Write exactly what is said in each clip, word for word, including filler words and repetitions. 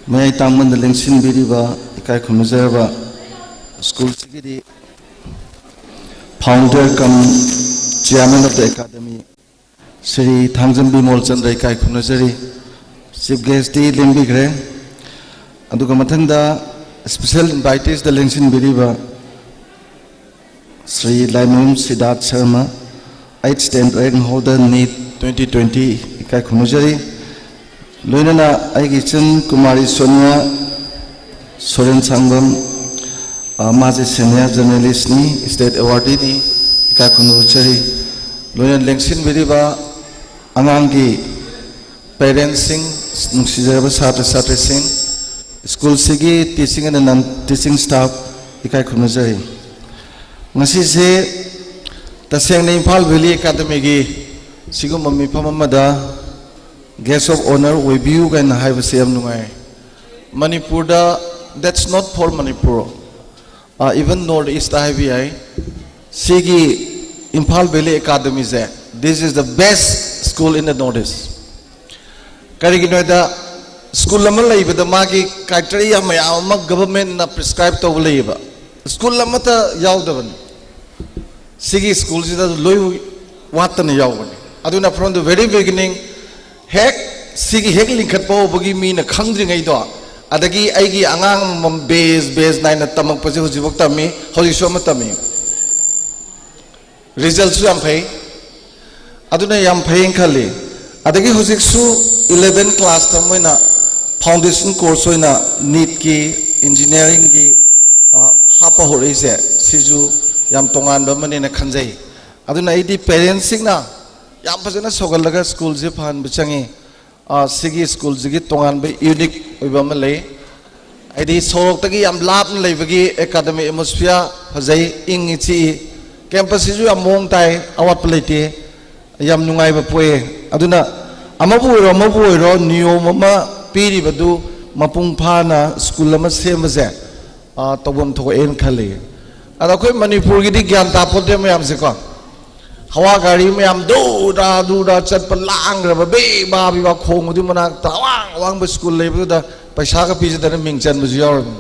ꯃꯌꯥꯏ ꯇꯥꯡꯕꯟꯗ ꯂꯦꯡꯁꯤꯟꯕꯤꯔꯤꯕ ꯏꯀꯥꯏ ꯈꯨꯝꯅꯖꯔꯕ ꯁ꯭ꯀꯨꯜꯁꯤꯒꯤꯗꯤ founder cum chairman of the academy Shri Thangjam Bimol Chandra ꯏꯀꯥꯏ ꯈꯨꯝꯅꯖꯔꯤ꯫ Chief guestꯇꯤ ꯂꯦꯡꯕꯤꯈ꯭ꯔꯦ꯫ ꯑꯗꯨꯒ ꯃꯊꯪꯗ special inviteesꯇ ꯂꯦꯡꯁꯤꯟꯕꯤꯔꯤꯕ Shri Laimayum ꯁꯤꯗꯥꯔꯊ Sharma, eighth standard rank holder, NEET twenty twenty, ꯏꯀꯥꯏ ꯈꯨꯝꯅꯖꯔꯤ꯫ ꯂꯣꯏꯅꯅ ꯑꯩꯒꯤ ꯏꯆꯟ ꯀꯨꯃꯥꯔꯤ ꯁꯣꯅꯤꯌꯥ ꯁꯣꯔꯦꯟ ꯁꯥꯡꯕꯝ, ꯑ, ꯃꯥꯁꯦ senior journalistꯅꯤ, state awardꯅꯤ, ꯏꯀꯥꯏ ꯈꯨꯝꯅꯖꯔꯤ꯫ ꯂꯣꯏꯅꯅ ꯂꯦꯡꯁꯤꯟꯕꯤꯔꯤꯕ ꯑꯉꯥꯡꯒꯤ parentsꯁꯤꯡ, ꯅꯨꯡꯁꯤꯖꯔꯕ ꯁꯥꯇ꯭ꯔ ꯁꯥꯇ꯭ꯔꯤꯁꯤꯡ, ꯁ꯭ꯀꯨꯜꯁꯤꯒꯤ teaching and non teaching staff, ꯏꯀꯥꯏ ꯈꯨꯝꯅꯖꯔꯤ꯫ ꯉꯁꯤꯁꯦ ꯇꯁꯦꯡꯅ ꯏꯝꯐꯥꯜ ꯚꯦꯂꯤ ꯑꯦꯀꯥꯗꯃꯤꯒꯤ ꯁꯤꯒꯨꯝꯕ ꯃꯤꯐꯝ ꯑꯃꯗ guest of honour ꯑꯣꯏꯕꯤꯌꯨ ꯀꯥꯏꯅ ꯍꯥꯏꯕꯁꯦ ꯌꯥꯝ ꯅꯨꯡꯉꯥꯏ꯫ ꯃꯅꯤꯄꯨꯔꯗ, that's not for Manipur, even North Eastꯇ ꯍꯥꯏꯕ ꯌꯥꯏ꯫ ꯁꯤꯒꯤ ꯏꯝꯐꯥꯜ ꯚꯦꯂꯤ ꯑꯦꯀꯥꯗꯃꯤꯁꯦ, this is the best school in the North East꯫ ꯀꯔꯤꯒꯤꯅꯣ ꯍꯥꯏꯗ, ꯁ꯭ꯀꯨꯜ ꯑꯃ ꯂꯩꯕꯗ ꯃꯥꯒꯤ criteria ꯃꯌꯥꯝ ꯑꯃ governmentꯅ prescribe ꯇꯧꯕ ꯂꯩꯌꯦꯕ꯫ ꯁ꯭ꯀꯨꯜ ꯑꯃꯠꯇ ꯌꯥꯎꯗꯕꯅꯤ꯫ ꯁꯤꯒꯤ ꯁ꯭ꯀꯨꯜꯁꯤꯗ ꯂꯣꯏ ꯋꯥꯠꯇꯅ ꯌꯥꯎꯕꯅꯤ꯫ ꯑꯗꯨꯅ from the very beginning, ꯍꯦꯛ ꯁꯤꯒꯤ ꯍꯦꯛ ꯂꯤꯡꯈꯠꯄ ꯍꯧꯕꯒꯤ ꯃꯤꯅ ꯈꯪꯗ꯭ꯔꯤꯉꯩꯗꯣ, ꯑꯗꯒꯤ ꯑꯩꯒꯤ ꯑꯉꯥꯡ ꯑꯃꯃꯝ batch batch ꯅꯥꯏꯅ ꯇꯝꯃꯛꯄꯁꯦ ꯍꯧꯖꯤꯛꯐꯥꯎ ꯇꯝꯃꯤ, ꯍꯧꯖꯤꯛꯁꯨ ꯑꯃ ꯇꯝꯃꯤ꯫ Resultꯁꯨ ꯌꯥꯝ ꯐꯩ꯫ ꯑꯗꯨꯅ ꯌꯥꯝ ꯐꯩꯅ ꯈꯜꯂꯤ꯫ ꯑꯗꯒꯤ ꯍꯧꯖꯤꯛꯁꯨ eleven classꯇ ꯃꯣꯏꯅ foundation course ꯑꯣꯏꯅ NEETꯀꯤ, engineeringꯒꯤ, ꯑ, ꯍꯥꯞꯄ ꯍꯧꯔꯛꯏꯁꯦ, ꯁꯤꯁꯨ ꯌꯥꯝ ꯇꯣꯉꯥꯟꯕ ꯑꯃꯅꯦꯅ ꯈꯟꯖꯩ꯫ ꯑꯗꯨꯅ ꯑꯩꯗꯤ parentsꯁꯤꯡꯅ ꯌꯥꯝ ꯐꯖꯅ ꯁꯧꯒꯠꯂꯒ ꯁ꯭ꯀꯨꯜꯁꯦ ꯐꯍꯟꯕ ꯆꯪꯉꯤ꯫ ꯑ, ꯁꯤꯒꯤ ꯁ꯭ꯀꯨꯜꯁꯤꯒꯤ ꯇꯣꯉꯥꯟꯕ unique ꯑꯣꯏꯕ ꯑꯃ ꯂꯩ꯫ ꯍꯥꯏꯗꯤ ꯁꯣꯔꯣꯛꯇꯒꯤ ꯌꯥꯝ ꯂꯥꯞꯅ ꯂꯩꯕꯒꯤ academic atmosphere ꯐꯖꯩ, ꯏꯪꯉꯤ ꯆꯤꯛꯏ, campusꯁꯤꯁꯨ ꯌꯥꯝ ꯃꯑꯣꯡ ꯇꯥꯏ, ꯑꯋꯥꯠꯄ ꯂꯩꯇꯦ, ꯌꯥꯝ ꯅꯨꯡꯉꯥꯏꯕ ꯄꯣꯛꯑꯦ꯫ ꯑꯗꯨꯅ ꯑꯃꯕꯨ ꯑꯣꯏꯔꯣ ꯑꯃꯕꯨ ꯑꯣꯏꯔꯣ ꯅꯤꯌꯣꯝ ꯑꯃ ꯄꯤꯔꯤꯕꯗꯨ ꯃꯄꯨꯡ ꯐꯥꯅ ꯁ꯭ꯀꯨꯜ ꯑꯃ ꯁꯦꯝꯕꯁꯦ, ꯑ, ꯇꯧꯐꯝ ꯊꯣꯛꯑꯦꯅ ꯈꯜꯂꯤ꯫ ꯑꯗ ꯑꯩꯈꯣꯏ ꯃꯅꯤꯄꯨꯔꯒꯤꯗꯤ ꯒ꯭ꯌꯥꯟ ꯇꯥꯄꯣꯠꯇꯦ ꯃꯌꯥꯝꯁꯦꯀꯣ꯫ ꯍꯋꯥ ꯒꯥꯔꯤ ꯃꯌꯥꯝ ꯗꯨꯔꯥ ꯗꯨꯔꯥ ꯆꯠꯄ, ꯂꯥꯡꯈ꯭ꯔꯕ, ꯕꯦ ꯕꯥ ꯕꯤ ꯕꯥ ꯈꯣꯡꯕꯗꯨꯒꯤ ꯃꯅꯥꯛꯇ ꯑꯋꯥꯡ ꯑꯋꯥꯡꯕ ꯁ꯭ꯀꯨꯜ ꯂꯩꯕꯗꯨꯗ ꯄꯩꯁꯥꯒ ꯄꯤꯖꯗꯅ ꯃꯤꯡ ꯆꯟꯕꯁꯨ ꯌꯥꯎꯔꯕꯅꯤ꯫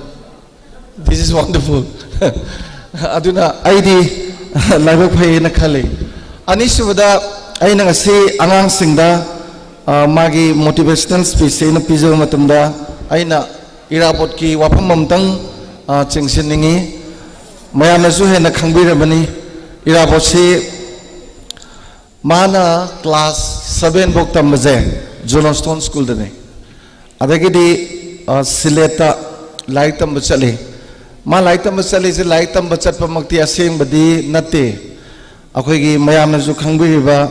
This is wonderful. ꯑꯗꯨꯅ ꯑꯩꯗꯤ ꯂꯥꯏꯕꯛ ꯐꯩꯌꯦꯅ ꯈꯜꯂꯤ꯫ ꯑꯅꯤꯁꯨꯕꯗ, ꯑꯩꯅ ꯉꯁꯤ ꯑꯉꯥꯡꯁꯤꯡꯗ, ꯑ, ꯃꯥꯒꯤ motivational speech ꯑꯩꯅ ꯄꯤꯖꯕ ꯃꯇꯝꯗ, ꯑꯩꯅ ꯏꯔꯥꯕꯣꯠꯀꯤ ꯋꯥꯐꯝ ꯑꯃꯇꯪ, ꯑ, ꯆꯤꯡꯁꯤꯟꯅꯤꯡꯉꯤ꯫ ꯃꯌꯥꯝꯅꯁꯨ ꯍꯦꯟꯅ ꯈꯪꯕꯤꯔꯕꯅꯤ, ꯏꯔꯥꯕꯣꯠꯁꯤ ꯃꯥꯅ class seven ꯐꯥꯎ ꯇꯝꯕꯁꯦ ꯖꯣꯅꯣꯁꯇꯣꯟ ꯁ꯭ꯀꯨꯜꯗꯅꯤ꯫ ꯑꯗꯒꯤꯗꯤ, ꯑ, ꯁꯤꯂꯦꯠꯇ ꯂꯥꯏꯔꯤꯛ ꯇꯝꯕ ꯆꯠꯂꯤ꯫ ꯃꯥ ꯂꯥꯏꯔꯤꯛ ꯇꯝꯕ ꯆꯠꯂꯤꯁꯦ ꯂꯥꯏꯔꯤꯛ ꯇꯝꯕ ꯆꯠꯄꯃꯛꯇꯤ ꯑꯁꯦꯡꯕꯗꯤ ꯅꯠꯇꯦ꯫ ꯑꯩꯈꯣꯏꯒꯤ ꯃꯌꯥꯝꯅꯁꯨ ꯈꯪꯕꯤꯔꯤꯕ,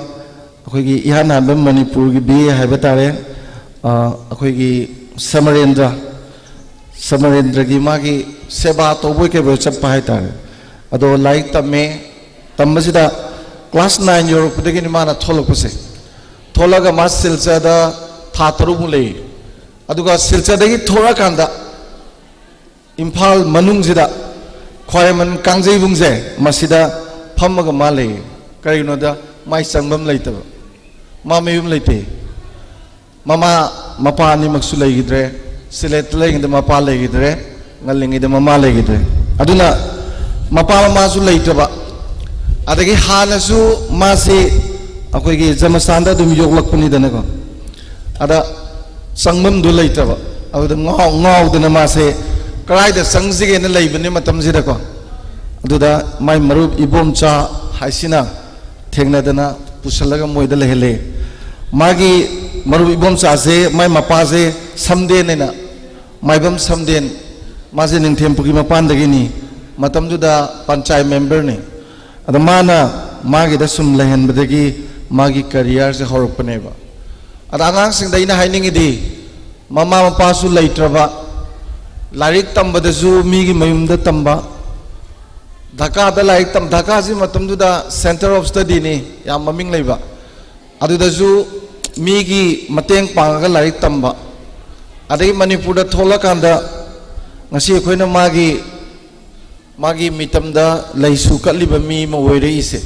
ꯑꯩꯈꯣꯏꯒꯤ ꯏꯍꯥꯟ ꯍꯥꯟꯕ ꯃꯅꯤꯄꯨꯔꯒꯤ B A ꯍꯥꯏꯕ ꯇꯥꯔꯦ, ꯑ, ꯑꯩꯈꯣꯏꯒꯤ ꯁꯃꯔꯦꯟꯗ꯭ꯔ, ꯁꯃꯔꯦꯟꯗ꯭ꯔꯒꯤ ꯃꯥꯒꯤ ꯁꯦꯕꯥ ꯇꯧꯕꯣꯏ ꯀꯩꯕꯣꯏ ꯆꯠꯄ ꯍꯥꯏꯇꯥꯔꯦ꯫ ꯑꯗꯣ ꯂꯥꯏꯔꯤꯛ ꯇꯝꯃꯦ, ꯇꯝꯕꯁꯤꯗ class nine ꯌꯧꯔꯛꯄꯗꯒꯤꯅꯤ ꯃꯥꯅ ꯊꯣꯛꯂꯛꯄꯁꯦ꯫ ꯊꯣꯛꯂꯒ ꯃꯥ ꯁꯤꯜꯆꯔꯗ ꯊꯥ ꯇꯔꯨꯛꯃꯨꯛ ꯂꯩ꯫ ꯑꯗꯨꯒ ꯁꯤꯜꯆꯔꯗꯒꯤ ꯊꯣꯛꯂꯛꯑꯀꯥꯟꯗ ꯏꯝꯐꯥꯜ ꯃꯅꯨꯡꯁꯤꯗ ꯈ꯭ꯋꯥꯏꯔꯝꯕꯟ ꯀꯥꯡꯖꯩꯕꯨꯡꯁꯦ ꯃꯁꯤꯗ ꯐꯝꯃꯒ ꯃꯥ ꯂꯩ꯫ ꯀꯔꯤꯒꯤꯅꯣꯗ ꯃꯥꯏ ꯆꯪꯐꯝ ꯂꯩꯇꯕ, ꯃꯥ ꯃꯌꯨꯝ ꯂꯩꯇꯦ꯫ ꯃꯃꯥ ꯃꯄꯥ ꯑꯅꯤꯃꯛꯁꯨ ꯂꯩꯈꯤꯗ꯭ꯔꯦ꯫ ꯁꯤꯂꯦꯠꯇ ꯂꯩꯔꯤꯉꯩꯗ ꯃꯄꯥ ꯂꯩꯈꯤꯗ꯭ꯔꯦ, ꯉꯜꯂꯤꯉꯩꯗ ꯃꯃꯥ ꯂꯩꯈꯤꯗ꯭ꯔꯦ꯫ ꯑꯗꯨꯅ ꯃꯄꯥ ꯃꯃꯥꯁꯨ ꯂꯩꯇ꯭ꯔꯕ, ꯑꯗꯒꯤ ꯍꯥꯟꯅꯁꯨ ꯃꯥꯁꯤ ꯑꯩꯈꯣꯏꯒꯤ ꯖꯃꯁꯥꯟꯗ ꯑꯗꯨꯝ ꯌꯣꯛꯂꯛꯄꯅꯤꯗꯅꯀꯣ꯫ ꯑꯗ ꯆꯪꯐꯝꯗꯨ ꯂꯩꯇ꯭ꯔꯕ, ꯑꯗꯨꯗ ꯉꯥꯎ-, ꯉꯥꯎꯗꯅ ꯃꯥꯁꯦ ꯀꯗꯥꯏꯗ ꯆꯪꯁꯤꯒꯦꯅ ꯂꯩꯕꯅꯤ ꯃꯇꯝꯁꯤꯗꯀꯣ꯫ ꯑꯗꯨꯗ ꯃꯥꯏ ꯃꯔꯨꯞ ꯏꯕꯣꯝꯆꯥ ꯍꯥꯏꯁꯤꯅ ꯊꯦꯡꯅꯗꯅ ꯄꯨꯁꯜꯂꯒ ꯃꯣꯏꯗ ꯂꯩꯍꯜꯂꯦ꯫ ꯃꯥꯒꯤ ꯃꯔꯨꯞ ꯏꯕꯣꯝꯆꯥꯁꯦ ꯃꯥꯏ ꯃꯄꯥꯁꯦ ꯁꯝꯗꯦꯟ ꯍꯥꯏꯅ, ꯃꯥꯏꯕꯝ ꯁꯝꯗꯦꯟ, ꯃꯥꯁꯦ ꯅꯤꯡꯊꯦꯝꯄꯨꯒꯤ ꯃꯄꯥꯟꯗꯒꯤꯅꯤ꯫ ꯃꯇꯝꯗꯨꯗ ꯄꯟꯆꯥꯌꯠ memberꯅꯤ꯫ ꯑꯗ ꯃꯥꯅ ꯃꯥꯒꯤꯗ ꯁꯨꯝ ꯂꯩꯍꯟꯕꯗꯒꯤ ꯃꯥꯒꯤ careerꯁꯦ ꯍꯧꯔꯛꯄꯅꯦꯕ꯫ ꯑꯗ ꯑꯉꯥꯡꯁꯤꯡꯗ ꯑꯩꯅ ꯍꯥꯏꯅꯤꯡꯉꯤꯗꯤ, ꯃꯃꯥ ꯃꯄꯥꯁꯨ ꯂꯩꯇ꯭ꯔꯕ, ꯂꯥꯏꯔꯤꯛ ꯇꯝꯕꯗꯁꯨ ꯃꯤꯒꯤ ꯃꯌꯨꯝꯗ ꯇꯝꯕ, ꯙꯥꯀꯥꯗ ꯂꯥꯏꯔꯤꯛ ꯇꯝ-, ꯙꯥꯀꯥꯁꯤ ꯃꯇꯝꯗꯨꯗ center of studyꯅꯤ, ꯌꯥꯝ ꯃꯃꯤꯡ ꯂꯩꯕ꯫ ꯑꯗꯨꯗꯁꯨ ꯃꯤꯒꯤ ꯃꯇꯦꯡ ꯄꯥꯡꯉꯒ ꯂꯥꯏꯔꯤꯛ ꯇꯝꯕ, ꯑꯗꯒꯤ ꯃꯅꯤꯄꯨꯔꯗ ꯊꯣꯛꯂꯀꯥꯟꯗ ꯉꯁꯤ ꯑꯩꯈꯣꯏꯅ ꯃꯥꯒꯤ, ꯃꯥꯒꯤ ꯃꯤꯇꯝꯗ ꯂꯩꯁꯨ ꯀꯠꯂꯤꯕ ꯃꯤ ꯑꯃ ꯑꯣꯏꯔꯛꯏꯁꯦ꯫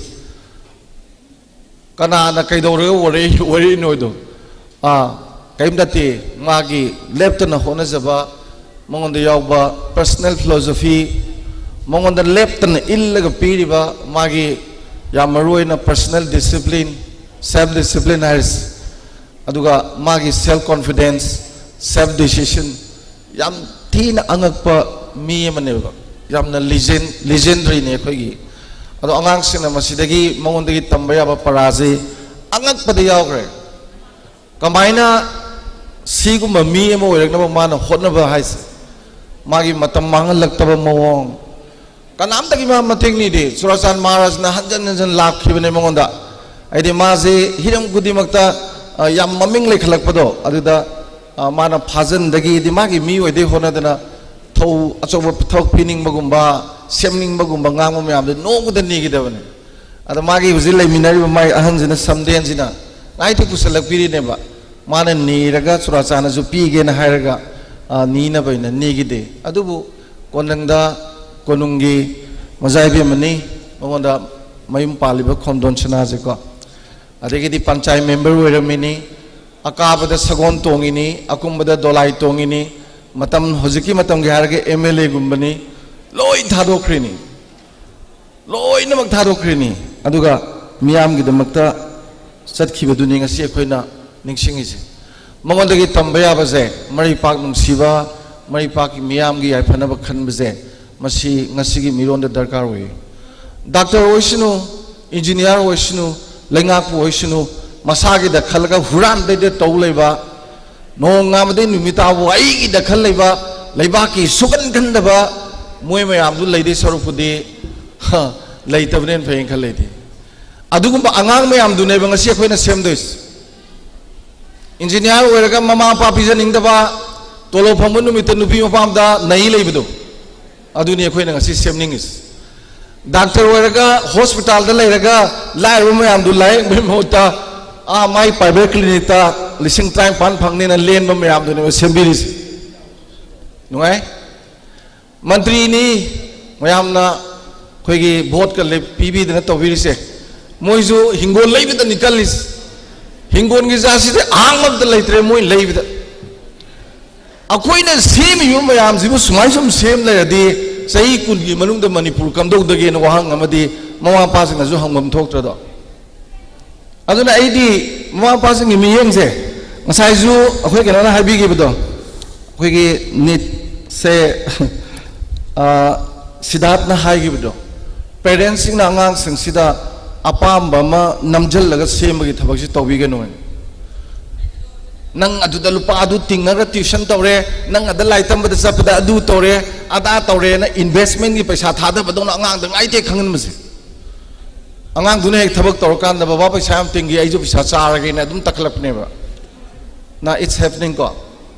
ꯀꯅꯥꯅ ꯀꯩꯗꯧꯔꯒ ꯋꯥꯔꯤ ꯋꯥꯔꯤꯅꯣꯗꯣ? ꯑꯥ, ꯀꯔꯤꯝ ꯅꯠꯇꯦ꯫ ꯃꯥꯒꯤ ꯂꯦꯞꯇꯅ ꯍꯣꯠꯅꯖꯕ, ꯃꯉꯣꯟꯗ ꯌꯥꯎꯕ personal philosophy, ꯃꯉꯣꯟꯗ ꯂꯦꯞꯇꯅ ꯏꯜꯂꯒ ꯄꯤꯔꯤꯕ ꯃꯥꯒꯤ ꯌꯥꯝ ꯃꯔꯨ ꯑꯣꯏꯅ personal discipline, self discipline ꯍꯥꯏꯔꯤꯁꯦ, ꯑꯗꯨꯒ ꯃꯥꯒꯤ self confidence, self decision, ꯌꯥꯝ ꯊꯤꯅ ꯑꯉꯛꯄ ꯃꯤ ꯑꯃꯅꯦꯕ꯫ ꯌꯥꯝꯅ legend, legendary ꯅꯦ ꯑꯩꯈꯣꯏꯒꯤ꯫ ꯑꯗꯣ ꯑꯉꯥꯡꯁꯤꯡꯅ ꯃꯁꯤꯗꯒꯤ, ꯃꯉꯣꯟꯗꯒꯤ ꯇꯝꯕ ꯌꯥꯕ ꯄꯔꯥꯁꯤ ꯑꯉꯛꯄꯗ ꯌꯥꯎꯈ꯭ꯔꯦ꯫ ꯀꯃꯥꯏꯅ ꯁꯤꯒꯨꯝꯕ ꯃꯤ ꯑꯃ ꯑꯣꯏꯔꯛꯅꯕ ꯃꯥꯅ ꯍꯣꯠꯅꯕ ꯍꯥꯏꯁꯦ, ꯃꯥꯒꯤ ꯃꯇꯝ ꯃꯥꯡꯍꯜꯂꯛꯇꯕ ꯃꯑꯣꯡ, ꯀꯅꯥꯝꯇꯒꯤ ꯃꯥ ꯃꯇꯦꯡ ꯅꯤꯗꯦ꯫ ꯆꯨꯔꯥꯆꯥꯟ ꯃꯍꯥꯔꯥꯖꯅ ꯍꯟꯖꯟ ꯍꯟꯖꯟ ꯂꯥꯛꯈꯤꯕꯅꯦ ꯃꯉꯣꯟꯗ꯫ ꯍꯥꯏꯗꯤ ꯃꯥꯁꯦ ꯍꯤꯔꯝ ꯈꯨꯗꯤꯡꯃꯛꯇ, ꯑ, ꯌꯥꯝ ꯃꯃꯤꯡ ꯂꯩꯈꯠꯂꯛꯄꯗꯣ, ꯑꯗꯨꯗ, ꯑ, ꯃꯥꯅ ꯐꯥꯖꯟꯗꯒꯤꯗꯤ ꯃꯥꯒꯤ ꯃꯤ ꯑꯣꯏꯗꯩ ꯍꯣꯠꯅꯗꯅ ꯊꯧ-, ꯑꯆꯧꯕ ꯊꯕꯛ ꯄꯤꯅꯤꯡꯕꯒꯨꯝꯕ, ꯁꯦꯝꯅꯤꯡꯕꯒꯨꯝꯕ, ꯉꯥꯡꯕ ꯃꯌꯥꯝꯗꯣ ꯅꯣꯡꯃꯗ ꯅꯤꯒꯗꯕꯅꯦ꯫ ꯑꯗ ꯃꯥꯒꯤ ꯍꯧꯖꯤꯛ ꯂꯩꯃꯤꯟꯅꯔꯤꯕ ꯃꯥꯏ ꯑꯍꯟꯁꯤꯅ, ꯁꯝꯗꯦꯟꯁꯤꯅ ꯉꯥꯏꯇ ꯄꯨꯁꯜꯂꯛꯄꯤꯔꯤꯅꯦꯕ꯫ ꯃꯥꯅ ꯅꯤꯔꯒ ꯆꯨꯔꯥꯆꯥꯟꯅꯁꯨ ꯄꯤꯒꯦꯅ ꯍꯥꯏꯔꯒ, ꯑ, ꯅꯤꯅꯕ ꯑꯩꯅ ꯅꯤꯈꯤꯗꯦ꯫ ꯑꯗꯨꯕꯨ ꯀꯣꯟꯅꯪꯗ ꯀꯣꯅꯨꯡꯒꯤ ꯃꯖꯥ ꯏꯕꯦꯝꯃꯅꯤ, ꯃꯉꯣꯟꯗ ꯃꯌꯨꯝ ꯄꯥꯜꯂꯤꯕ ꯈꯣꯝꯗꯣꯟ ꯁꯅꯥꯁꯦꯀꯣ꯫ ꯑꯗꯒꯤꯗꯤ ꯄꯟꯆꯥꯌꯠ member ꯑꯣꯏꯔꯝꯃꯤꯅꯤ, ꯑꯀꯥꯕꯗ ꯁꯒꯣꯜ ꯇꯣꯡꯉꯤꯅꯤ, ꯑꯀꯨꯝꯕꯗ ꯗꯣꯂꯥꯏ ꯇꯣꯡꯉꯤꯅꯤ, ꯃꯇꯝ, ꯍꯧꯖꯤꯛꯀꯤ ꯃꯇꯝꯒꯤ ꯍꯥꯏꯔꯒ MLA ꯒꯨꯝꯕꯅꯤ, ꯂꯣꯏ ꯊꯥꯗꯣꯛꯈ꯭ꯔꯤꯅꯤ, ꯂꯣꯏꯅꯃꯛ ꯊꯥꯗꯣꯛꯈ꯭ꯔꯤꯅꯤ꯫ ꯑꯗꯨꯒ ꯃꯤꯌꯥꯝꯒꯤꯗꯃꯛꯇ ꯆꯠꯈꯤꯕꯗꯨꯅꯤ ꯉꯁꯤ ꯑꯩꯈꯣꯏꯅ ꯅꯤꯡꯁꯤꯡꯉꯤꯁꯦ꯫ ꯃꯉꯣꯟꯗꯒꯤ ꯇꯝꯕ ꯌꯥꯕꯁꯦ, ꯃꯔꯩꯄꯥꯛ ꯅꯨꯡꯁꯤꯕ, ꯃꯔꯩꯄꯥꯛꯀꯤ ꯃꯤꯌꯥꯝꯒꯤ ꯌꯥꯏꯐꯅꯕ ꯈꯟꯕꯁꯦ, ꯃꯁꯤ ꯉꯁꯤꯒꯤ ꯃꯤꯔꯣꯟꯗ ꯗꯔꯀꯥꯔ ꯑꯣꯏ꯫ ꯗꯥꯛꯇꯔ ꯑꯣꯏꯁꯅꯨ, ꯏꯟꯖꯤꯅꯤꯌꯥꯔ ꯑꯣꯏꯁꯅꯨ, ꯂꯩꯉꯥꯛꯄꯨ ꯑꯣꯏꯁꯅꯨ, ꯃꯁꯥꯒꯤꯗ ꯈꯜꯂꯒ ꯍꯨꯔꯥꯟꯗꯩꯗ ꯇꯧ ꯂꯩꯕ, ꯅꯣꯡꯉꯥꯟꯕꯗꯩ ꯅꯨꯃꯤꯠ ꯇꯥꯕꯨ ꯑꯩꯒꯤꯗ ꯈꯜ ꯂꯩꯕ, ꯂꯩꯕꯥꯛꯀꯤ ꯁꯨꯈꯟ ꯈꯟꯗꯕ ꯃꯣꯏ ꯃꯌꯥꯝꯗꯨ ꯂꯩꯗꯣꯏ ꯁꯔꯨꯛꯄꯨꯗꯤ, ꯍ, ꯂꯩꯇꯕꯅ ꯍꯦꯟꯅ ꯐꯩꯅ ꯈꯜꯂꯦ ꯑꯩꯗꯤ꯫ ꯑꯗꯨꯒꯨꯝꯕ ꯑꯉꯥꯡ ꯃꯌꯥꯝꯗꯨꯅꯦꯕ ꯉꯁꯤ ꯑꯩꯈꯣꯏꯅ ꯁꯦꯝꯗꯣꯏꯁꯦ꯫ ꯏꯟꯖꯤꯅꯤꯌꯥꯔ ꯑꯣꯏꯔꯒ ꯃꯃꯥ ꯃꯄꯥ ꯄꯤꯖꯅꯤꯡꯗꯕ, ꯇꯣꯂꯣꯞ ꯐꯪꯕ ꯅꯨꯃꯤꯠꯇ ꯅꯨꯄꯤ ꯃꯄꯥꯝꯗ ꯅꯩ ꯂꯩꯕꯗꯣ, ꯑꯗꯨꯅꯤ ꯑꯩꯈꯣꯏꯅ ꯉꯁꯤ ꯁꯦꯝꯅꯤꯡꯉꯤꯁꯤ꯫ ꯗꯥꯛꯇꯔ ꯑꯣꯏꯔꯒ ꯍꯣꯁꯄꯤꯇꯥꯜꯗ ꯂꯩꯔꯒ ꯂꯥꯏꯔꯕ ꯃꯌꯥꯝꯗꯨ ꯂꯥꯌꯦꯡꯕꯒꯤ ꯃꯍꯨꯠꯇ, ꯑꯥ, ꯃꯥꯏ ꯄ꯭ꯔꯥꯏꯚꯦꯠ ꯀ꯭ꯂꯤꯅꯤꯛꯇ ꯂꯤꯁꯤꯡ ꯇꯔꯥꯅꯤꯄꯥꯟ ꯐꯪꯅꯤꯅ ꯂꯦꯟꯕ ꯃꯌꯥꯝꯗꯨꯅꯦꯕ ꯁꯦꯝꯕꯤꯔꯤꯁꯦ꯫ ꯅꯨꯡꯉꯥꯏ? ꯃꯟꯇ꯭ꯔꯤꯅꯤ, ꯃꯌꯥꯝꯅ ꯑꯩꯈꯣꯏꯒꯤ ꯚꯣꯠꯀ ꯂꯦꯞ-, ꯄꯤꯕꯤꯗꯅ ꯇꯧꯕꯤꯔꯤꯁꯦ꯫ ꯃꯣꯏꯁꯨ ꯍꯤꯡꯒꯣꯜ ꯂꯩꯕꯗꯅꯤ ꯀꯜꯂꯤꯁꯦ꯫ ꯍꯤꯡꯒꯣꯜꯒꯤ ꯖꯥꯁꯤꯗꯤ ꯑꯍꯥꯡꯕ ꯑꯝꯇ ꯂꯩꯇ꯭ꯔꯦ ꯃꯣꯏ ꯂꯩꯕꯗ꯫ ꯑꯩꯈꯣꯏꯅ ꯁꯦꯝꯃꯤꯕ ꯃꯌꯥꯝꯁꯤꯕꯨ ꯁꯨꯃꯥꯏ ꯁꯨꯝ ꯁꯦꯝ ꯂꯩꯔꯗꯤ ꯆꯍꯤ ꯀꯨꯟꯒꯤ ꯃꯅꯨꯡꯗ ꯃꯅꯤꯄꯨꯔ ꯀꯝꯗꯧꯗꯒꯦꯅ ꯋꯥꯍꯪ ꯑꯃꯗꯤ ꯃꯃꯥ ꯃꯄꯥꯁꯤꯡꯅꯁꯨ ꯍꯪꯐꯝ ꯊꯣꯛꯇ꯭ꯔꯗꯣ? ꯑꯗꯨꯅ ꯑꯩꯗꯤ ꯃꯃꯥ ꯃꯄꯥꯁꯤꯡꯒꯤ ꯃꯤꯠꯌꯦꯡꯁꯦ, ꯉꯁꯥꯏꯁꯨ ꯑꯩꯈꯣꯏ ꯀꯩꯅꯣꯅ ꯍꯥꯏꯕꯤꯈꯤꯕꯗꯣ, ꯑꯩꯈꯣꯏꯒꯤ ꯅꯤꯠꯁꯦ, ꯁꯤꯗꯥꯔꯠꯅ ꯍꯥꯏꯈꯤꯕꯗꯣ, ꯄꯦꯔꯦꯟꯁꯁꯤꯡꯅ ꯑꯉꯥꯡꯁꯤꯡꯁꯤꯗ ꯑꯄꯥꯝꯕ ꯑꯃ ꯅꯝꯁꯤꯜꯂꯒ ꯁꯦꯝꯕꯒꯤ ꯊꯕꯛꯁꯤ ꯇꯧꯕꯤꯒꯅꯨ ꯍꯥꯏꯅ꯫ ꯅꯪ ꯑꯗꯨꯗ ꯂꯨꯄꯥ ꯑꯗꯨ ꯇꯤꯡꯉꯒ ꯇ꯭ꯌꯨꯁꯟ ꯇꯧꯔꯦ, ꯅꯪ ꯑꯗ ꯂꯥꯏꯔꯤꯛ ꯇꯝꯕꯗ ꯆꯠꯄꯗ ꯑꯗꯨ ꯇꯧꯔꯦ, ꯑꯗꯥ ꯇꯧꯔꯦꯅ ꯏꯟꯚꯦꯁꯃꯦꯟꯒꯤ ꯄꯩꯁꯥ ꯊꯥꯗꯕꯗꯧꯅ ꯑꯉꯥꯡꯗ ꯉꯥꯏꯇꯦ ꯈꯪꯍꯟꯕꯁꯦ꯫ ꯑꯉꯥꯡꯗꯨꯅ ꯍꯦꯛ ꯊꯕꯛ ꯇꯧꯔꯀꯥꯟꯗ, "ꯕꯕꯥ, ꯄꯩꯁꯥ ꯌꯥꯝ ꯇꯤꯡꯈꯤ, ꯑꯩꯁꯨ ꯄꯩꯁꯥ ꯆꯥꯔꯒꯦꯅ" ꯑꯗꯨꯝ ꯇꯛꯈꯠꯂꯛꯄꯅꯦꯕ꯫ ꯅ it's happening ꯀꯣ꯫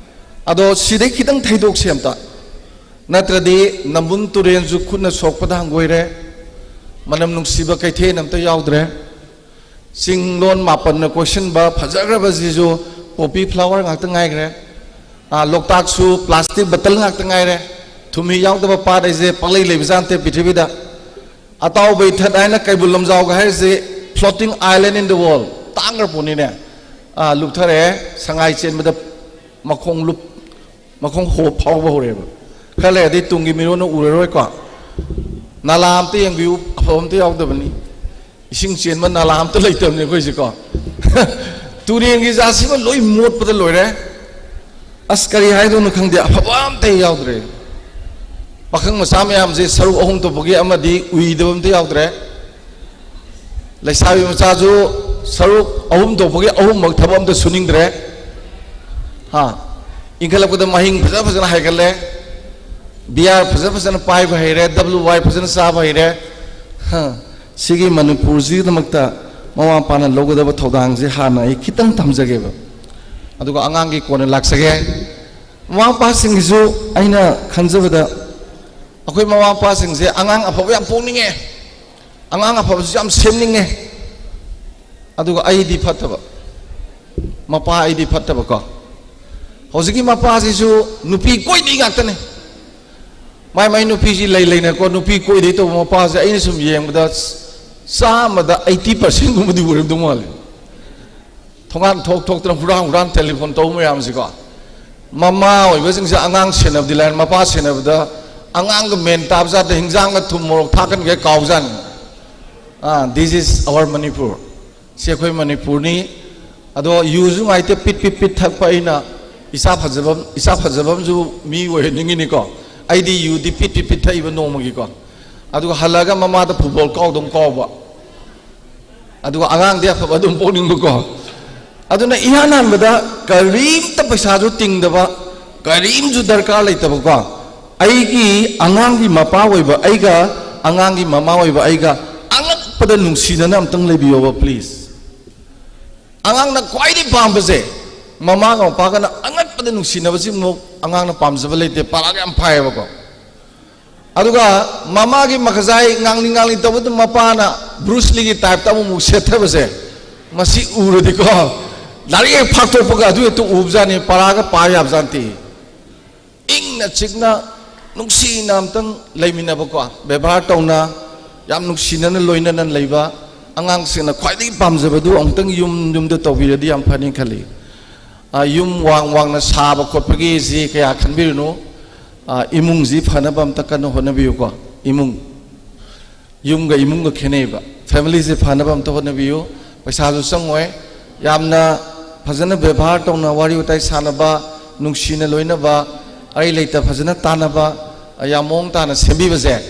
ꯑꯗꯣ ꯁꯤꯗꯩ ꯈꯤꯇꯪ ꯊꯩꯗꯣꯛꯁꯦ ꯑꯝꯇ꯫ ꯅꯠꯇ꯭ꯔꯗꯤ ꯅꯝꯕꯨꯜ ꯇꯨꯔꯦꯜꯁꯨ ꯈꯨꯠꯅ ꯁꯣꯛꯄꯗ ꯍꯪꯒꯣꯏꯔꯦ, ꯃꯅꯝ ꯅꯨꯡꯁꯤꯕ ꯀꯩꯊꯦꯜ ꯑꯝꯇ ꯌꯥꯎꯗ꯭ꯔꯦ꯫ ꯆꯤꯡꯂꯣꯟ ꯃꯥꯄꯟꯅ ꯀꯣꯏꯁꯤꯟꯕ ꯐꯖꯈ꯭ꯔꯕꯁꯤꯁꯨ ꯄꯣꯄꯤ ꯐ꯭ꯂꯥꯋꯔ ꯉꯥꯛꯇ ꯉꯥꯏꯈ꯭ꯔꯦ꯫ ꯑꯥ, ꯂꯣꯛꯇꯥꯛꯁꯨ ꯄ꯭ꯂꯥꯁꯇꯤꯛ ꯕꯇꯜ ꯉꯥꯛꯇ ꯉꯥꯏꯔꯦ꯫ ꯊꯨꯝꯍꯤ ꯌꯥꯎꯗꯕ ꯄꯥꯠ ꯍꯥꯏꯁꯦ ꯄꯪꯂꯩ ꯂꯩꯕꯖꯥꯠ ꯅꯠꯇꯦ ꯄ꯭ꯔꯤꯊꯤꯕꯤꯗ꯫ ꯑꯇꯥꯎꯕ ꯏꯊꯠ ꯍꯥꯏꯅ ꯀꯩꯕꯨꯜ ꯂꯝꯖꯥꯎꯒ ꯍꯥꯏꯔꯤꯁꯦ floating island in the world, ꯇꯥꯡꯈ꯭ꯔ ꯄꯣꯠꯅꯤꯅꯦ꯫ ꯑꯥ, ꯂꯨꯞꯊꯔꯛꯑꯦ, ꯁꯉꯥꯏ ꯆꯦꯟꯕꯗ ꯃꯈꯣꯡ ꯂꯨꯞ, ꯃꯈꯣꯡ ꯍꯣꯞ ꯐꯥꯎꯕ ꯍꯧꯔꯦꯕ꯫ ꯈꯔ ꯂꯩꯔꯗꯤ ꯇꯨꯡꯒꯤ ꯃꯤꯔꯣꯟꯅ ꯎꯔꯔꯣꯏꯀꯣ꯫ ꯅꯥꯂꯥ ꯑꯝꯇ ꯌꯦꯡꯕꯤꯌꯨ, ꯑꯐꯕ ꯑꯝꯇ ꯌꯥꯎꯗꯕꯅꯤ꯫ ꯏꯁꯤꯡ ꯆꯦꯟꯕ ꯅꯥꯂꯥ ꯑꯝꯇ ꯂꯩꯇꯕꯅꯤ ꯑꯩꯈꯣꯏꯁꯤꯀꯣ꯫ ꯇꯨꯔꯦꯟꯒꯤ ꯖꯥꯠꯁꯤꯃ ꯂꯣꯏ ꯃꯣꯠꯄꯗ ꯂꯣꯏꯔꯦ꯫ ꯑꯁ, ꯀꯔꯤ ꯍꯥꯏꯗꯣꯏꯅꯣ ꯈꯪꯗꯦ, ꯑꯐꯕ ꯑꯝꯇ ꯍꯦꯛ ꯌꯥꯎꯗ꯭ꯔꯦ꯫ ꯄꯥꯈꯪ ꯃꯆꯥ ꯃꯌꯥꯝꯁꯦ ꯁꯔꯨꯛ ꯑꯍꯨꯝ ꯊꯣꯛꯄꯒꯤ ꯑꯃꯗꯤ ꯎꯏꯗꯕ ꯑꯝꯇ ꯌꯥꯎꯗ꯭ꯔꯦ꯫ ꯂꯩꯁꯥꯕꯤ ꯃꯆꯥꯁꯨ ꯁꯔꯨꯛ ꯑꯍꯨꯝ ꯊꯣꯛꯄꯒꯤ ꯑꯍꯨꯝꯃꯛ ꯊꯕꯛ ꯑꯝꯇ ꯁꯨꯅꯤꯡꯗ꯭ꯔꯦ꯫ ꯍꯥ? ꯏꯟꯈꯠꯂꯛꯄꯗ ꯃꯍꯤꯡ ꯐꯖ ꯐꯖꯅ ꯍꯥꯏꯒꯠꯂꯦ, ꯕꯤꯌꯥꯔ ꯐꯖ ꯐꯖꯅ ꯄꯥꯏꯕ ꯍꯩꯔꯦ, ꯗꯕ꯭ꯂꯤꯌꯨ ꯋꯥꯏ ꯐꯖꯅ ꯆꯥꯕ ꯍꯩꯔꯦ꯫ ꯍꯥ? ꯁꯤꯒꯤ ꯃꯅꯤꯄꯨꯔꯁꯤꯒꯤꯗꯃꯛꯇ ꯃꯃꯥ ꯃꯄꯥꯅ ꯂꯧꯒꯗꯕ ꯊꯧꯗꯥꯡꯁꯦ ꯍꯥꯟꯅ ꯑꯩ ꯈꯤꯇꯪ ꯊꯝꯖꯒꯦꯕ, ꯑꯗꯨꯒ ꯑꯉꯥꯡꯒꯤ ꯀꯣꯟꯅ ꯂꯥꯛꯆꯒꯦ꯫ ꯃꯃꯥ ꯃꯄꯥꯁꯤꯡꯒꯤꯁꯨ ꯑꯩꯅ ꯈꯟꯖꯕꯗ, ꯑꯩꯈꯣꯏ ꯃꯃꯥ ꯃꯄꯥꯁꯤꯡꯁꯦ ꯑꯉꯥꯡ ꯑꯐꯕ ꯌꯥꯝ ꯄꯣꯛꯅꯤꯡꯉꯦ, ꯑꯉꯥꯡ ꯑꯐꯕꯁꯨ ꯌꯥꯝ ꯁꯦꯝꯅꯤꯡꯉꯦ, ꯑꯗꯨꯒ ꯑꯩꯗꯤ ꯐꯠꯇꯕ, ꯃꯄꯥ ꯑꯩꯗꯤ ꯐꯠꯇꯕꯀꯣ꯫ ꯍꯧꯖꯤꯛꯀꯤ ꯃꯄꯥꯁꯤꯁꯨ ꯅꯨꯄꯤ ꯀꯣꯏꯗꯩ ꯉꯥꯛꯇꯅꯦ꯫ ꯃꯥꯏ ꯃꯥꯏ ꯅꯨꯄꯤꯁꯤ ꯂꯩ ꯂꯩꯅꯀꯣ, ꯅꯨꯄꯤ ꯀꯣꯏꯗꯩ ꯇꯧꯕ ꯃꯄꯥꯁꯦ ꯑꯩꯅ ꯁꯨꯝ ꯌꯦꯡꯕꯗ ꯆꯥꯝꯃꯗ eighty percent ꯒꯨꯝꯕꯗꯤ ꯑꯣꯏꯔꯝꯗꯧ ꯃꯥꯜꯂꯦ꯫ ꯊꯣꯡꯒꯥꯟ ꯊꯣꯛ ꯊꯣꯛꯇꯅ ꯍꯨꯔꯥꯟ ꯍꯨꯔꯥꯟ ꯇꯦꯂꯤꯐꯣꯟ ꯇꯧꯕ ꯃꯌꯥꯝꯁꯤꯀꯣ꯫ ꯃꯃꯥ ꯑꯣꯏꯕꯁꯤꯡꯁꯦ ꯑꯉꯥꯡ ꯁꯦꯟꯅꯕꯗꯤ ꯂꯥꯏꯔ, ꯃꯄꯥ ꯁꯦꯟꯅꯕꯗ ꯑꯉꯥꯡꯒ ꯃꯦꯟ ꯇꯥꯕ ꯖꯥꯠꯇ ꯍꯤꯟꯖꯥꯡꯒ ꯊꯨꯝ ꯃꯣꯔꯣꯛ ꯊꯥꯛꯀꯟꯒꯦ ꯀꯥꯎꯖꯥꯠꯅꯤ꯫ ꯑꯥ, this is our Manipur꯫ ꯁꯤ ꯑꯩꯈꯣꯏ ꯃꯅꯤꯄꯨꯔꯅꯤ꯫ ꯑꯗꯣ ꯌꯨꯁꯨ ꯉꯥꯏꯇꯦ, ꯄꯤꯠ ꯄꯤꯠ ꯄꯤꯠ ꯊꯛꯄ꯫ ꯑꯩꯅ ꯏꯆꯥ ꯐꯖꯕ, ꯏꯆꯥ ꯐꯖꯕ ꯑꯃꯁꯨ ꯃꯤ ꯑꯣꯏꯍꯟꯅꯤꯡꯉꯤꯅꯤꯀꯣ꯫ ꯑꯩꯗꯤ ꯌꯨꯗꯤ ꯄꯤꯠ ꯄꯤꯠ ꯄꯤꯠ ꯊꯛꯏꯕ ꯅꯣꯡꯃꯒꯤꯀꯣ꯫ ꯑꯗꯨꯒ ꯍꯜꯂꯛꯑꯒ ꯃꯃꯥꯗ ꯐꯨꯠꯕꯣꯜ ꯀꯥꯎꯗꯧ ꯀꯥꯎꯕ꯫ ꯑꯗꯨꯒ ꯑꯉꯥꯡꯗꯤ ꯑꯐꯕ ꯑꯗꯨꯝ ꯄꯣꯛꯅꯤꯡꯕꯀꯣ꯫ ꯑꯗꯨꯅ ꯏꯍꯥꯟ ꯍꯥꯟꯕꯗ ꯀꯔꯤꯝꯇ ꯄꯩꯁꯥꯁꯨ ꯇꯤꯡꯗꯕ, ꯀꯔꯤꯝꯁꯨ ꯗꯔꯀꯥꯔ ꯂꯩꯇꯕꯀꯣ꯫ ꯑꯩꯒꯤ ꯑꯉꯥꯡꯒꯤ ꯃꯄꯥ ꯑꯣꯏꯕ ꯑꯩꯒ, ꯑꯉꯥꯡꯒꯤ ꯃꯃꯥ ꯑꯣꯏꯕ ꯑꯩꯒ ꯑꯉꯛꯄꯗ ꯅꯨꯡꯁꯤꯅꯅ ꯑꯝꯇꯪ ꯂꯩꯕꯤꯌꯣꯕ, please꯫ ꯑꯉꯥꯡꯅ ꯈ꯭ꯋꯥꯏꯗꯒꯤ ꯄꯥꯝꯕꯁꯦ, ꯃꯃꯥꯒ ꯃꯄꯥꯒꯅ ꯑꯉꯛꯄꯗ ꯅꯨꯡꯁꯤꯅꯕꯁꯤꯃꯨꯛ ꯑꯉꯥꯡꯅ ꯄꯥꯝꯖꯕ ꯂꯩꯇꯦ꯫ ꯄꯥꯔꯥꯒ ꯌꯥꯝ ꯐꯥꯏꯌꯦꯕꯀꯣ꯫ ꯑꯗꯨꯒ ꯃꯃꯥꯒꯤ ꯃꯈꯖꯥꯏ ꯉꯥꯡꯂꯤ ꯉꯥꯡꯂꯤ ꯇꯧꯕꯗꯨ ꯃꯄꯥꯅ ꯕ꯭ꯔꯨꯁ ꯂꯤꯒꯤ ꯇꯥꯏꯞꯇ ꯑꯃꯨꯛꯃꯨꯛ ꯁꯦꯠꯊꯕꯁꯦ, ꯃꯁꯤ ꯎꯔꯗꯤꯀꯣ, ꯂꯥꯏꯔꯤꯛ ꯍꯦꯛ ꯐꯥꯛꯇꯣꯛꯄꯒ ꯑꯗꯨ ꯍꯦꯛꯇ ꯎꯕꯖꯥꯠꯅꯤ, ꯄꯥꯔꯥꯒ ꯄꯥ ꯌꯥꯕꯖꯥꯠ ꯅꯠꯇꯦ꯫ ꯏꯪꯅ ꯆꯤꯛꯅ ꯅꯨꯡꯁꯤꯅ ꯑꯝꯇꯪ ꯂꯩꯃꯤꯟꯅꯕꯀꯣ, ꯕꯦꯕꯥꯔ ꯇꯧꯅ ꯌꯥꯝ ꯅꯨꯡꯁꯤꯅꯅ ꯂꯣꯏꯅꯅ ꯂꯩꯕ, ꯑꯉꯥꯡꯁꯤꯡꯅ ꯈ꯭ꯋꯥꯏꯗꯒꯤ ꯄꯥꯝꯖꯕꯗꯨ ꯑꯃꯨꯛꯇꯪ ꯌꯨꯝ ꯌꯨꯝꯗ ꯇꯧꯕꯤꯔꯗꯤ ꯌꯥꯝ ꯐꯅꯤ ꯈꯜꯂꯤ꯫ ꯑ, ꯌꯨꯝ ꯋꯥꯡ ꯋꯥꯡꯅ ꯁꯥꯕ ꯈꯣꯠꯄꯒꯤꯁꯤ ꯀꯌꯥ ꯈꯟꯕꯤꯔꯨꯅꯨ꯫ ꯑ, ꯏꯃꯨꯡꯁꯤ ꯐꯅꯕ ꯑꯝꯇ ꯀꯟꯅ ꯍꯣꯠꯅꯕꯤꯌꯨꯀꯣ꯫ ꯏꯃꯨꯡ, ꯌꯨꯝꯒ ꯏꯃꯨꯡꯒ ꯈꯦꯠꯅꯩꯕ꯫ ꯐꯦꯃꯤꯂꯤꯁꯦ ꯐꯅꯕ ꯑꯝꯇ ꯍꯣꯠꯅꯕꯤꯌꯨ꯫ ꯄꯩꯁꯥꯁꯨ ꯆꯪꯉꯣꯏ꯫ ꯌꯥꯝꯅ ꯐꯖꯅ ꯕꯦꯕꯥꯔ ꯇꯧꯅ ꯋꯥꯔꯤ ꯋꯥꯇꯥꯏ ꯁꯥꯟꯅꯕ, ꯅꯨꯡꯁꯤꯅ ꯂꯣꯏꯅꯕ, ꯑꯔꯩ ꯂꯩꯇ ꯐꯖꯅ ꯇꯥꯟꯅꯕ, ꯌꯥꯝ ꯃꯑꯣꯡ ꯇꯥꯅ ꯁꯦꯝꯕꯤꯕꯁꯦ,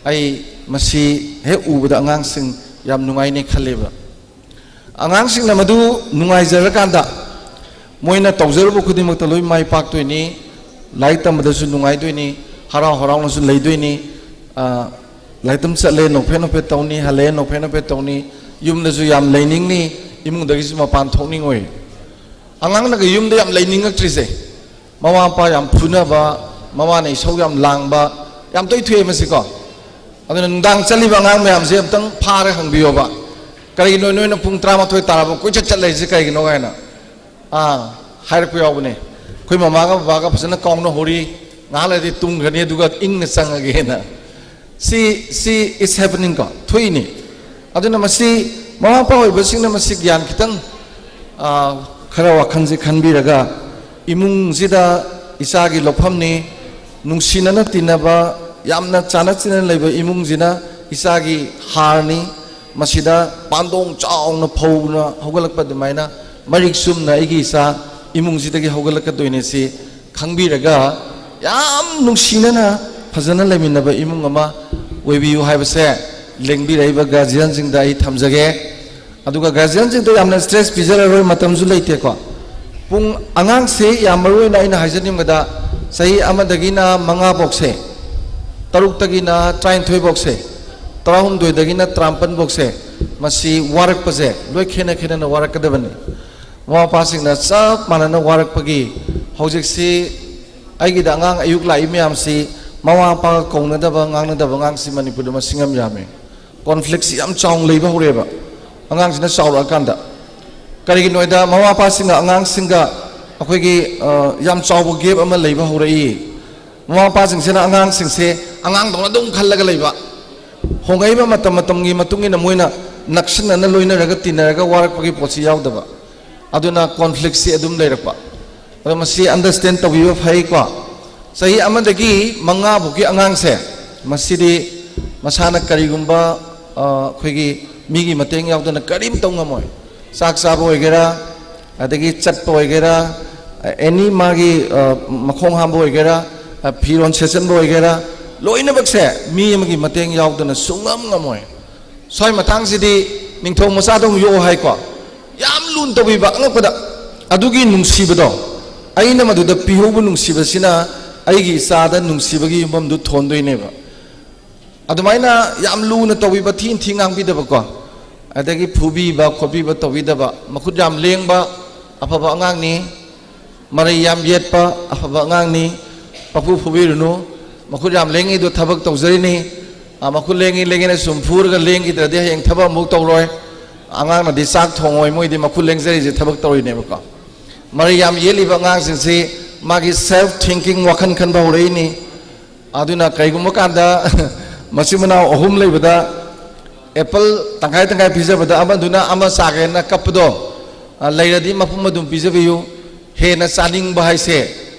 ꯑꯩ ꯃꯁꯤ ꯍꯦꯛ ꯎꯕꯗ ꯑꯉꯥꯡꯁꯤꯡ ꯌꯥꯝ ꯅꯨꯡꯉꯥꯏꯅꯦ ꯈꯜꯂꯦꯕ꯫ ꯑꯉꯥꯡꯁꯤꯡꯅ ꯃꯗꯨ ꯅꯨꯡꯉꯥꯏꯖꯔꯀꯥꯟꯗ ꯃꯣꯏꯅ ꯇꯧꯖꯔꯨꯕ ꯈꯨꯗꯤꯡꯃꯛꯇ ꯂꯣꯏ ꯃꯥꯏ ꯄꯥꯛꯇꯣꯏꯅꯤ꯫ ꯂꯥꯏꯔꯤꯛ ꯇꯝꯕꯗꯁꯨ ꯅꯨꯡꯉꯥꯏꯗꯣꯏꯅꯤ, ꯍꯔꯥꯎ ꯍꯔꯥꯎꯅꯁꯨ ꯂꯩꯗꯣꯏꯅꯤ꯫ ꯑ, ꯂꯥꯏꯔꯤꯛ ꯇꯝ ꯆꯠꯂꯦ, ꯅꯣꯛꯐꯦꯠ ꯅꯣꯛꯐꯦꯠ ꯇꯧꯅꯤ, ꯍꯜꯂꯛꯑꯦ, ꯅꯣꯛꯐꯦꯠ ꯅꯣꯛꯐꯦꯠ ꯇꯧꯅꯤ꯫ ꯌꯨꯝꯗꯁꯨ ꯌꯥꯝ ꯂꯩꯅꯤꯡꯅꯤ, ꯏꯃꯨꯡꯗꯒꯤꯁꯨ ꯃꯄꯥꯟ ꯊꯣꯛꯅꯤꯡꯉꯣꯏ꯫ ꯑꯉꯥꯡꯅꯒ ꯌꯨꯝꯗ ꯌꯥꯝ ꯂꯩꯅꯤꯡꯉꯛꯇ꯭ꯔꯤꯁꯦ, ꯃꯃꯥ ꯃꯄꯥ ꯌꯥꯝ ꯐꯨꯅꯕ, ꯃꯃꯥꯅ ꯏꯁꯧ ꯌꯥꯝ ꯂꯥꯡꯕ, ꯌꯥꯝ ꯇꯣꯏ ꯊꯣꯛꯑꯦ ꯃꯁꯤꯀꯣ꯫ ꯑꯗꯨꯅ ꯅꯨꯡꯗꯥꯡ ꯆꯠꯂꯤꯕ ꯑꯉꯥꯡ ꯃꯌꯥꯝꯁꯦ ꯑꯝꯇꯪ ꯐꯥꯔ ꯍꯪꯕꯤꯌꯣꯕ, "ꯀꯔꯤꯒꯤꯅꯣ ꯅꯣꯏꯅ ꯄꯨꯡ ꯇꯔꯥꯃꯥꯊꯣꯏ ꯇꯥꯔꯕ ꯀꯣꯏꯆꯠ ꯆꯠ ꯂꯩꯔꯤꯁꯦ ꯀꯔꯤꯒꯤꯅꯣ?" ꯍꯥꯏꯅ꯫ ꯑꯥ, ꯍꯥꯏꯔꯛꯄ ꯌꯥꯎꯕꯅꯦ꯫ "ꯑꯩꯈꯣꯏ ꯃꯃꯥꯒ ꯕꯕꯥꯒ ꯐꯖꯅ ꯀꯥꯎꯅꯍꯧꯔꯤ, ꯉꯥꯏꯍꯥꯛ ꯂꯩꯔꯗꯤ ꯇꯨꯝꯈ꯭ꯔꯅꯤ, ꯑꯗꯨꯒ ꯏꯪꯅ ꯆꯪꯉꯒꯦꯅ"꯫ ꯁꯤ, ꯁꯤ is happening ꯀꯣ, ꯊꯣꯛꯏꯅꯤ꯫ ꯑꯗꯨꯅ ꯃꯁꯤ ꯃꯃꯥ ꯃꯄꯥ ꯑꯣꯏꯕꯁꯤꯡꯅ ꯃꯁꯤ ꯒ꯭ꯌꯥꯟ ꯈꯤꯇꯪ, ꯑ, ꯈꯔ ꯋꯥꯈꯜꯁꯦ ꯈꯟꯕꯤꯔꯒ, ꯏꯃꯨꯡꯁꯤꯗ ꯏꯆꯥꯒꯤ ꯂꯧꯐꯝꯅꯤ, ꯅꯨꯡꯁꯤꯅꯅ ꯇꯤꯟꯅꯕ, ꯌꯥꯝꯅ ꯆꯥꯟꯅ ꯆꯤꯟꯅ ꯂꯩꯕ ꯏꯃꯨꯡꯁꯤꯅ ꯏꯆꯥꯒꯤ ꯍꯥꯔꯅꯤ, ꯃꯁꯤꯗ ꯄꯥꯟꯗꯣꯡ ꯆꯥꯎꯅ ꯐꯧꯅ ꯍꯧꯒꯠꯂꯛꯄ ꯑꯗꯨꯃꯥꯏꯅ ꯃꯔꯤꯛ ꯆꯨꯝꯅ ꯑꯩꯒꯤ ꯏꯆꯥ ꯏꯃꯨꯡꯁꯤꯗꯒꯤ ꯍꯧꯒꯠꯂꯛꯀꯗꯣꯏꯅꯦ ꯁꯤ ꯈꯪꯕꯤꯔꯒ, ꯌꯥꯝ ꯅꯨꯡꯁꯤꯅꯅ ꯐꯖꯅ ꯂꯩꯃꯤꯟꯅꯕ ꯏꯃꯨꯡ ꯑꯃ ꯑꯣꯏꯕꯤꯌꯨ ꯍꯥꯏꯕꯁꯦ ꯂꯦꯡꯕꯤꯔꯛꯏꯕ ꯒꯥꯔꯖꯤꯌꯟꯁꯤꯡꯗ ꯑꯩ ꯊꯝꯖꯒꯦ꯫ ꯑꯗꯨꯒ ꯒꯥꯔꯖꯤꯌꯟꯁꯤꯡꯗ ꯌꯥꯝꯅ ꯁ꯭ꯇ꯭ꯔꯦꯁ ꯄꯤꯖꯔꯔꯣꯏ, ꯃꯇꯝꯁꯨ ꯂꯩꯇꯦꯀꯣ꯫ ꯄꯨꯡ, ꯑꯉꯥꯡꯁꯤ ꯌꯥꯝ ꯃꯔꯨ ꯑꯣꯏꯅ ꯑꯩꯅ ꯍꯥꯏꯖꯅꯤꯡꯕꯗ, ꯆꯍꯤ ꯑꯃꯗꯒꯤꯅ ꯃꯉꯥ ꯐꯥꯎꯁꯦ, ꯇꯔꯨꯛꯇꯒꯤꯅ ꯇꯔꯥꯅꯤꯊꯣꯏ ꯐꯥꯎꯁꯦ, ꯇꯔꯥꯍꯨꯝꯗꯣꯏꯗꯒꯤꯅ ꯇꯔꯥꯃꯥꯄꯟ ꯐꯥꯎꯁꯦ, ꯃꯁꯤ ꯋꯥꯔꯛꯄꯁꯦ ꯂꯣꯏ ꯈꯦꯠꯅ ꯈꯦꯠꯅꯅ ꯋꯥꯔꯛꯀꯗꯕꯅꯤ꯫ ꯃꯃꯥ ꯃꯄꯥꯁꯤꯡꯅ ꯆꯞ ꯃꯥꯟꯅꯅ ꯋꯥꯔꯛꯄꯒꯤ, ꯍꯧꯖꯤꯛꯁꯤ ꯑꯩꯒꯤꯗ ꯑꯉꯥꯡ ꯑꯌꯨꯛ ꯂꯥꯛꯏ ꯃꯌꯥꯝꯁꯤ ꯃꯃꯥ ꯃꯄꯥꯒ ꯀꯧꯅꯗꯕ, ꯉꯥꯡꯅꯗꯕ ꯑꯉꯥꯡꯁꯤ ꯃꯅꯤꯄꯨꯔꯗ ꯃꯁꯤꯡ ꯌꯥꯝ ꯌꯥꯝꯃꯤ꯫ ꯀꯣꯟꯐ꯭ꯂꯤꯛꯁꯤ ꯌꯥꯝ ꯆꯥꯎꯅ ꯂꯩꯕ ꯍꯧꯔꯛꯑꯦꯕ, ꯑꯉꯥꯡꯁꯤꯅ ꯆꯥꯎꯔꯛꯑꯀꯥꯟꯗ꯫ ꯀꯔꯤꯒꯤꯅꯣ ꯍꯥꯏꯗ, ꯃꯃꯥ ꯃꯄꯥꯁꯤꯡꯒ ꯑꯉꯥꯡꯁꯤꯡꯒ ꯑꯩꯈꯣꯏꯒꯤ, ꯑ, ꯌꯥꯝ ꯆꯥꯎꯕ ꯒꯦꯞ ꯑꯃ ꯂꯩꯕ ꯍꯧꯔꯛꯏ꯫ ꯃꯃꯥ ꯃꯄꯥꯁꯤꯡꯁꯤꯅ ꯑꯉꯥꯡꯁꯤꯡꯁꯦ ꯑꯉꯥꯡꯗꯧꯅ ꯑꯗꯨꯝ ꯈꯜꯂꯒ ꯂꯩꯕ꯫ ꯍꯣꯡꯉꯛꯏꯕ ꯃꯇꯝ ꯃꯇꯝꯒꯤ ꯃꯇꯨꯡ ꯏꯟꯅ ꯃꯣꯏꯅ ꯅꯛꯁꯤꯟꯅꯅ ꯂꯣꯏꯅꯔꯒ ꯇꯤꯟꯅꯔꯒ ꯋꯥꯔꯛꯄꯒꯤ ꯄꯣꯠꯁꯤ ꯌꯥꯎꯗꯕ꯫ ꯑꯗꯨꯅ ꯀꯣꯟꯐ꯭ꯂꯤꯛꯁꯤ ꯑꯗꯨꯝ ꯂꯩꯔꯛꯄ꯫ ꯑꯗꯣ ꯃꯁꯤ ꯑꯟꯗꯔꯁ꯭ꯇꯦꯟ ꯇꯧꯕꯤꯕ ꯐꯩꯀꯣ꯫ ꯆꯍꯤ ꯑꯃꯗꯒꯤ ꯃꯉꯥ ꯐꯥꯎꯒꯤ ꯑꯉꯥꯡꯁꯦ, ꯃꯁꯤꯗꯤ ꯃꯁꯥꯅ ꯀꯔꯤꯒꯨꯝꯕ, ꯑ, ꯑꯩꯈꯣꯏꯒꯤ ꯃꯤꯒꯤ ꯃꯇꯦꯡ ꯌꯥꯎꯗꯅ ꯀꯔꯤꯝ ꯇꯧ ꯉꯝꯃꯣꯏ꯫ ꯆꯥꯛ ꯆꯥꯕ ꯑꯣꯏꯒꯦꯔꯥ, ꯑꯗꯒꯤ ꯆꯠꯄ ꯑꯣꯏꯒꯦꯔꯥ, ꯑꯦꯅꯤ ꯃꯥꯒꯤ, ꯑ, ꯃꯈꯣꯡ ꯍꯥꯝꯕ ꯑꯣꯏꯒꯦꯔꯥ, ꯑ, ꯐꯤꯔꯣꯟ ꯁꯦꯠꯆꯟꯕ ꯑꯣꯏꯒꯦꯔꯥ, ꯂꯣꯏꯅꯃꯛꯁꯦ ꯃꯤ ꯑꯃꯒꯤ ꯃꯇꯦꯡ ꯌꯥꯎꯗꯅ ꯁꯨꯡꯉꯝ ꯉꯝꯃꯣꯏ꯫ ꯁ꯭ꯋꯥꯏ ꯃꯇꯥꯡꯁꯤꯗꯤ ꯅꯤꯡꯊꯧ ꯃꯆꯥꯗꯧꯅ ꯌꯣꯛꯑꯣ ꯍꯥꯏꯀꯣ꯫ ꯌꯥꯝ ꯂꯨꯅ ꯇꯧꯕꯤꯕ, ꯑꯉꯛꯄꯗ꯫ ꯑꯗꯨꯒꯤ ꯅꯨꯡꯁꯤꯕꯗꯣ, ꯑꯩꯅ ꯃꯗꯨꯗ ꯄꯤꯍꯧꯕ ꯅꯨꯡꯁꯤꯕꯁꯤꯅ ꯑꯩꯒꯤ ꯏꯆꯥꯗ ꯅꯨꯡꯁꯤꯕꯒꯤ ꯌꯨꯝꯐꯝꯗꯨ ꯊꯣꯟꯗꯣꯏꯅꯦꯕ꯫ ꯑꯗꯨꯃꯥꯏꯅ ꯌꯥꯝ ꯂꯨꯅ ꯇꯧꯕꯤꯕ, ꯊꯤ ꯊꯤ ꯉꯥꯡꯕꯤꯗꯕꯀꯣ, ꯑꯗꯒꯤ ꯐꯨꯕꯤꯕ ꯈꯣꯠꯄꯤꯕ ꯇꯧꯕꯤꯗꯕ, ꯃꯈꯨꯠ ꯌꯥꯝ ꯂꯦꯡꯕ ꯑꯐꯕ ꯑꯉꯥꯡꯅꯤ, ꯃꯔꯩ ꯌꯥꯝ ꯌꯦꯠꯄ ꯑꯐꯕ ꯑꯉꯥꯡꯅꯤ, ꯄꯐꯨ ꯐꯨꯕꯤꯔꯨꯅꯨ, ꯃꯈꯨꯠ ꯌꯥꯝ ꯂꯦꯡꯉꯤꯗꯣ ꯊꯕꯛ ꯇꯧꯖꯔꯤꯅꯤ, ꯑ, ꯃꯈꯨꯠ ꯂꯦꯡꯉꯤ ꯂꯦꯡꯉꯤꯅ ꯁꯨꯝ ꯐꯨꯔꯒ ꯂꯦꯡꯈꯤꯗ꯭ꯔꯗꯤ ꯍꯌꯦꯡ ꯊꯕꯛ ꯑꯃꯨꯛ ꯇꯧꯔꯣꯏ, ꯑꯉꯥꯡꯅꯗꯤ ꯆꯥꯛ ꯊꯣꯡꯉꯣꯏ, ꯃꯣꯏꯗꯤ ꯃꯈꯨꯠ ꯂꯦꯡꯖꯔꯤꯁꯦ ꯊꯕꯛ ꯇꯧꯔꯤꯅꯦꯕꯀꯣ꯫ ꯃꯔꯩ ꯌꯥꯝ ꯌꯦꯠꯂꯤꯕ ꯑꯉꯥꯡꯁꯤꯡꯁꯤ ꯃꯥꯒꯤ ꯁꯦꯜꯐ ꯊꯤꯡꯀꯤꯡ, ꯋꯥꯈꯜ ꯈꯟꯕ ꯍꯧꯔꯛꯏꯅꯤ꯫ ꯑꯗꯨꯅ ꯀꯔꯤꯒꯨꯝꯕ ꯀꯥꯟꯗ ꯃꯆꯤꯟ ꯃꯅꯥꯎ ꯑꯍꯨꯝ ꯂꯩꯕꯗ ꯑꯦꯄꯜ ꯇꯪꯈꯥꯏ ꯇꯪꯈꯥꯏ ꯄꯤꯖꯕꯗ ꯑꯃꯗꯨꯅ ꯑꯃ ꯆꯥꯒꯦꯅ ꯀꯞꯄꯗꯣ, ꯑ, ꯂꯩꯔꯗꯤ ꯃꯄꯨꯝ ꯑꯗꯨꯝ ꯄꯤꯖꯕꯤꯌꯨ꯫ ꯍꯦꯟꯅ ꯆꯥꯅꯤꯡꯕ ꯍꯥꯏꯁꯦ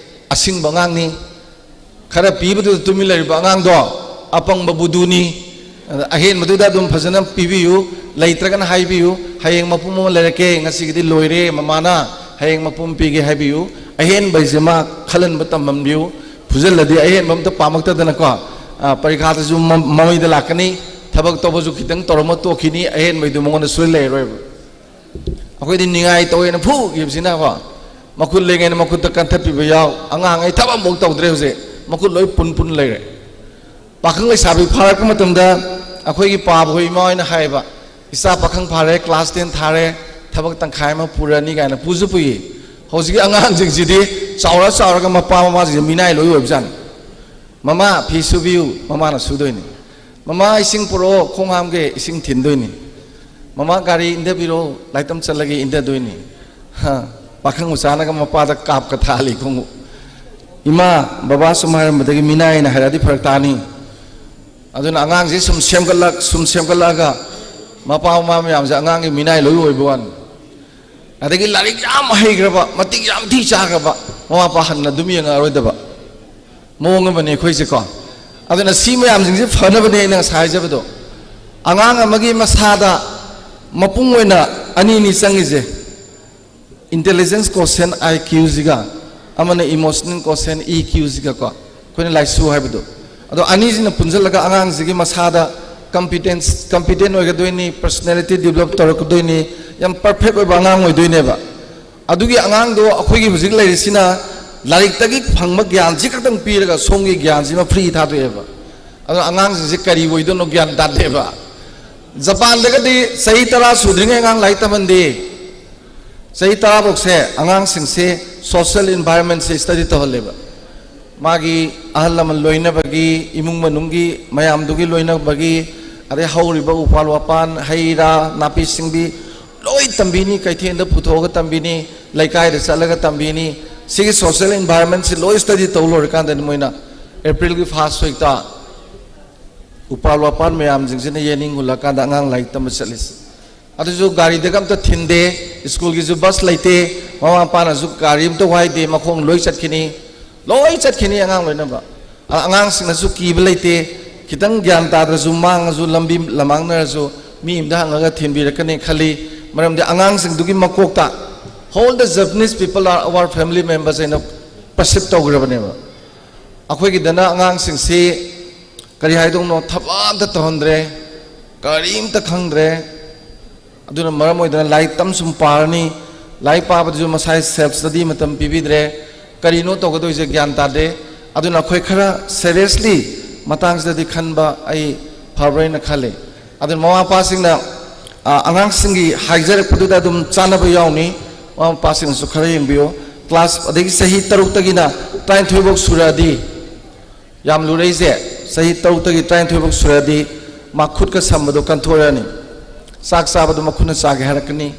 ꯑꯁꯤꯡꯕ ꯑꯉꯥꯡꯅꯤ꯫ ꯈꯔ ꯄꯤꯕꯗꯨꯗ ꯇꯨꯃꯤꯟ ꯂꯩꯔꯤꯕ ꯑꯉꯥꯡꯗꯣ ꯑꯄꯪꯕ ꯕꯨꯗꯨꯅꯤ꯫ ꯑꯗ ꯑꯍꯦꯟꯕꯗꯨꯗ ꯑꯗꯨꯝ ꯐꯖꯅ ꯄꯤꯕꯤꯌꯨ, ꯂꯩꯇ꯭ꯔꯒꯅ ꯍꯥꯏꯕꯤꯌꯨ, "ꯍꯌꯦꯡ ꯃꯄꯨꯝ ꯑꯃ ꯂꯩꯔꯛꯀꯦ, ꯉꯁꯤꯒꯤꯗꯤ ꯂꯣꯏꯔꯦ ꯃꯃꯥꯅ, ꯍꯌꯦꯡ ꯃꯄꯨꯝ ꯄꯤꯒꯦ" ꯍꯥꯏꯕꯤꯌꯨ꯫ ꯑꯍꯦꯟꯕ ꯍꯥꯏꯁꯦ ꯃꯥ ꯈꯜꯍꯟꯕ ꯇꯝꯍꯟꯕꯤꯌꯨ꯫ ꯐꯨꯖꯜꯂꯗꯤ ꯑꯍꯦꯟꯕ ꯑꯝꯇ ꯄꯥꯝꯃꯛꯇꯗꯅꯀꯣ, ꯑ, ꯄꯔꯤꯈꯥꯗꯁꯨ ꯃ-, ꯃꯃꯩꯗ ꯂꯥꯛꯀꯅꯤ, ꯊꯕꯛ ꯇꯧꯕꯁꯨ ꯈꯤꯇꯪ ꯇꯧꯔꯝꯃ ꯇꯣꯛꯈꯤꯅꯤ, ꯑꯍꯦꯟꯕꯩꯗꯨ ꯃꯉꯣꯟꯗ ꯁꯣꯏ ꯂꯩꯔꯣꯏꯕ꯫ ꯑꯩꯈꯣꯏꯗꯤ ꯅꯤꯡꯉꯥꯏ ꯇꯧꯋꯦꯅ ꯐꯨꯈꯤꯕꯁꯤꯅꯀꯣ, ꯃꯈꯨꯠ ꯂꯩꯉꯩꯅ ꯃꯈꯨꯠꯇ ꯀꯟꯊꯠꯄꯤꯕ ꯌꯥꯎ꯫ ꯑꯉꯥꯡꯉꯩ ꯊꯕꯛ ꯑꯃꯐꯥꯎ ꯇꯧꯗ꯭ꯔꯦ ꯍꯧꯖꯤꯛ, ꯃꯈꯨꯠ ꯂꯣꯏ ꯄꯨꯟ ꯄꯨꯟ ꯂꯩꯔꯦ꯫ ꯄꯥꯈꯪ ꯂꯩꯁꯥꯕꯤ ꯐꯥꯔꯛꯄ ꯃꯇꯝꯗ ꯑꯩꯈꯣꯏꯒꯤ ꯄꯥꯕ ꯍꯣꯏ ꯏꯃꯥ ꯍꯣꯏꯅ ꯍꯥꯏꯌꯦꯕ, "ꯏꯆꯥ ꯄꯥꯈꯪ ꯐꯥꯔꯦ, ꯀ꯭ꯂꯥꯁ ꯇꯦꯟ ꯊꯥꯔꯦ, ꯊꯕꯛ ꯇꯪꯈꯥꯏ ꯑꯃ ꯄꯨꯔꯅꯤ" ꯀꯥꯏꯅ ꯄꯨꯁꯨ ꯄꯨꯏ꯫ ꯍꯧꯖꯤꯛꯀꯤ ꯑꯉꯥꯡꯁꯤꯡꯁꯤꯗꯤ ꯆꯥꯎꯔ ꯆꯥꯎꯔꯒ ꯃꯄꯥ ꯃꯃꯥꯁꯤꯡꯁꯦ ꯃꯤꯅꯥꯏ ꯂꯣꯏ ꯑꯣꯏꯕꯖꯥꯠꯅꯤ꯫ "ꯃꯃꯥ, ꯐꯤ ꯁꯨꯕꯤꯌꯨ", ꯃꯃꯥꯅ ꯁꯨꯗꯣꯏꯅꯤ꯫ "ꯃꯃꯥ, ꯏꯁꯤꯡ ꯄꯨꯔꯛꯑꯣ, ꯈꯣꯡ ꯍꯥꯝꯒꯦ", ꯏꯁꯤꯡ ꯊꯤꯟꯗꯣꯏꯅꯤ꯫ "ꯃꯃꯥ, ꯒꯥꯔꯤ ꯏꯟꯊꯕꯤꯔꯛꯑꯣ, ꯂꯥꯏꯇꯝ ꯆꯠꯂꯒꯦ", ꯏꯟꯊꯗꯣꯏꯅꯤ꯫ ꯍꯥ, ꯄꯥꯈꯪ ꯃꯆꯥꯅꯒ ꯃꯄꯥꯗ ꯀꯥꯞꯀ ꯊꯥꯍꯜꯂꯤ ꯈꯣꯡꯎꯞ꯫ "ꯏꯃꯥ, ꯕꯕꯥ ꯁꯨꯝ ꯍꯥꯏꯔꯝꯕꯗꯒꯤ ꯃꯤꯅꯥꯏꯅ ꯍꯥꯏꯔꯛꯑꯗꯤ ꯐꯔꯛ ꯇꯥꯅꯤ"꯫ ꯑꯗꯨꯅ ꯑꯉꯥꯡꯁꯦ ꯁꯨꯝ ꯁꯦꯝꯒꯠꯂꯛ-, ꯁꯨꯝ ꯁꯦꯝꯒꯠꯂꯛꯑꯒ ꯃꯄꯥ ꯃꯃꯥ ꯃꯌꯥꯝꯁꯦ ꯑꯉꯥꯡꯒꯤ ꯃꯤꯅꯥꯏ ꯂꯣꯏ ꯑꯣꯏꯕ ꯋꯥꯅꯤ꯫ ꯑꯗꯒꯤ ꯂꯥꯏꯔꯤꯛ ꯌꯥꯝ ꯍꯩꯈ꯭ꯔꯕ, ꯃꯇꯤꯛ ꯌꯥꯝ ꯊꯤ ꯆꯥꯈ꯭ꯔꯕ, ꯃꯃꯥ ꯃꯄꯥ ꯍꯟꯅ ꯑꯗꯨꯝ ꯌꯦꯡꯉꯛꯑꯔꯣꯏꯗꯕ ꯃꯑꯣꯡ ꯑꯃꯅꯤ ꯑꯩꯈꯣꯏꯁꯦꯀꯣ꯫ ꯑꯗꯨꯅ ꯁꯤ ꯃꯌꯥꯝꯁꯤꯡꯁꯦ ꯐꯅꯕꯅꯦ ꯑꯩꯅ ꯉꯁꯥꯏ ꯍꯥꯏꯖꯕꯗꯣ꯫ ꯑꯉꯥꯡ ꯑꯃꯒꯤ ꯃꯁꯥꯗ ꯃꯄꯨꯡ ꯑꯣꯏꯅ ꯑꯅꯤꯅꯤ ꯆꯪꯉꯤꯁꯦ, intelligence quotient, I Q ꯁꯤꯒ, ꯑꯃꯅ emotional quotient, E Q ꯁꯤꯒꯀꯣ꯫ ꯑꯩꯈꯣꯏꯅ ꯂꯥꯏꯁꯨ ꯍꯥꯏꯕꯗꯣ꯫ ꯑꯗꯣ ꯑꯅꯤꯁꯤꯅ ꯄꯨꯟꯁꯤꯜꯂꯒ ꯑꯉꯥꯡꯁꯤꯒꯤ ꯃꯁꯥꯗ competence, competent ꯑꯣꯏꯒꯗꯣꯏꯅꯤ, personality develop ꯇꯧꯔꯛꯀꯗꯣꯏꯅꯤ, ꯌꯥꯝ perfect ꯑꯣꯏꯕ ꯑꯉꯥꯡ ꯑꯣꯏꯗꯣꯏꯅꯦꯕ꯫ ꯑꯗꯨꯒꯤ ꯑꯉꯥꯡꯗꯣ ꯑꯩꯈꯣꯏꯒꯤ ꯍꯧꯖꯤꯛ ꯂꯩꯔꯤꯁꯤꯅ ꯂꯥꯏꯔꯤꯛꯇꯒꯤ ꯐꯪꯕ ꯒ꯭ꯌꯥꯟꯁꯤ ꯈꯛꯇꯪ ꯄꯤꯔꯒ ꯁꯣꯝꯒꯤ ꯒ꯭ꯌꯥꯟꯁꯤꯃ free ꯊꯥꯗꯣꯛꯑꯦꯕ꯫ ꯑꯗꯣ ꯑꯉꯥꯡꯁꯤꯡꯁꯦ ꯀꯔꯤ ꯑꯣꯏꯗꯣꯏꯅꯣ ꯒ꯭ꯌꯥꯟ ꯇꯥꯗꯦꯕ꯫ ꯖꯄꯥꯟꯗꯒꯗꯤ ꯆꯍꯤ ꯇꯔꯥ ꯁꯨꯗ꯭ꯔꯤꯉꯩ ꯑꯉꯥꯡ ꯂꯥꯏꯔꯤꯛ ꯇꯝꯍꯟꯗꯦ꯫ ꯆꯍꯤ ꯇꯔꯥ ꯐꯥꯎꯁꯦ ꯑꯉꯥꯡꯁꯤꯡꯁꯦ social environment ꯁꯦ study ꯇꯧꯍꯜꯂꯦꯕ꯫ ꯃꯥꯒꯤ ꯑꯍꯜ ꯂꯃꯟ ꯂꯣꯏꯅꯕꯒꯤ, ꯏꯃꯨꯡ ꯃꯅꯨꯡꯒꯤ ꯃꯌꯥꯝꯗꯨꯒꯤ ꯂꯣꯏꯅꯕꯒꯤ, ꯑꯗꯩ ꯍꯧꯔꯤꯕ ꯎꯄꯥꯜ ꯋꯥꯄꯥꯟ, ꯍꯩ ꯔꯥ, ꯅꯥꯄꯤ ꯁꯤꯡꯕꯤ ꯂꯣꯏ ꯇꯝꯕꯤꯅꯤ, ꯀꯩꯊꯦꯜꯗ ꯄꯨꯊꯣꯛꯑꯒ ꯇꯝꯕꯤꯅꯤ, ꯂꯩꯀꯥꯏꯗ ꯆꯠꯂꯒ ꯇꯝꯕꯤꯅꯤ꯫ ꯁꯤꯒꯤ social environment ꯁꯤ ꯂꯣꯏ study ꯇꯧ ꯂꯣꯏꯔꯀꯥꯟꯗꯅꯤ ꯃꯣꯏꯅ April ꯒꯤ first week ꯇ ꯎꯄꯥꯜ ꯋꯥꯄꯥꯜ ꯃꯌꯥꯝꯁꯤꯡꯁꯤꯅ ꯌꯦꯅꯤꯡ ꯍꯨꯜꯂꯀꯥꯟꯗ ꯑꯉꯥꯡ ꯂꯥꯏꯔꯤꯛ ꯇꯝꯕ ꯆꯠꯂꯤꯁꯦ꯫ ꯑꯗꯨꯁꯨ ꯒꯥꯔꯤꯗꯒ ꯑꯝꯇ ꯊꯤꯟꯗꯦ, ꯁ꯭ꯀꯨꯜꯒꯤꯁꯨ ꯕꯁ ꯂꯩꯇꯦ, ꯃꯃꯥ ꯃꯄꯥꯅꯁꯨ ꯒꯥꯔꯤ ꯑꯝꯇ ꯋꯥꯏꯗꯦ, ꯃꯈꯣꯡ ꯂꯣꯏ ꯆꯠꯈꯤꯅꯤ, ꯂꯣꯏ ꯆꯠꯈꯤꯅꯤ ꯑꯉꯥꯡ ꯂꯣꯏꯅꯃꯛ꯫ ꯑ-, ꯑꯉꯥꯡꯁꯤꯡꯅꯁꯨ ꯀꯤꯕ ꯂꯩꯇꯦ, ꯈꯤꯇꯪ ꯒ꯭ꯌꯥꯟ ꯇꯥꯗ꯭ꯔꯁꯨ, ꯃꯥꯡꯉꯁꯨ, ꯂꯝꯕꯤ ꯂꯃꯥꯡꯅꯔꯁꯨ ꯃꯤ ꯑꯝꯗ ꯍꯪꯉꯒ ꯊꯤꯟꯕꯤꯔꯛꯀꯅꯤ ꯈꯜꯂꯤ꯫ ꯃꯔꯝꯗꯤ ꯑꯉꯥꯡꯁꯤꯡꯗꯨꯒꯤ ꯃꯀꯣꯛꯇ "All the Japanese people are our family members" ꯍꯥꯏꯅ ꯄ꯭ꯔꯁꯤꯞ ꯇꯧꯈ꯭ꯔꯕꯅꯦꯕ꯫ ꯑꯩꯈꯣꯏꯒꯤꯗꯅ ꯑꯉꯥꯡꯁꯤꯡꯁꯤ ꯀꯔꯤ ꯍꯥꯏꯗꯧꯅꯣ, ꯊꯕꯛ ꯑꯝꯇ ꯇꯧꯍꯟꯗ꯭ꯔꯦ, ꯀꯔꯤꯝꯇ ꯈꯪꯗ꯭ꯔꯦ꯫ ꯑꯗꯨꯅ ꯃꯔꯝ ꯑꯣꯏꯗꯅ ꯂꯥꯏꯔꯤꯛ ꯇꯝ ꯁꯨꯝ ꯄꯥꯔꯅꯤ, ꯂꯥꯏꯔꯤꯛ ꯄꯥꯕꯗꯁꯨ ꯃꯁꯥꯒꯤ ꯁꯦꯜꯐ ꯁ꯭ꯇꯗꯤ ꯃꯇꯝ ꯄꯤꯕꯤꯗ꯭ꯔꯦ, ꯀꯔꯤꯅꯣ ꯇꯧꯒꯗꯣꯏꯁꯦ ꯒ꯭ꯌꯥꯟ ꯇꯥꯗꯦ꯫ ꯑꯗꯨꯅ ꯑꯩꯈꯣꯏ ꯈꯔ ꯁꯦꯔꯤꯌꯁꯂꯤ ꯃꯇꯥꯡꯁꯤꯗꯗꯤ ꯈꯟꯕ ꯑꯩ ꯐꯕ꯭ꯔꯥꯅ ꯈꯜꯂꯤ꯫ ꯑꯗꯨꯅ ꯃꯃꯥ ꯃꯄꯥꯁꯤꯡꯅ, ꯑ, ꯑꯉꯥꯡꯁꯤꯡꯒꯤ ꯍꯥꯏꯖꯔꯛꯄꯗꯨꯗ ꯑꯗꯨꯝ ꯆꯥꯟꯅꯕ ꯌꯥꯎꯅꯤ, ꯃꯃꯥ ꯃꯄꯥꯁꯤꯡꯅꯁꯨ ꯈꯔ ꯌꯦꯡꯕꯤꯌꯨ꯫ ꯀ꯭ꯂꯥꯁ ꯑꯗꯒꯤ ꯆꯍꯤ ꯇꯔꯨꯛꯇꯒꯤꯅ ꯇꯔꯥꯅꯤꯊꯣꯏ ꯐꯥꯎ ꯁꯨꯔꯛꯑꯗꯤ, ꯌꯥꯝ ꯂꯨꯔꯛꯏꯁꯦ, ꯆꯍꯤ ꯇꯔꯨꯛꯇꯒꯤ ꯇꯔꯥꯅꯤꯊꯣꯏ ꯐꯥꯎ ꯁꯨꯔꯛꯑꯗꯤ ꯃꯥ ꯈꯨꯠꯀ ꯁꯝꯕꯗꯣ ꯀꯟꯊꯣꯔꯛꯑꯅꯤ꯫ ꯆꯥꯛ ꯆꯥꯕꯗꯣ ꯃꯈꯨꯠꯅ ꯆꯥꯒꯦ ꯍꯥꯏꯔꯛꯀꯅꯤ꯫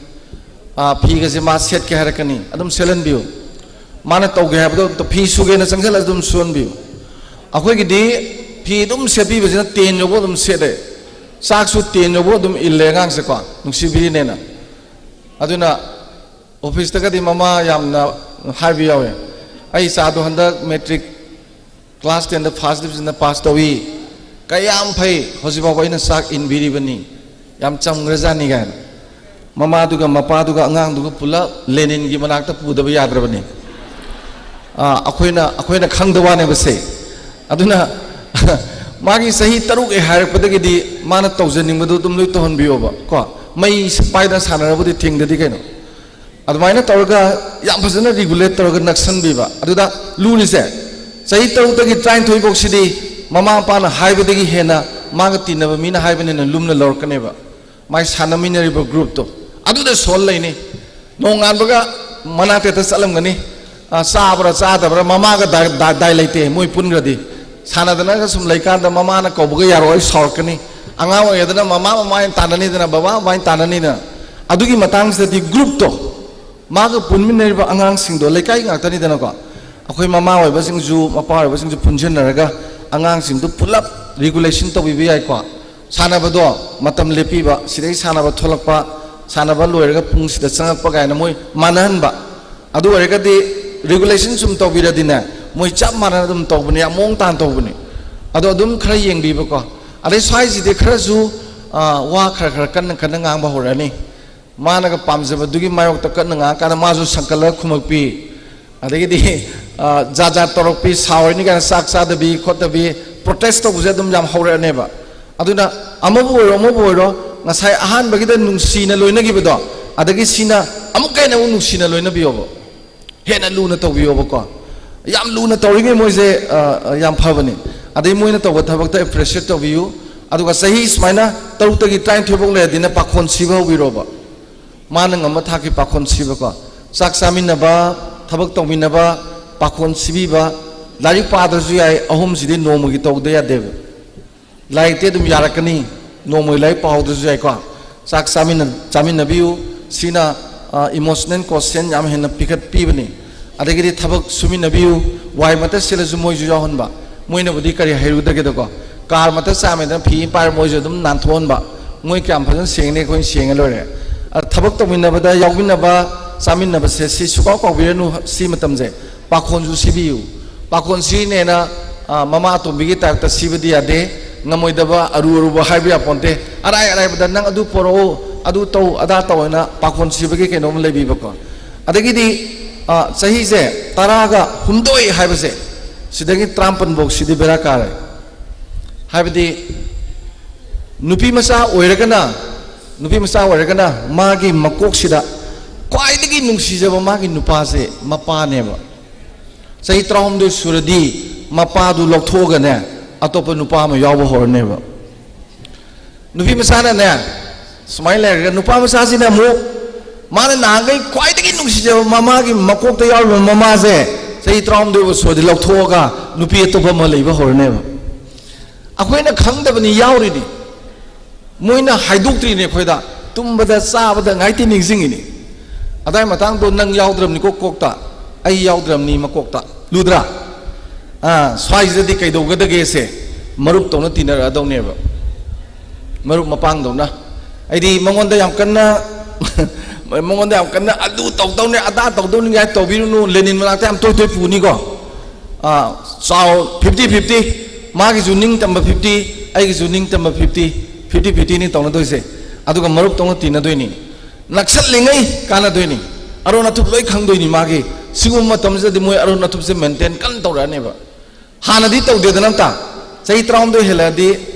ꯑꯥ, ꯐꯤꯒꯁꯦ ꯃꯥ ꯁꯦꯠꯀꯦ ꯍꯥꯏꯔꯛꯀꯅꯤ꯫ ꯑꯗꯨꯝ ꯁꯦꯠꯍꯟꯕꯤꯌꯨ꯫ ꯃꯥꯅ ꯇꯧꯒꯦ ꯍꯥꯏꯕꯗꯣ ꯑꯝꯇ, ꯐꯤ ꯁꯨꯒꯦꯅ ꯆꯪꯁꯤꯜꯂꯁꯨ ꯑꯗꯨꯝ ꯁꯨꯍꯟꯕꯤꯌꯨ꯫ ꯑꯩꯈꯣꯏꯒꯤꯗꯤ ꯐꯤ ꯑꯗꯨꯝ ꯁꯦꯠꯄꯤꯕꯁꯤꯅ ꯇꯦꯟ ꯌꯧꯕ ꯑꯗꯨꯝ ꯁꯦꯠꯂꯦ꯫ ꯆꯥꯛꯁꯨ ꯇꯦꯟ ꯌꯧꯕ ꯑꯗꯨꯝ ꯏꯜꯂꯦ ꯑꯉꯥꯡꯁꯦꯀꯣ, ꯅꯨꯡꯁꯤꯕꯤꯔꯤꯅꯦꯅ꯫ ꯑꯗꯨꯅ ꯑꯣꯐꯤꯁꯇꯒꯗꯤ ꯃꯃꯥ ꯌꯥꯝꯅ ꯍꯥꯏꯕ ꯌꯥꯎꯋꯦ, "ꯑꯩ ꯏꯆꯥꯗꯣ ꯍꯟꯗꯛ ꯃꯦꯇ꯭ꯔꯤꯛ ꯀ꯭ꯂꯥꯁ ꯇꯦꯟꯗ ꯐꯥꯔꯁ ꯗꯤꯕꯤꯖꯟꯗ ꯄꯥꯁ ꯇꯧꯏ, ꯀꯌꯥꯝ ꯐꯩ, ꯍꯧꯖꯤꯛꯐꯥꯎꯕ ꯑꯩꯅ ꯆꯥꯛ ꯏꯟꯕꯤꯔꯤꯕꯅꯤ, ꯌꯥꯝ ꯆꯝꯈ꯭ꯔꯖꯥꯠꯅꯤ" ꯀꯥꯏꯅ꯫ ꯃꯃꯥꯗꯨꯒ ꯃꯄꯥꯗꯨꯒ ꯑꯉꯥꯡꯗꯨꯒ ꯄꯨꯂꯞ ꯂꯦꯅꯤꯟꯒꯤ ꯃꯅꯥꯛꯇ ꯄꯨꯗꯕ ꯌꯥꯗ꯭ꯔꯕꯅꯤ꯫ ꯑꯥ, ꯑꯩꯈꯣꯏꯅ, ꯑꯩꯈꯣꯏꯅ ꯈꯪꯗ ꯋꯥꯅꯦꯕꯁꯦ꯫ ꯑꯗꯨꯅ ꯃꯥꯒꯤ ꯆꯍꯤ ꯇꯔꯨꯛ ꯍꯦꯛ ꯍꯥꯏꯔꯛꯄꯗꯒꯤꯗꯤ ꯃꯥꯅ ꯇꯧꯖꯅꯤꯡꯕꯗꯨ ꯑꯗꯨꯝ ꯂꯣꯏ ꯇꯧꯍꯟꯕꯤꯌꯣꯕ ꯀꯣ꯫ ꯃꯩ ꯄꯥꯏꯗꯅ ꯁꯥꯟꯅꯔꯕꯨꯗꯤ ꯊꯤꯡꯗꯗꯤ ꯀꯩꯅꯣ꯫ ꯑꯗꯨꯃꯥꯏꯅ ꯇꯧꯔꯒ ꯌꯥꯝ ꯐꯖꯅ ꯔꯤꯒꯨꯂꯦꯠ ꯇꯧꯔꯒ ꯅꯛꯁꯟꯕꯤꯕ꯫ ꯑꯗꯨꯗ ꯂꯨꯔꯤꯁꯦ, ꯆꯍꯤ ꯇꯔꯨꯛꯇꯒꯤ ꯇꯔꯥꯅꯤꯊꯣꯏ ꯐꯥꯎꯁꯤꯗꯤ ꯃꯃꯥ ꯃꯄꯥꯅ ꯍꯥꯏꯕꯗꯒꯤ ꯍꯦꯟꯅ ꯃꯥꯒ ꯇꯤꯟꯅꯕ ꯃꯤꯅ ꯍꯥꯏꯕꯅ ꯍꯦꯟꯅ ꯂꯨꯝꯅ ꯂꯧꯔꯛꯀꯅꯦꯕ꯫ ꯃꯥꯏ ꯁꯥꯟꯅꯃꯤꯟꯅꯔꯤꯕ ꯒ꯭ꯔꯨꯞꯇꯣ ꯑꯗꯨꯗ ꯁꯣꯜ ꯂꯩꯅꯤ꯫ ꯅꯣꯡꯉꯥꯟꯕꯒ ꯃꯅꯥꯛꯇ ꯍꯦꯛꯇ ꯆꯠꯂꯝꯒꯅꯤ꯫ ꯑ, ꯆꯥꯕ꯭ꯔꯥ ꯆꯥꯗꯕ꯭ꯔꯥ ꯃꯃꯥꯒ ꯗꯥꯏ-, ꯗꯥꯏ-, ꯗꯥꯏ ꯂꯩꯇꯦ, ꯃꯣꯏ ꯄꯨꯟꯈ꯭ꯔꯗꯤ꯫ ꯁꯥꯟꯅꯗꯅꯒ ꯁꯨꯝ ꯂꯩꯀꯥꯟꯗ ꯃꯃꯥꯅ ꯀꯧꯕꯒ ꯌꯥꯔꯣꯏ, ꯁꯥꯎꯔꯛꯀꯅꯤ꯫ ꯑꯉꯥꯡ ꯑꯣꯏꯔꯤꯉꯩꯗꯅ ꯃꯃꯥ ꯃꯃꯥ ꯍꯥꯏꯅ ꯇꯥꯟꯅꯅꯤꯗꯅ, ꯕꯕꯥ ꯕꯕꯥ ꯍꯥꯏꯅ ꯇꯥꯟꯅꯅꯤꯗꯅ꯫ ꯑꯗꯨꯒꯤ ꯃꯇꯥꯡꯁꯤꯗꯗꯤ ꯒ꯭ꯔꯨꯞꯇꯣ, ꯃꯥꯒ ꯄꯨꯟꯃꯤꯟꯅꯔꯤꯕ ꯑꯉꯥꯡꯁꯤꯡꯗꯣ ꯂꯩꯀꯥꯏ ꯉꯥꯛꯇꯅꯤꯗꯅꯀꯣ꯫ ꯑꯩꯈꯣꯏ ꯃꯃꯥ ꯑꯣꯏꯕꯁꯤꯡꯁꯨ, ꯃꯄꯥ ꯑꯣꯏꯕꯁꯤꯡꯁꯨ ꯄꯨꯟꯁꯤꯟꯅꯔꯒ ꯑꯉꯥꯡꯁꯤꯡꯗꯨ ꯄꯨꯂꯞ ꯔꯤꯒꯨꯂꯦꯁꯟ ꯇꯧꯕꯤꯕ ꯌꯥꯏꯀꯣ꯫ ꯁꯥꯟꯅꯕꯗꯣ ꯃꯇꯝ ꯂꯦꯞꯄꯤꯕ, ꯁꯤꯗꯩ ꯁꯥꯟꯅꯕ ꯊꯣꯛꯂꯛꯄ, ꯁꯥꯟꯅꯕ ꯂꯣꯏꯔꯒ ꯄꯨꯡꯁꯤꯗ ꯆꯪꯉꯛꯄ ꯀꯥꯏꯅ ꯃꯣꯏ ꯃꯥꯟꯅꯍꯟꯕ꯫ ꯑꯗꯨ ꯑꯣꯏꯔꯒꯗꯤ ꯔꯤꯒꯨꯂꯦꯁꯟ ꯁꯨꯝ ꯇꯧꯕꯤꯔꯗꯤꯅꯦ, ꯃꯣꯏ ꯆꯞ ꯃꯥꯟꯅꯅ ꯑꯗꯨꯝ ꯇꯧꯕꯅꯤ, ꯌꯥꯝ ꯃꯑꯣꯡ ꯇꯥꯅ ꯇꯧꯕꯅꯤ꯫ ꯑꯗꯣ ꯑꯗꯨꯝ ꯈꯔ ꯌꯦꯡꯕꯤꯕꯀꯣ꯫ ꯑꯗꯩ ꯁ꯭ꯋꯥꯏꯁꯤꯗꯤ ꯈꯔꯁꯨ, ꯑ, ꯋꯥ ꯈꯔ ꯈꯔ ꯀꯟꯅ ꯀꯟꯅ ꯉꯥꯡꯕ ꯍꯧꯔꯛꯑꯅꯤ꯫ ꯃꯥꯅꯒ ꯄꯥꯝꯖꯕꯗꯨꯒꯤ ꯃꯥꯌꯣꯛꯇ ꯀꯟꯅ ꯉꯥꯡꯉꯀꯥꯟꯗ ꯃꯥꯁꯨ ꯁꯪꯀꯠꯂꯒ ꯈꯨꯝꯃꯛꯄꯤ, ꯑꯗꯒꯤꯗꯤ, ꯑ, ꯖꯥꯠ ꯖꯥꯠ ꯇꯧꯔꯛꯄꯤ, ꯁꯥꯎꯔꯅꯤ ꯀꯥꯏꯅ ꯆꯥꯛ ꯆꯥꯗꯕꯤ ꯈꯣꯠꯇꯕꯤ, ꯄ꯭ꯔꯣꯇꯦꯁ ꯇꯧꯕꯁꯦ ꯑꯗꯨꯝ ꯌꯥꯝ ꯍꯧꯔꯛꯑꯅꯦꯕ꯫ ꯑꯗꯨꯅ ꯑꯃꯕꯨ ꯑꯣꯏꯔꯣ, ꯑꯃꯕꯨ ꯑꯣꯏꯔꯣ, ꯉꯁꯥꯏ ꯑꯍꯥꯟꯕꯒꯤꯗ ꯅꯨꯡꯁꯤꯅ ꯂꯣꯏꯅꯈꯤꯕꯗꯣ, ꯑꯗꯒꯤ ꯁꯤꯅ ꯑꯃꯨꯛꯀ ꯍꯦꯟꯅ ꯑꯃꯨꯛ ꯅꯨꯡꯁꯤꯅ ꯂꯣꯏꯅꯕꯤꯌꯣꯕ, ꯍꯦꯟꯅ ꯂꯨꯅ ꯇꯧꯕꯤꯌꯣꯕꯀꯣ꯫ ꯌꯥꯝ ꯂꯨꯅ ꯇꯧꯔꯤꯉꯩ ꯃꯣꯏꯁꯦ, ꯑ, ꯑ, ꯌꯥꯝ ꯐꯕꯅꯤ꯫ ꯑꯗꯩ ꯃꯣꯏꯅ ꯇꯧꯕ ꯊꯕꯛꯇ ꯑꯦꯄ꯭ꯔꯤꯁꯤꯌꯦꯠ ꯇꯧꯕꯤꯌꯨ꯫ ꯑꯗꯨꯒ ꯆꯍꯤ ꯁꯨꯃꯥꯏꯅ ꯇꯔꯨꯛꯇꯒꯤ ꯇꯔꯥꯅꯤꯊꯣꯏ ꯐꯥꯎ ꯂꯩꯔꯗꯤꯅ ꯄꯥꯈꯣꯟ ꯁꯤꯕ ꯍꯧꯕꯤꯔꯣꯕ꯫ ꯃꯥꯅ ꯉꯝꯕ ꯊꯥꯛꯀꯤ ꯄꯥꯈꯣꯟ ꯁꯤꯕꯀꯣ꯫ ꯆꯥꯛ ꯆꯥꯃꯤꯟꯅꯕ, ꯊꯕꯛ ꯇꯧꯃꯤꯟꯅꯕ, ꯄꯥꯈꯣꯟ ꯁꯤꯕꯤꯕ, ꯂꯥꯏꯔꯤꯛ ꯄꯥꯗ꯭ꯔꯁꯨ ꯌꯥꯏ, ꯑꯍꯨꯝꯁꯤꯗꯤ ꯅꯣꯡꯃꯒꯤ ꯇꯧꯗ ꯌꯥꯗꯦꯕ꯫ ꯂꯥꯏꯔꯤꯛꯇꯤ ꯑꯗꯨꯝ ꯌꯥꯔꯛꯀꯅꯤ, ꯅꯣꯡꯃꯒꯤ ꯂꯥꯏꯔꯤꯛ ꯄꯥꯍꯧꯗ꯭ꯔꯁꯨ ꯌꯥꯏꯀꯣ꯫ ꯆꯥꯛ ꯆꯥꯃꯤꯟꯅ-, ꯆꯥꯃꯤꯟꯅꯕꯤꯌꯨ꯫ ꯁꯤꯅ, ꯑ, emotional quotient ꯌꯥꯝ ꯍꯦꯟꯅ ꯄꯤꯈꯠꯄꯤꯕꯅꯤ꯫ ꯑꯗꯒꯤꯗꯤ ꯊꯕꯛ ꯁꯨꯃꯤꯟꯅꯕꯤꯌꯨ, ꯋꯥꯏ ꯃꯇꯠ ꯁꯤꯠꯂꯁꯨ ꯃꯣꯏꯁꯨ ꯌꯥꯎꯍꯟꯕ꯫ ꯃꯣꯏꯅꯕꯨꯗꯤ ꯀꯔꯤ ꯍꯩꯔꯨꯗꯒꯦꯗꯀꯣ, ꯀꯥꯔ ꯃꯇꯠ ꯆꯥꯝꯃꯦꯗꯅ ꯐꯤ ꯑꯃ ꯄꯥꯏꯔ ꯃꯣꯏꯁꯨ ꯑꯗꯨꯝ ꯅꯥꯟꯊꯣꯛꯍꯟꯕ꯫ ꯃꯣꯏ ꯀꯌꯥꯝ ꯐꯖꯅ ꯁꯦꯡꯉꯅꯤ, ꯑꯩꯈꯣꯏꯅ ꯁꯦꯡꯉ ꯂꯣꯏꯔꯦ꯫ ꯑ, ꯊꯕꯛ ꯇꯧꯃꯤꯟꯅꯕꯗ, ꯌꯥꯎꯃꯤꯟꯅꯕ, ꯆꯥꯃꯤꯟꯅꯕꯁꯦ ꯁꯤ ꯁꯨꯀꯥꯎ ꯀꯥꯎꯕꯤꯔꯅꯨ, ꯁꯤ ꯃꯇꯝꯁꯦ꯫ ꯄꯥꯈꯣꯟꯁꯨ ꯁꯤꯕꯤꯌꯨ꯫ ꯄꯥꯈꯣꯟ ꯁꯤꯅꯦꯅ, ꯑ, ꯃꯃꯥ ꯑꯇꯣꯝꯕꯤꯒꯤ ꯇꯥꯏꯞꯇ ꯁꯤꯕꯗꯤ ꯌꯥꯗꯦ꯫ ꯉꯝꯃꯣꯏꯗꯕ ꯑꯔꯨ ꯑꯔꯨꯕ ꯍꯥꯏꯕ ꯌꯥꯄꯣꯟꯇꯦ꯫ ꯑꯔꯥꯏ ꯑꯔꯥꯏꯕꯗ "ꯅꯪ ꯑꯗꯨ ꯄꯣꯔꯛꯎ, ꯑꯗꯨ ꯇꯧ, ꯑꯗꯥ ꯇꯧ" ꯍꯥꯏꯅ ꯄꯥꯈꯣꯟ ꯁꯤꯕꯒꯤ ꯀꯩꯅꯣꯝ ꯂꯩꯕꯤꯕꯀꯣ꯫ ꯑꯗꯒꯤꯗꯤ, ꯑ, ꯆꯍꯤꯁꯦ ꯇꯔꯥꯒ ꯍꯨꯝꯗꯣꯏ ꯍꯥꯏꯕꯁꯦ, ꯁꯤꯗꯒꯤ ꯇꯔꯥꯃꯥꯄꯟ ꯐꯥꯎ ꯁꯤꯗꯤ ꯕꯦꯔꯥ ꯀꯥꯔꯦ꯫ ꯍꯥꯏꯕꯗꯤ ꯅꯨꯄꯤ ꯃꯆꯥ ꯑꯣꯏꯔꯒꯅ, ꯅꯨꯄꯤ ꯃꯆꯥ ꯑꯣꯏꯔꯒꯅ ꯃꯥꯒꯤ ꯃꯀꯣꯛꯁꯤꯗ ꯈ꯭ꯋꯥꯏꯗꯒꯤ ꯅꯨꯡꯁꯤꯖꯕ ꯃꯥꯒꯤ ꯅꯨꯄꯥꯁꯦ ꯃꯄꯥꯅꯦꯕ꯫ ꯆꯍꯤ ꯇꯔꯥꯍꯨꯝꯗꯣꯏ ꯁꯨꯔꯗꯤ ꯃꯄꯥꯗꯨ ꯂꯧꯊꯣꯛꯑꯒꯅꯦ, ꯑꯇꯣꯞꯄ ꯅꯨꯄꯥ ꯑꯃ ꯌꯥꯎꯕ ꯍꯧꯔꯅꯦꯕ꯫ ꯅꯨꯄꯤ ꯃꯆꯥꯅꯅꯦ, ꯁꯨꯃꯥꯏꯅ ꯂꯩꯔꯒ, ꯅꯨꯄꯥ ꯃꯆꯥꯁꯤꯅ ꯑꯃꯨꯛ ꯃꯥꯅ ꯅꯍꯥꯟꯈꯩ ꯈ꯭ꯋꯥꯏꯗꯒꯤ ꯅꯨꯡꯁꯤꯖꯕ ꯃꯃꯥꯒꯤ ꯃꯀꯣꯛꯇ ꯌꯥꯎꯔꯤꯕ ꯃꯃꯥꯁꯦ ꯆꯍꯤ ꯇꯔꯥꯍꯨꯝꯗꯣꯏ ꯁꯨꯔꯗꯤ ꯂꯧꯊꯣꯛꯑꯒ ꯅꯨꯄꯤ ꯑꯇꯣꯞꯄ ꯑꯃ ꯂꯩꯕ ꯍꯧꯔꯅꯦꯕ꯫ ꯑꯩꯈꯣꯏꯅ ꯈꯪꯗꯕꯅꯤ, ꯌꯥꯎꯔꯤꯅꯤ꯫ ꯃꯣꯏꯅ ꯍꯥꯏꯗꯣꯛꯇ꯭ꯔꯤꯅꯦ ꯑꯩꯈꯣꯏꯗ꯫ ꯇꯨꯝꯕꯗ, ꯆꯥꯕꯗ ꯉꯥꯏꯇꯤ ꯅꯤꯡꯁꯤꯡꯉꯤꯅꯤ꯫ ꯑꯗꯥꯏ ꯃꯇꯥꯡꯗꯣ ꯅꯪ ꯌꯥꯎꯗ꯭ꯔꯕꯅꯤꯀꯣ ꯀꯣꯛꯇ, ꯑꯩ ꯌꯥꯎꯗ꯭ꯔꯕꯅꯤ ꯃꯀꯣꯛꯇ꯫ ꯂꯨꯗ꯭ꯔꯥ? ꯑꯥ, ꯁ꯭ꯋꯥꯏꯁꯤꯗꯗꯤ ꯀꯩꯗꯧꯒꯗꯒꯦꯁꯦ? ꯃꯔꯨꯞꯇꯧꯅ ꯇꯤꯟꯅꯔꯛꯑꯗꯧꯅꯦꯕ, ꯃꯔꯨꯞ ꯃꯄꯥꯡꯗꯧꯅ꯫ ꯑꯩꯗꯤ ꯃꯉꯣꯟꯗ ꯌꯥꯝ ꯀꯟꯅ ꯃꯉꯣꯟꯗ ꯌꯥꯝ ꯀꯟꯅ ꯑꯗꯨ ꯇꯧꯗꯧꯅꯦ, ꯑꯗꯥ ꯇꯧꯗꯧꯅꯤ ꯀꯥꯏꯅ ꯇꯧꯕꯤꯔꯨꯅꯨ꯫ ꯂꯦꯅꯤꯟ ꯃꯅꯥꯛꯇ ꯌꯥꯝ ꯇꯣꯏ ꯇꯣꯏ ꯄꯨꯅꯤꯀꯣ꯫ ꯑꯥ, ꯆꯥꯎ, ꯐꯤꯐꯇꯤ ꯐꯤꯐꯇꯤ꯫ ꯃꯥꯒꯤꯁꯨ ꯅꯤꯡꯇꯝꯕ ꯐꯤꯐꯇꯤ, ꯑꯩꯒꯤꯁꯨ ꯅꯤꯡꯇꯝꯕ ꯐꯤꯐꯇꯤ꯫ ꯐꯤꯐꯇꯤ ꯐꯤꯐꯇꯤꯅꯤ ꯇꯧꯅꯗꯣꯏꯁꯦ꯫ ꯑꯗꯨꯒ ꯃꯔꯨꯞꯇꯧꯅ ꯇꯤꯟꯅꯗꯣꯏꯅꯤ꯫ ꯅꯛꯁꯜꯂꯤꯉꯩ ꯀꯥꯟꯅꯗꯣꯏꯅꯤ꯫ ꯑꯔꯣꯟ ꯑꯊꯨꯞ ꯂꯣꯏ ꯈꯪꯗꯣꯏꯅꯤ ꯃꯥꯒꯤ꯫ ꯁꯤꯒꯨꯝꯕ ꯃꯇꯝꯁꯤꯗꯗꯤ ꯃꯣꯏ ꯑꯔꯣꯟ ꯑꯊꯨꯞꯁꯦ ꯃꯦꯟꯇꯦꯟ ꯀꯟꯅ ꯇꯧꯔꯛꯑꯅꯦꯕ꯫ ꯍꯥꯟꯅꯗꯤ ꯇꯧꯗꯦꯗꯅ ꯑꯝꯇ꯫ ꯆꯍꯤ ꯇꯔꯥꯍꯨꯝꯗꯣꯏ ꯍꯦꯜꯂꯛꯑꯗꯤ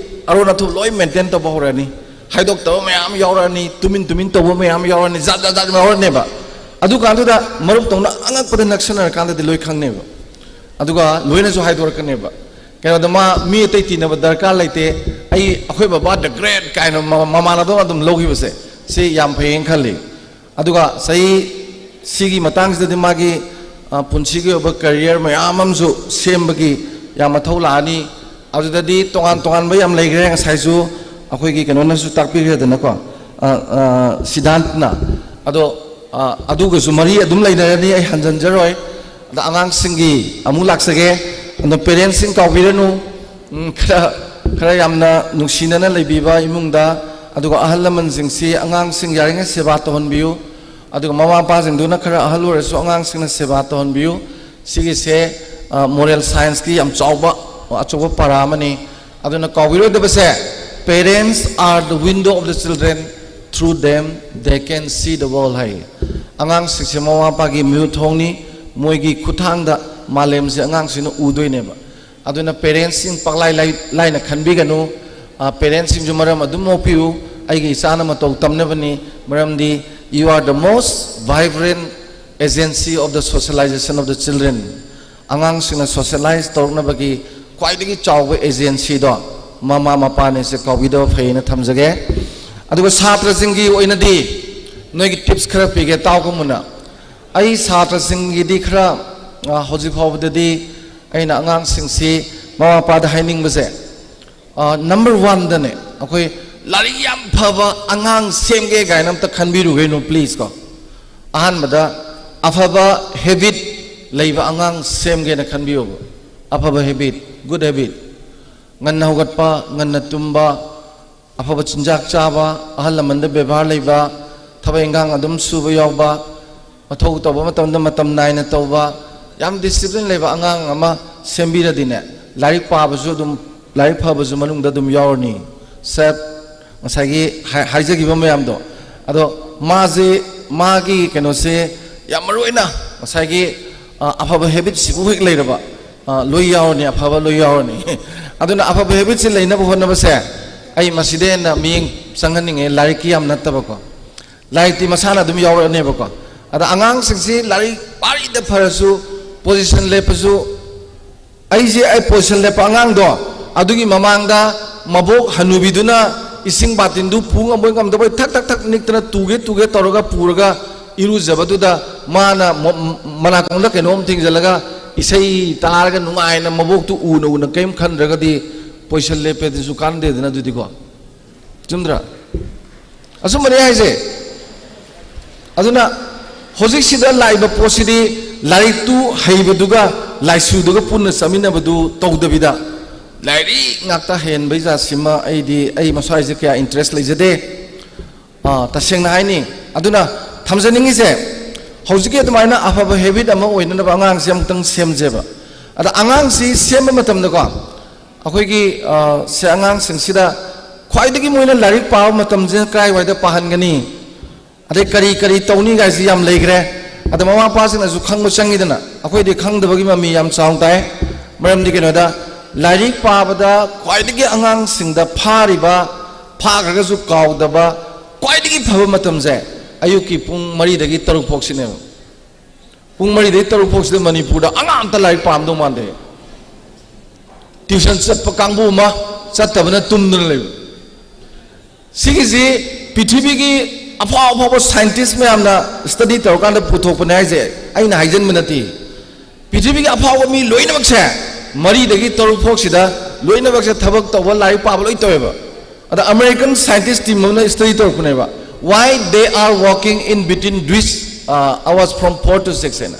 ꯑꯔꯣꯟ ꯑꯊꯨꯞ ꯂꯣꯏ ꯃꯦꯟꯇꯦꯟ ꯇꯧꯕ ꯍꯧꯔꯛꯑꯅꯤ꯫ ꯍꯥꯏꯗꯣꯛꯇꯕ ꯃꯌꯥꯝ ꯌꯥꯎꯔꯛꯑꯅꯤ, ꯇꯨꯃꯤꯟ ꯇꯨꯃꯤꯟ ꯇꯧꯕ ꯃꯌꯥꯝ ꯌꯥꯎꯔꯛꯑꯅꯤ, ꯖꯥꯠ ꯖꯥꯠ ꯖꯥꯠ ꯌꯥꯎꯔꯛꯑꯅꯦꯕ꯫ ꯑꯗꯨꯀꯥꯟꯗꯨꯗ ꯃꯔꯨꯞꯇꯧꯅ ꯑꯉꯛꯄꯗ ꯅꯛꯁꯟꯅꯔꯀꯥꯟꯗꯗꯤ ꯂꯣꯏ ꯈꯪꯅꯦꯕ꯫ ꯑꯗꯨꯒ ꯂꯣꯏꯅꯁꯨ ꯍꯥꯏꯗꯣꯔꯛꯀꯅꯦꯕ꯫ ꯀꯩꯅꯣꯗ ꯃꯥ ꯃꯤ ꯑꯇꯩ ꯇꯤꯟꯅꯕ ꯗꯔꯀꯥꯔ ꯂꯩꯇꯦ, ꯑꯩ, ꯑꯩꯈꯣꯏ ꯕꯕꯥ the great ꯀꯥꯏꯅ ꯃ-, ꯃꯃꯥꯟꯅꯕ ꯑꯗꯨꯝ ꯂꯧꯈꯤꯕꯁꯦ, ꯁꯤ ꯌꯥꯝ ꯐꯩꯌꯦꯅ ꯈꯜꯂꯤ꯫ ꯑꯗꯨꯒ ꯆꯍꯤ ꯁꯤꯒꯤ ꯃꯇꯥꯡꯁꯤꯗꯗꯤ ꯃꯥꯒꯤ, ꯑ, ꯄꯨꯟꯁꯤꯒꯤ ꯑꯣꯏꯕ ꯀꯦꯔꯤꯌꯔ ꯃꯌꯥꯝ ꯑꯃꯁꯨ ꯁꯦꯝꯕꯒꯤ ꯌꯥꯝ ꯃꯊꯧ ꯂꯥꯛꯑꯅꯤ꯫ ꯑꯗꯨꯗꯗꯤ ꯇꯣꯉꯥꯟ ꯇꯣꯉꯥꯟꯕ ꯌꯥꯝ ꯂꯩꯈ꯭ꯔꯦ, ꯉꯁꯥꯏꯁꯨ ꯑꯩꯈꯣꯏꯒꯤ ꯀꯩꯅꯣꯅꯁꯨ ꯇꯥꯛꯄꯤꯈ꯭ꯔꯦꯗꯅꯀꯣ, ꯑ, ꯑ, ꯁꯤꯗꯥꯟꯠꯅ꯫ ꯑꯗꯣ, ꯑ, ꯑꯗꯨꯒꯁꯨ ꯃꯔꯤ ꯑꯗꯨꯝ ꯂꯩꯅꯔꯅꯤ, ꯑꯩ ꯍꯟꯖꯤꯟꯖꯔꯣꯏ꯫ ꯑꯗ ꯑꯉꯥꯡꯁꯤꯡꯒꯤ ꯑꯃꯨꯛ ꯂꯥꯛꯆꯒꯦ꯫ ꯑꯗꯣ ꯄꯦꯔꯦꯟꯁꯁꯤꯡ ꯀꯥꯎꯕꯤꯔꯅꯨ꯫ ꯎꯝ, ꯈꯔ, ꯈꯔ ꯌꯥꯝꯅ ꯅꯨꯡꯁꯤꯅꯅ ꯂꯩꯕꯤꯕ ꯏꯃꯨꯡꯗ, ꯑꯗꯨꯒ ꯑꯍꯜ ꯂꯃꯟꯁꯤꯡꯁꯤ ꯑꯉꯥꯡꯁꯤꯡ ꯌꯥꯔꯤꯉꯩ ꯁꯦꯕꯥ ꯇꯧꯍꯟꯕꯤꯌꯨ꯫ ꯑꯗꯨꯒ ꯃꯃꯥ ꯃꯄꯥꯁꯤꯡꯗꯨꯅ ꯈꯔ ꯑꯍꯜ ꯑꯣꯏꯔꯁꯨ ꯑꯉꯥꯡꯁꯤꯡꯅ ꯁꯦꯕꯥ ꯇꯧꯍꯟꯕꯤꯌꯨ꯫ ꯁꯤꯒꯤꯁꯦ, ꯑ, moral scienceꯀꯤ ꯌꯥꯝ ꯆꯥꯎꯕ, ꯑꯆꯧꯕ ꯄꯔꯥ ꯑꯃꯅꯤ꯫ ꯑꯗꯨꯅ ꯀꯥꯎꯕꯤꯔꯣꯏꯗꯕꯁꯦ, "Parents are the window of the children, through them they can see the world" ꯍꯥꯏ꯫ ꯑꯉꯥꯡꯁꯤꯡꯁꯦ ꯃꯃꯥ ꯃꯄꯥꯒꯤ ꯃꯤꯍꯨꯠ ꯊꯣꯡꯅꯤ, ꯃꯣꯏꯒꯤ ꯈꯨꯠꯊꯥꯡꯗ ꯃꯥꯂꯦꯝꯁꯦ ꯑꯉꯥꯡꯁꯤꯡꯅ ꯎꯗꯣꯏꯅꯦꯕ꯫ ꯑꯗꯨꯅ ꯄꯦꯔꯦꯟꯁꯁꯤꯡ ꯄꯪꯂꯥꯏ ꯂꯥꯏ-, ꯂꯥꯏꯅ ꯈꯟꯕꯤꯒꯅꯨ꯫ ꯑ, ꯄꯦꯔꯦꯟꯁꯁꯤꯡꯁꯨ ꯃꯔꯝ ꯑꯗꯨꯝ ꯃꯣꯛꯄꯤꯌꯨ꯫ "ꯑꯩꯒꯤ ꯏꯆꯥꯅ ꯃꯇꯧ ꯇꯝꯅꯕꯅꯤ", ꯃꯔꯝꯗꯤ "You are the most vibrant agency of the socialization of the children." ꯑꯉꯥꯡꯁꯤꯡꯅ socialize ꯇꯧꯔꯛꯅꯕꯒꯤ ꯈ꯭ꯋꯥꯏꯗꯒꯤ ꯆꯥꯎꯕ agencyꯗꯣ ꯃꯃꯥ ꯃꯄꯥꯅꯤ, ꯁꯤ ꯀꯥꯎꯕꯤꯗꯕ ꯐꯩꯅ ꯊꯝꯖꯒꯦ꯫ ꯑꯗꯨꯒ ꯁꯥꯇ꯭ꯔꯁꯤꯡꯒꯤ ꯑꯣꯏꯅꯗꯤ ꯅꯣꯏꯒꯤ tips ꯈꯔ ꯄꯤꯒꯦ, ꯇꯥꯎꯒ ꯃꯨꯟꯅ꯫ ꯑꯩ ꯁꯥꯇ꯭ꯔꯁꯤꯡꯒꯤꯗꯤ ꯈꯔ, ꯑ, ꯍꯧꯖꯤꯛ ꯐꯥꯎꯕꯗꯗꯤ ꯑꯩꯅ ꯑꯉꯥꯡꯁꯤꯡꯁꯤ ꯃꯃꯥ ꯃꯄꯥꯗ ꯍꯥꯏꯅꯤꯡꯕꯁꯦ, ꯑ, number oneꯗꯅꯦ, ꯑꯩꯈꯣꯏ ꯂꯥꯏꯔꯤꯛ ꯌꯥꯝ ꯐꯕ ꯑꯉꯥꯡ ꯁꯦꯝꯒꯦ ꯀꯥꯏꯅ ꯑꯝꯇ ꯈꯟꯕꯤꯔꯨꯒꯅꯨ, please ꯀꯣ꯫ ꯑꯍꯥꯟꯕꯗ ꯑꯐꯕ habit ꯂꯩꯕ ꯑꯉꯥꯡ ꯁꯦꯝꯒꯦꯅ ꯈꯟꯕꯤꯌꯣꯕ꯫ ꯑꯐꯕ ꯍꯦꯕꯤꯠ, ꯒꯨꯗ ꯍꯦꯕꯤꯠ, ꯉꯟꯅ ꯍꯧꯒꯠꯄ, ꯉꯟꯅ ꯇꯨꯝꯕ, ꯑꯐꯕ ꯆꯤꯟꯖꯥꯛ ꯆꯥꯕ, ꯑꯍꯜ ꯂꯃꯟꯗ ꯕꯦꯕꯥꯔ ꯂꯩꯕ, ꯊꯕꯛ ꯏꯟꯈꯥꯡ ꯑꯗꯨꯝ ꯁꯨꯕ ꯌꯥꯎꯕ, ꯃꯊꯧ ꯇꯧꯕ ꯃꯇꯝꯗ ꯃꯇꯝ ꯅꯥꯏꯅ ꯇꯧꯕ, ꯌꯥꯝ ꯗꯤꯁꯤꯄ꯭ꯂꯤꯟ ꯂꯩꯕ ꯑꯉꯥꯡ ꯑꯃ ꯁꯦꯝꯕꯤꯔꯗꯤꯅꯦ, ꯂꯥꯏꯔꯤꯛ ꯄꯥꯕꯁꯨ ꯑꯗꯨꯝ, ꯂꯥꯏꯔꯤꯛ ꯐꯕꯁꯨ ꯃꯅꯨꯡꯗ ꯑꯗꯨꯝ ꯌꯥꯎꯔꯅꯤ꯫ ꯁꯦꯠ, ꯉꯁꯥꯏꯒꯤ ꯍꯥꯏ-, ꯍꯥꯏꯖꯈꯤꯕ ꯃꯌꯥꯝꯗꯣ꯫ ꯑꯗꯣ ꯃꯥꯁꯦ, ꯃꯥꯒꯤ ꯀꯩꯅꯣꯁꯦ ꯌꯥꯝ ꯃꯔꯨ ꯑꯣꯏꯅ ꯉꯁꯥꯏꯒꯤ, ꯑ, ꯑꯐꯕ ꯍꯦꯕꯤꯠꯁꯤꯕꯨ ꯍꯦꯛ ꯂꯩꯔꯕ, ꯑ, ꯂꯣꯏ ꯌꯥꯎꯔꯅꯤ, ꯑꯐꯕ ꯂꯣꯏ ꯌꯥꯎꯔꯅꯤ꯫ ꯑꯗꯨꯅ ꯑꯐꯕ ꯍꯦꯕꯤꯠꯁꯤ ꯂꯩꯅꯕ ꯍꯣꯠꯅꯕꯁꯦ ꯑꯩ ꯃꯁꯤꯗ ꯍꯦꯟꯅ ꯃꯤꯠꯌꯦꯡ ꯆꯪꯍꯟꯅꯤꯡꯉꯦ, ꯂꯥꯏꯔꯤꯛꯀꯤ ꯌꯥꯝ ꯅꯠꯇꯕꯀꯣ꯫ ꯂꯥꯏꯔꯤꯛꯇꯤ ꯃꯁꯥꯅ ꯑꯗꯨꯝ ꯌꯥꯎꯔꯛꯑꯅꯦꯕꯀꯣ꯫ ꯑꯗ ꯑꯉꯥꯡꯁꯤꯡꯁꯤ ꯂꯥꯏꯔꯤꯛ ꯄꯥꯔꯤꯗ ꯐꯔꯁꯨ, ꯄꯣꯖꯤꯁꯟ ꯂꯦꯞꯄꯁꯨ, ꯑꯩꯁꯦ, ꯑꯩ ꯄꯣꯖꯤꯁꯟ ꯂꯦꯞꯄ ꯑꯉꯥꯡꯗꯣ, ꯑꯗꯨꯒꯤ ꯃꯃꯥꯡꯗ ꯃꯕꯣꯛ ꯍꯅꯨꯕꯤꯗꯨꯅ ꯏꯁꯤꯡ ꯕꯥꯇꯤꯟꯗꯨ ꯄꯨ ꯉꯝꯕꯣꯏ ꯉꯝꯗꯕꯣꯏ ꯊꯛ ꯊꯛ ꯊꯛ ꯅꯤꯛꯇꯅ ꯇꯨꯒꯦ ꯇꯨꯒꯦ ꯇꯧꯔꯒ ꯄꯨꯔꯒ ꯏꯔꯨꯖꯕꯗꯨꯗ ꯃꯥꯅ ꯃ-, ꯃ-, ꯃꯅꯥꯀꯣꯡꯗ ꯀꯩꯅꯣꯝ ꯊꯤꯡꯖꯤꯜꯂꯒ ꯏꯁꯩ ꯇꯥꯔꯒ ꯅꯨꯡꯉꯥꯏꯅ ꯃꯕꯣꯛꯇꯨ ꯎꯅ ꯎꯅ ꯀꯔꯤꯝ ꯈꯟꯗ꯭ꯔꯒꯗꯤ ꯄꯣꯖꯤꯁꯟ ꯂꯦꯞꯄꯦ ꯑꯗꯨꯁꯨ ꯀꯥꯟꯅꯗꯦꯗꯅ ꯑꯗꯨꯗꯤꯀꯣ꯫ ꯆꯨꯝꯗ꯭ꯔꯥ? ꯑꯆꯨꯝꯕꯅꯦ ꯍꯥꯏꯁꯦ꯫ ꯑꯗꯨꯅ ꯍꯧꯖꯤꯛꯁꯤꯗ ꯂꯥꯛꯏꯕ ꯄꯣꯠꯁꯤꯗꯤ ꯂꯥꯏꯔꯤꯛꯇꯨ ꯍꯩꯕꯗꯨꯒ ꯂꯥꯏꯁꯨꯗꯨꯒ ꯄꯨꯟꯅ ꯆꯠꯃꯤꯟꯅꯕꯗꯨ ꯇꯧꯗꯕꯤꯗ, ꯂꯥꯏꯔꯤꯛ ꯉꯥꯛꯇ ꯍꯩꯍꯟꯕꯩ ꯖꯥꯠꯁꯤꯃ ꯑꯩꯗꯤ, ꯑꯩ ꯃꯁ꯭ꯋꯥꯏꯁꯦ ꯀꯌꯥ ꯏꯟꯇꯔꯦꯁ ꯂꯩꯖꯗꯦ, ꯑꯥ, ꯇꯁꯦꯡꯅ ꯍꯥꯏꯅꯤ꯫ ꯑꯗꯨꯅ ꯊꯝꯖꯅꯤꯡꯉꯤꯁꯦ, ꯍꯧꯖꯤꯛꯀꯤ ꯑꯗꯨꯃꯥꯏꯅ ꯑꯐꯕ ꯍꯦꯕꯤꯠ ꯑꯃ ꯑꯣꯏꯅꯅꯕ ꯑꯉꯥꯡꯁꯦ ꯑꯃꯨꯛꯇꯪ ꯁꯦꯝꯁꯦꯕ꯫ ꯑꯗ ꯑꯉꯥꯡꯁꯤ ꯁꯦꯝꯕ ꯃꯇꯝꯗꯀꯣ, ꯑꯩꯈꯣꯏꯒꯤ, ꯑ, ꯁꯦ, ꯑꯉꯥꯡꯁꯤꯡꯁꯤꯗ ꯈ꯭ꯋꯥꯏꯗꯒꯤ ꯃꯣꯏꯅ ꯂꯥꯏꯔꯤꯛ ꯄꯥꯕ ꯃꯇꯝꯁꯤꯅ ꯀꯗꯥꯏꯋꯥꯏꯗ ꯄꯥꯍꯟꯒꯅꯤ, ꯑꯗꯩ ꯀꯔꯤ ꯀꯔꯤ ꯇꯧꯅꯤ ꯀꯥꯏꯁꯤ ꯌꯥꯝ ꯂꯩꯈ꯭ꯔꯦ꯫ ꯑꯗ ꯃꯃꯥ ꯃꯄꯥꯁꯤꯡꯅꯁꯨ ꯈꯪꯕ ꯆꯪꯉꯤꯗꯅ, ꯑꯩꯈꯣꯏꯗꯤ ꯈꯪꯗꯕꯒꯤ ꯃꯃꯤ ꯌꯥꯝ ꯆꯥꯎꯅ ꯇꯥꯏ꯫ ꯃꯔꯝꯗꯤ ꯀꯩꯅꯣꯗ, ꯂꯥꯏꯔꯤꯛ ꯄꯥꯕꯗ ꯈ꯭ꯋꯥꯏꯗꯒꯤ ꯑꯉꯥꯡꯁꯤꯡꯗ ꯐꯥꯔꯤꯕ, ꯐꯥꯈ꯭ꯔꯒꯁꯨ ꯀꯥꯎꯗꯕ, ꯈ꯭ꯋꯥꯏꯗꯒꯤ ꯐꯕ ꯃꯇꯝꯁꯦ ꯑꯌꯨꯛꯀꯤ ꯄꯨꯡ ꯃꯔꯤꯗꯒꯤ ꯇꯔꯨꯛ ꯐꯥꯎꯁꯤꯅꯦꯕ꯫ ꯄꯨꯡ ꯃꯔꯤꯗꯒꯤ ꯇꯔꯨꯛ ꯐꯥꯎꯁꯤꯗ ꯃꯅꯤꯄꯨꯔꯗ ꯑꯉꯥꯡ ꯑꯝꯇ ꯂꯥꯏꯔꯤꯛ ꯄꯥꯝꯗꯧ ꯃꯥꯟꯗꯦ꯫ ꯇ꯭ꯌꯨꯁꯟ ꯆꯠꯄ ꯀꯥꯡꯕꯨ ꯑꯃ, ꯆꯠꯇꯕꯅ ꯇꯨꯝꯗꯨꯅ ꯂꯩꯕ꯫ ꯁꯤꯒꯤꯁꯤ ꯄ꯭ꯔꯤꯊꯤꯕꯤꯒꯤ ꯑꯐꯥꯎ ꯑꯐꯥꯎꯕ ꯁꯥꯏꯟꯇꯤꯁ ꯃꯌꯥꯝꯅ ꯁ꯭ꯇꯗꯤ ꯇꯧꯔꯀꯥꯟꯗ ꯄꯨꯊꯣꯛꯄꯅꯦ ꯍꯥꯏꯁꯦ, ꯑꯩꯅ ꯍꯥꯏꯖꯟꯕ ꯅꯠꯇꯦ꯫ ꯄ꯭ꯔꯤꯊꯤꯕꯤꯒꯤ ꯑꯐꯥꯎꯕ ꯃꯤ ꯂꯣꯏꯅꯃꯛꯁꯦ, ꯃꯔꯤꯗꯒꯤ ꯇꯔꯨꯛ ꯐꯥꯎꯁꯤꯗ ꯂꯣꯏꯅꯃꯛꯁꯦ ꯊꯕꯛ ꯇꯧꯕ, ꯂꯥꯏꯔꯤꯛ ꯄꯥꯕ ꯂꯣꯏ ꯇꯧꯋꯦꯕ꯫ ꯑꯗ American scientist team ꯑꯃꯅ study ꯇꯧꯔꯛꯄꯅꯦꯕ, "Why they are working in between this, uh, hours from four to six" ꯍꯥꯏꯅ꯫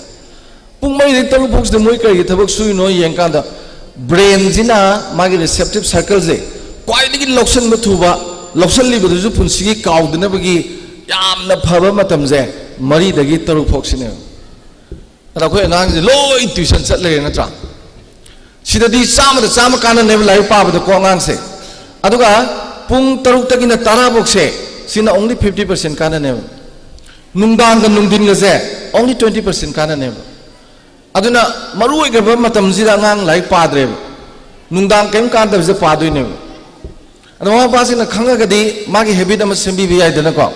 ꯄꯨꯡ ꯃꯔꯤꯗꯒꯤ ꯇꯔꯨꯛ ꯐꯥꯎꯁꯤꯗ ꯃꯣꯏ ꯀꯔꯤꯒꯤ ꯊꯕꯛ ꯁꯨꯔꯤꯅꯣ ꯌꯦꯡꯀꯥꯟꯗ, ꯕ꯭ꯔꯦꯟꯁꯤꯅ ꯃꯥꯒꯤ ꯔꯤꯁꯦꯞꯇꯤꯞ ꯁꯔꯀꯜꯁꯦ ꯈ꯭ꯋꯥꯏꯗꯒꯤ ꯂꯧꯁꯤꯟꯕ ꯊꯨꯕ, ꯂꯧꯁꯤꯜꯂꯤꯕꯗꯨꯁꯨ ꯄꯨꯟꯁꯤꯒꯤ ꯀꯥꯎꯗꯅꯕꯒꯤ ꯌꯥꯝꯅ ꯐꯕ ꯃꯇꯝꯁꯦ ꯃꯔꯤꯗꯒꯤ ꯇꯔꯨꯛ ꯐꯥꯎꯁꯤꯅꯦꯕ꯫ ꯑꯗ ꯑꯩꯈꯣꯏ ꯑꯉꯥꯡꯁꯦ ꯂꯣꯏ ꯇ꯭ꯌꯨꯁꯟ ꯆꯠ ꯂꯩꯔꯦ ꯅꯠꯇ꯭ꯔꯥ? ꯁꯤꯗꯗꯤ ꯆꯥꯝꯃꯗ ꯆꯥꯝꯃ ꯀꯥꯟꯅꯅꯦꯕ ꯂꯥꯏꯔꯤꯛ ꯄꯥꯕꯗꯀꯣ ꯑꯉꯥꯡꯁꯦ꯫ ꯑꯗꯨꯒ ꯄꯨꯡ ꯇꯔꯨꯛꯇꯒꯤꯅ ꯇꯔꯥ ꯐꯥꯎꯁꯦ, ꯁꯤꯅ only fifty percent ꯀꯥꯟꯅꯅꯦꯕ꯫ ꯅꯨꯡꯗꯥꯡꯒ ꯅꯨꯡꯊꯤꯟꯒꯁꯦ only twenty percent ꯀꯥꯟꯅꯅꯦꯕ꯫ ꯑꯗꯨꯅ ꯃꯔꯨ ꯑꯣꯏꯈ꯭ꯔꯕ ꯃꯇꯝꯁꯤꯗ ꯑꯉꯥꯡ ꯂꯥꯏꯔꯤꯛ ꯄꯥꯗ꯭ꯔꯦꯕ, ꯅꯨꯡꯗꯥꯡ ꯀꯔꯤꯝ ꯀꯥꯟꯗꯕꯁꯤꯗ ꯄꯥꯗꯣꯏꯅꯦꯕ꯫ ꯑꯗꯣ ꯃꯃꯥ ꯃꯄꯥꯁꯤꯡꯅ ꯈꯪꯉꯒꯗꯤ ꯃꯥꯒꯤ ꯍꯦꯕꯤꯠ ꯑꯃ ꯁꯦꯝꯕꯤꯕ ꯌꯥꯏꯗꯅꯀꯣ꯫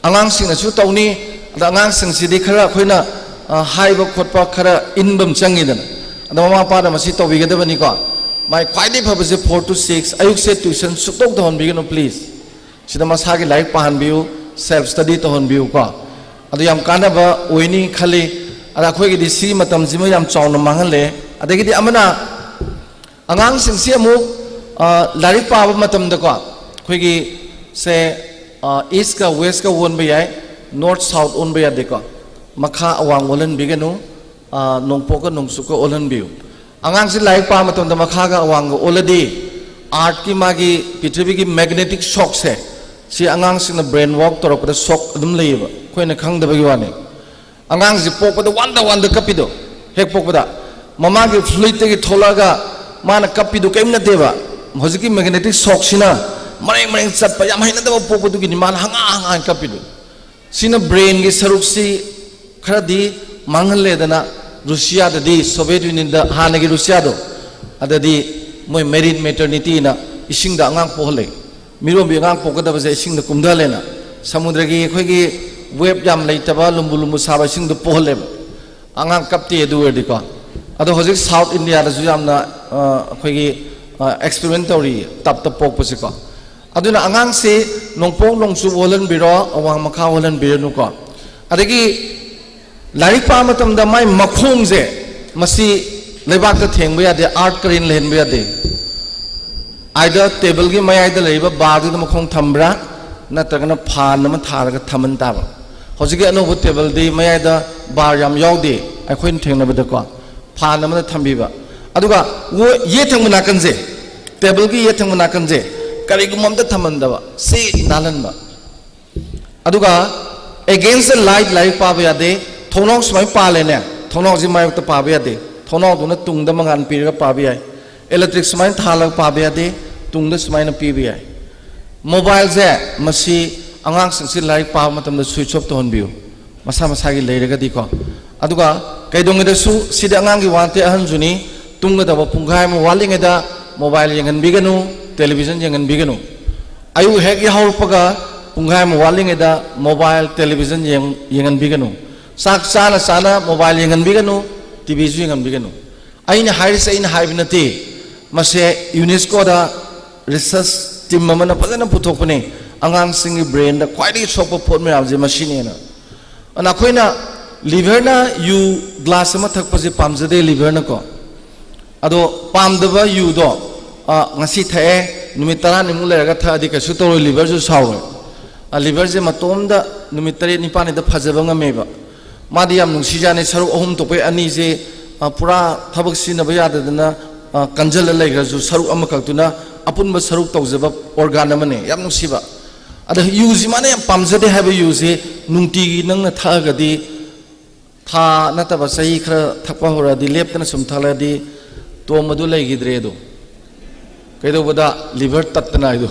ꯑꯉꯥꯡꯁꯤꯡꯅꯁꯨ ꯇꯧꯅꯤ꯫ ꯑꯗ ꯑꯉꯥꯡꯁꯤꯡꯁꯤꯗꯤ ꯈꯔ ꯑꯩꯈꯣꯏꯅ, ꯑ, ꯍꯥꯏꯕ ꯈꯣꯠꯄ ꯈꯔ ꯏꯟꯕ ꯑꯃ ꯆꯪꯉꯤꯗꯅ꯫ ꯑꯗ ꯃꯃꯥ ꯃꯄꯥꯅ ꯃꯁꯤ ꯇꯧꯕꯤꯒꯗꯕꯅꯤꯀꯣ꯫ ꯃꯥꯏ ꯈ꯭ꯋꯥꯏꯗꯒꯤ ꯐꯕꯁꯦ four to six, ꯑꯌꯨꯛꯁꯦ ꯇ꯭ꯌꯨꯁꯟ ꯁꯨꯛꯇꯧ ꯇꯧꯍꯟꯕꯤꯒꯅꯨ please꯫ ꯁꯤꯗ ꯃꯁꯥꯒꯤ ꯂꯥꯏꯔꯤꯛ ꯄꯥꯍꯟꯕꯤꯌꯨ, ꯁꯦꯜꯐ ꯁ꯭ꯇꯗꯤ ꯇꯧꯍꯟꯕꯤꯌꯨꯀꯣ꯫ ꯑꯗꯨ ꯌꯥꯝ ꯀꯥꯟꯅꯕ ꯑꯣꯏꯅꯤ ꯈꯜꯂꯤ꯫ ꯑꯗ ꯑꯩꯈꯣꯏꯒꯤꯗꯤ ꯁꯤꯒꯤ ꯃꯇꯝꯁꯤꯃ ꯌꯥꯝ ꯆꯥꯎꯅ ꯃꯥꯡꯍꯜꯂꯦ꯫ ꯑꯗꯒꯤꯗꯤ ꯑꯃꯅ ꯑꯉꯥꯡꯁꯤꯡꯁꯤ ꯑꯃꯨꯛ, ꯑ, ꯂꯥꯏꯔꯤꯛ ꯄꯥꯕ ꯃꯇꯝꯗꯀꯣ, ꯑꯩꯈꯣꯏꯒꯤ ꯁꯦ, ꯑ, ꯏꯁꯀ ꯋꯦꯁꯀ ꯑꯣꯟꯕ ꯌꯥꯏ, ꯅꯣꯔꯠ ꯁꯥꯎꯠ ꯑꯣꯟꯕ ꯌꯥꯗꯦꯀꯣ꯫ ꯃꯈꯥ ꯑꯋꯥꯡ ꯑꯣꯜꯍꯟꯕꯤꯒꯅꯨ, ꯑ, ꯅꯣꯡꯄꯣꯛꯀ ꯅꯣꯡꯆꯨꯞꯀ ꯑꯣꯜꯍꯟꯕꯤꯌꯨ꯫ ꯑꯉꯥꯡꯁꯤ ꯂꯥꯏꯔꯤꯛ ꯄꯥꯕ ꯃꯇꯝꯗ ꯃꯈꯥꯒ ꯑꯋꯥꯡꯒ ꯑꯣꯜꯂꯗꯤ, ꯑꯥꯔꯠꯀꯤ ꯃꯥꯒꯤ ꯄ꯭ꯔꯤꯊꯤꯕꯤꯒꯤ ꯃꯦꯒꯅꯦꯇꯤꯛ ꯁꯣꯛꯁꯦ, ꯁꯤ ꯑꯉꯥꯡꯁꯤꯡꯅ ꯕ꯭ꯔꯦꯟ ꯋꯥꯛ ꯇꯧꯔꯛꯄꯗ ꯁꯣꯛ ꯑꯗꯨꯝ ꯂꯩꯌꯦꯕ, ꯑꯩꯈꯣꯏꯅ ꯈꯪꯗꯕꯒꯤ ꯋꯥꯅꯤ꯫ ꯑꯉꯥꯡꯁꯤ ꯄꯣꯛꯄꯗ ꯋꯥꯟꯗ ꯋꯥꯟꯗ ꯀꯞꯄꯤꯗꯣ, ꯍꯦꯛ ꯄꯣꯛꯄꯗ ꯃꯃꯥꯒꯤ ꯐ꯭ꯂꯨꯏꯗꯇꯒꯤ ꯊꯣꯛꯂꯛꯑꯒ ꯃꯥꯅ ꯀꯞꯄꯤꯗꯣ ꯀꯔꯤꯝ ꯅꯠꯇꯦꯕ꯫ ꯍꯧꯖꯤꯛꯀꯤ ꯃꯦꯒꯅꯦꯇꯤꯛ ꯁꯣꯛꯁꯤꯅ ꯃꯔꯦꯡ ꯃꯔꯦꯡ ꯆꯠꯄ ꯌꯥꯝ ꯍꯩꯅꯗꯕ ꯄꯣꯛꯄꯗꯨꯒꯤꯅꯤ ꯃꯥꯅ ꯍꯪꯉꯥ ꯍꯪꯉꯥ ꯍꯥꯏꯅ ꯀꯞꯄꯤꯗꯣ꯫ ꯁꯤꯅ ꯕ꯭ꯔꯦꯟꯒꯤ ꯁꯔꯨꯛꯁꯤ ꯈꯔꯗꯤ ꯃꯥꯡꯍꯜꯂꯦꯗꯅ꯫ ꯔꯨꯁꯤꯌꯥꯗꯗꯤ, ꯁꯣꯚꯤꯌꯦꯠ ꯌꯨꯅꯤꯌꯟꯗ, ꯍꯥꯟꯅꯒꯤ ꯔꯨꯁꯤꯌꯥꯗꯣ, ꯑꯗꯗꯤ ꯃꯣꯏ ꯃꯦꯔꯤꯟ ꯃꯦꯇꯔꯅꯤꯇꯤꯅ ꯏꯁꯤꯡꯗ ꯑꯉꯥꯡ ꯄꯣꯛꯍꯜꯂꯦ꯫ ꯃꯤꯔꯣꯟꯕꯤ ꯑꯉꯥꯡ ꯄꯣꯛꯀꯗꯕꯁꯦ ꯏꯁꯤꯡꯗ ꯀꯨꯝꯊꯍꯜꯂꯦꯅ꯫ ꯁꯃꯨꯗ꯭ꯔꯒꯤ ꯑꯩꯈꯣꯏꯒꯤ ꯋꯦꯕ ꯌꯥꯝ ꯂꯩꯇꯕ, ꯂꯨꯝꯕꯨ ꯂꯨꯝꯕꯨ ꯁꯥꯕ ꯏꯁꯤꯡꯗꯣ ꯄꯣꯛꯍꯜꯂꯦꯕ꯫ ꯑꯉꯥꯡ ꯀꯞꯇꯦ ꯑꯗꯨ ꯑꯣꯏꯔꯗꯤꯀꯣ꯫ ꯑꯗꯣ ꯍꯧꯖꯤꯛ ꯁꯥꯎꯠ ꯏꯟꯗꯤꯌꯥꯗꯁꯨ ꯌꯥꯝꯅ, ꯑ, ꯑꯩꯈꯣꯏꯒꯤ, ꯑ, ꯑꯦꯛꯁꯄꯦꯔꯤꯃꯦꯟ ꯇꯧꯔꯤ, ꯇꯞꯇ ꯄꯣꯛꯄꯁꯦꯀꯣ꯫ ꯑꯗꯨꯅ ꯑꯉꯥꯡꯁꯤ ꯅꯣꯡꯄꯣꯛ ꯅꯣꯡꯆꯨꯞ ꯑꯣꯜꯍꯟꯕꯤꯔꯣ, ꯑꯋꯥꯡ ꯃꯈꯥ ꯑꯣꯜꯍꯟꯕꯤꯔꯅꯨꯀꯣ꯫ ꯑꯗꯒꯤ ꯂꯥꯏꯔꯤꯛ ꯄꯥꯕ ꯃꯇꯝꯗ ꯃꯥꯏ ꯃꯈꯣꯡꯁꯦ, ꯃꯁꯤ ꯂꯩꯕꯥꯛꯇ ꯊꯦꯡꯕ ꯌꯥꯗꯦ, ꯑꯥꯔꯠ ꯀꯔꯦꯟ ꯂꯩꯍꯟꯕ ꯌꯥꯗꯦ꯫ ꯑꯥꯏꯗ ꯇꯦꯕꯜꯒꯤ ꯃꯌꯥꯏꯗ ꯂꯩꯔꯤꯕ ꯕꯥꯔꯗꯨꯗ ꯃꯈꯣꯡ ꯊꯝꯕ꯭ꯔꯥ, ꯅꯠꯇ꯭ꯔꯒꯅ ꯐꯥꯟ ꯑꯃ ꯊꯥꯔꯒ ꯊꯝꯍꯟ ꯇꯥꯕ꯫ ꯍꯧꯖꯤꯛꯀꯤ ꯑꯅꯧꯕ ꯇꯦꯕꯜꯗꯤ ꯃꯌꯥꯏꯗ ꯕꯥꯔ ꯌꯥꯝ ꯌꯥꯎꯗꯦ, ꯑꯩꯈꯣꯏꯅ ꯊꯦꯡꯅꯕꯗꯀꯣ, ꯐꯥꯟ ꯑꯃꯗ ꯊꯝꯕꯤꯕ꯫ ꯑꯗꯨꯒ ꯋꯣ-, ꯌꯦꯠ ꯊꯪꯕ ꯅꯥꯀꯟꯁꯦ, ꯇꯦꯕꯜꯒꯤ ꯌꯦꯠ ꯊꯪꯕ ꯅꯥꯀꯟꯁꯦ ꯀꯔꯤꯒꯨꯝꯕ ꯑꯝꯇ ꯊꯝꯍꯟꯗꯕ, ꯁꯤ ꯅꯥꯜꯍꯟꯕ꯫ ꯑꯗꯨꯒ against the light ꯂꯥꯏꯔꯤꯛ ꯄꯥꯕ ꯌꯥꯗꯦ꯫ ꯊꯣꯡꯅꯥꯎ ꯁꯨꯃꯥꯏꯅ ꯄꯥꯜꯂꯦꯅꯦ, ꯊꯣꯡꯅꯥꯎꯁꯤ ꯃꯥꯌꯣꯛꯇ ꯄꯥꯕ ꯌꯥꯗꯦ꯫ ꯊꯣꯡꯅꯥꯎꯗꯨꯅ ꯇꯨꯡꯗ ꯃꯉꯥꯜ ꯄꯤꯔꯒ ꯄꯥꯕ ꯌꯥꯏ꯫ Electric ꯁꯨꯃꯥꯏꯅ ꯊꯥꯜꯂꯒ ꯄꯥꯕ ꯌꯥꯗꯦ, ꯇꯨꯡꯗ ꯁꯨꯃꯥꯏꯅ ꯄꯤꯕ ꯌꯥꯏ꯫ Mobileꯁꯦ, ꯃꯁꯤ ꯑꯉꯥꯡꯁꯤꯡꯁꯤ ꯂꯥꯏꯔꯤꯛ ꯄꯥꯕ ꯃꯇꯝꯗ switch off ꯇꯧꯍꯟꯕꯤꯌꯨ, ꯃꯁꯥ ꯃꯁꯥꯒꯤ ꯂꯩꯔꯒꯗꯤꯀꯣ꯫ ꯑꯗꯨꯒ ꯀꯩꯗꯧꯉꯩꯗꯁꯨ, ꯁꯤꯗꯤ ꯑꯉꯥꯡꯒꯤ ꯋꯥ ꯅꯠꯇꯦ, ꯑꯍꯟꯁꯨꯅꯤ, ꯇꯨꯝꯒꯗꯕ ꯄꯨꯡꯈꯥꯏ ꯑꯃ ꯋꯥꯠꯂꯤꯉꯩꯗ mobile ꯌꯦꯡꯍꯟꯕꯤꯒꯅꯨ, television ꯌꯦꯡꯍꯟꯕꯤꯒꯅꯨ꯫ ꯑꯌꯨꯛ ꯍꯦꯛ ꯌꯥꯍꯧꯔꯛꯄꯒ ꯄꯨꯡꯈꯥꯏ ꯑꯃ ꯋꯥꯠꯂꯤꯉꯩꯗ mobile, television ꯌꯦꯡ-, ꯌꯦꯡꯍꯟꯕꯤꯒꯅꯨ꯫ ꯆꯥꯛ ꯆꯥꯅ ꯆꯥꯅ mobile ꯌꯦꯡꯍꯟꯕꯤꯒꯅꯨ, TVꯁꯨ ꯌꯦꯡꯍꯟꯕꯤꯒꯅꯨ꯫ ꯑꯩꯅ ꯍꯥꯏꯔꯤꯁꯦ ꯑꯩꯅ ꯍꯥꯏꯕ ꯅꯠꯇꯦ, ꯃꯁꯦ UNESCOꯗ research team ꯑꯃꯅ ꯐꯖꯅ ꯄꯨꯊꯣꯛꯄꯅꯦ꯫ ꯑꯉꯥꯡꯁꯤꯡꯒꯤ brainꯗ ꯈ꯭ꯋꯥꯏꯗꯒꯤ ꯁꯣꯛꯄ ꯄꯣꯠ ꯃꯌꯥꯝꯁꯦ ꯃꯁꯤꯅꯦꯅ꯫ ꯑꯗꯨꯅ ꯑꯩꯈꯣꯏꯅ liverꯅ ꯌꯨ glass ꯑꯃ ꯊꯛꯄꯁꯦ ꯄꯥꯝꯖꯗꯦ liverꯅꯀꯣ꯫ ꯑꯗꯣ ꯄꯥꯝꯗꯕ ꯌꯨꯗꯣ, ꯑ, ꯉꯁꯤ ꯊꯛꯑꯦ, ꯅꯨꯃꯤꯠ ꯇꯔꯥꯅꯤꯃꯨꯛ ꯂꯩꯔꯒ ꯊꯛꯑꯗꯤ ꯀꯩꯁꯨ ꯇꯧꯔꯣꯏ, liverꯁꯨ ꯁꯥꯎꯔꯣꯏ꯫ ꯑ, liverꯁꯦ ꯃꯇꯣꯝꯗ ꯅꯨꯃꯤꯠ ꯇꯔꯦꯠ ꯅꯤꯄꯥꯜꯅꯤꯗ ꯐꯖꯕ ꯉꯝꯃꯦꯕ꯫ ꯃꯥꯗꯤ ꯌꯥꯝ ꯅꯨꯡꯁꯤꯖꯥꯠꯅꯤ, ꯁꯔꯨꯛ ꯑꯍꯨꯝ ꯊꯣꯛꯄꯩ ꯑꯅꯤꯁꯦ, ꯑ, ꯄꯨꯔꯥ ꯊꯕꯛ ꯁꯤꯖꯤꯟꯅꯕ ꯌꯥꯗꯗꯅ, ꯑ, ꯀꯟꯖꯜꯂ ꯂꯩꯈ꯭ꯔꯁꯨ ꯁꯔꯨꯛ ꯑꯃꯈꯛꯇꯨꯅ ꯑꯄꯨꯟꯕ ꯁꯔꯨꯛ ꯇꯧꯖꯕ organ ꯑꯃꯅꯦ, ꯌꯥꯝ ꯅꯨꯡꯁꯤꯕ꯫ ꯑꯗ ꯌꯨꯁꯤ ꯃꯥꯅ ꯌꯥꯝ ꯄꯥꯝꯖꯗꯦ ꯍꯥꯏꯕ ꯌꯨꯁꯤ ꯅꯨꯡꯇꯤꯒꯤ ꯅꯪꯅ ꯊꯛꯑꯒꯗꯤ ꯊꯥ ꯅꯠꯇꯕ ꯆꯍꯤ ꯈꯔ ꯊꯛꯄ ꯍꯧꯔꯛꯑꯗꯤ, ꯂꯦꯞꯇꯅ ꯁꯨꯝ ꯊꯛꯂꯛꯑꯗꯤ ꯇꯣꯝꯕꯗꯨ ꯂꯩꯈꯤꯗ꯭ꯔꯦ ꯑꯗꯣ꯫ ꯀꯩꯗꯧꯕꯗ? Liver ꯇꯠꯇꯅ ꯍꯥꯏꯗꯣ꯫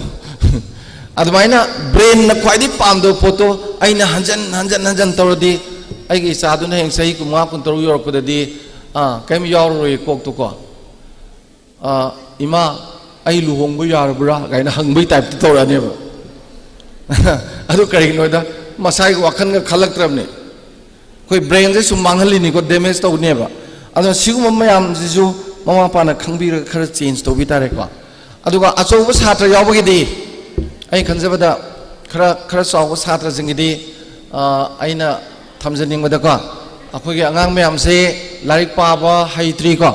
ꯑꯗꯨꯃꯥꯏꯅ brainꯅ ꯈ꯭ꯋꯥꯏꯗꯒꯤ ꯄꯥꯝꯗꯕ ꯄꯣꯠꯇꯣ ꯑꯩꯅ ꯍꯟꯖꯟ ꯍꯟꯖꯟ ꯍꯟꯖꯟ ꯇꯧꯔꯗꯤ, ꯑꯩꯒꯤ ꯏꯆꯥꯗꯨꯅ ꯍꯌꯦꯡ ꯆꯍꯤ ꯀꯨꯟꯃꯉꯥ, ꯀꯨꯟꯇꯔꯨꯛ ꯌꯧꯔꯛꯄꯗꯗꯤ, ꯑꯥ, ꯀꯔꯤꯝ ꯌꯥꯎꯔꯔꯣꯏ ꯀꯣꯛꯇꯨꯀꯣ꯫ ꯑꯥ, "ꯏꯃꯥ, ꯑꯩ ꯂꯨꯍꯣꯡꯕ ꯌꯥꯔꯕ꯭ꯔꯥ?" ꯀꯥꯏꯅ ꯍꯪꯕꯒꯤ typeꯇ ꯇꯧꯔꯛꯑꯅꯦꯕ꯫ ꯑꯗꯨ ꯀꯔꯤꯒꯤꯅꯣꯗ, ꯃꯁꯥꯒꯤ ꯋꯥꯈꯜꯒ ꯈꯜꯂꯛꯇ꯭ꯔꯕꯅꯦ꯫ ꯑꯩꯈꯣꯏ brainꯁꯦ ꯁꯨꯝ ꯃꯥꯡꯍꯜꯂꯤꯅꯤꯀꯣ, damage ꯇꯧꯅꯦꯕ꯫ ꯑꯗꯨꯅ ꯁꯤꯒꯨꯝꯕ ꯃꯌꯥꯝꯁꯤꯁꯨ ꯃꯃꯥ ꯃꯄꯥꯅ ꯈꯪꯕꯤꯔꯒ ꯈꯔ change ꯇꯧꯕꯤ ꯇꯥꯔꯦꯀꯣ꯫ ꯑꯗꯨꯒ ꯑꯆꯧꯕ ꯁꯥꯇ꯭ꯔ ꯌꯥꯎꯕꯒꯤꯗꯤ, ꯑꯩ ꯈꯟꯖꯕꯗ ꯈꯔ, ꯈꯔ ꯆꯥꯎꯕ ꯁꯥꯇ꯭ꯔꯁꯤꯡꯒꯤꯗꯤ, ꯑ, ꯑꯩꯅ ꯊꯝꯖꯅꯤꯡꯕꯗꯀꯣ, ꯑꯩꯈꯣꯏꯒꯤ ꯑꯉꯥꯡ ꯃꯌꯥꯝꯁꯦ ꯂꯥꯏꯔꯤꯛ ꯄꯥꯕ ꯍꯩꯇ꯭ꯔꯤꯀꯣ,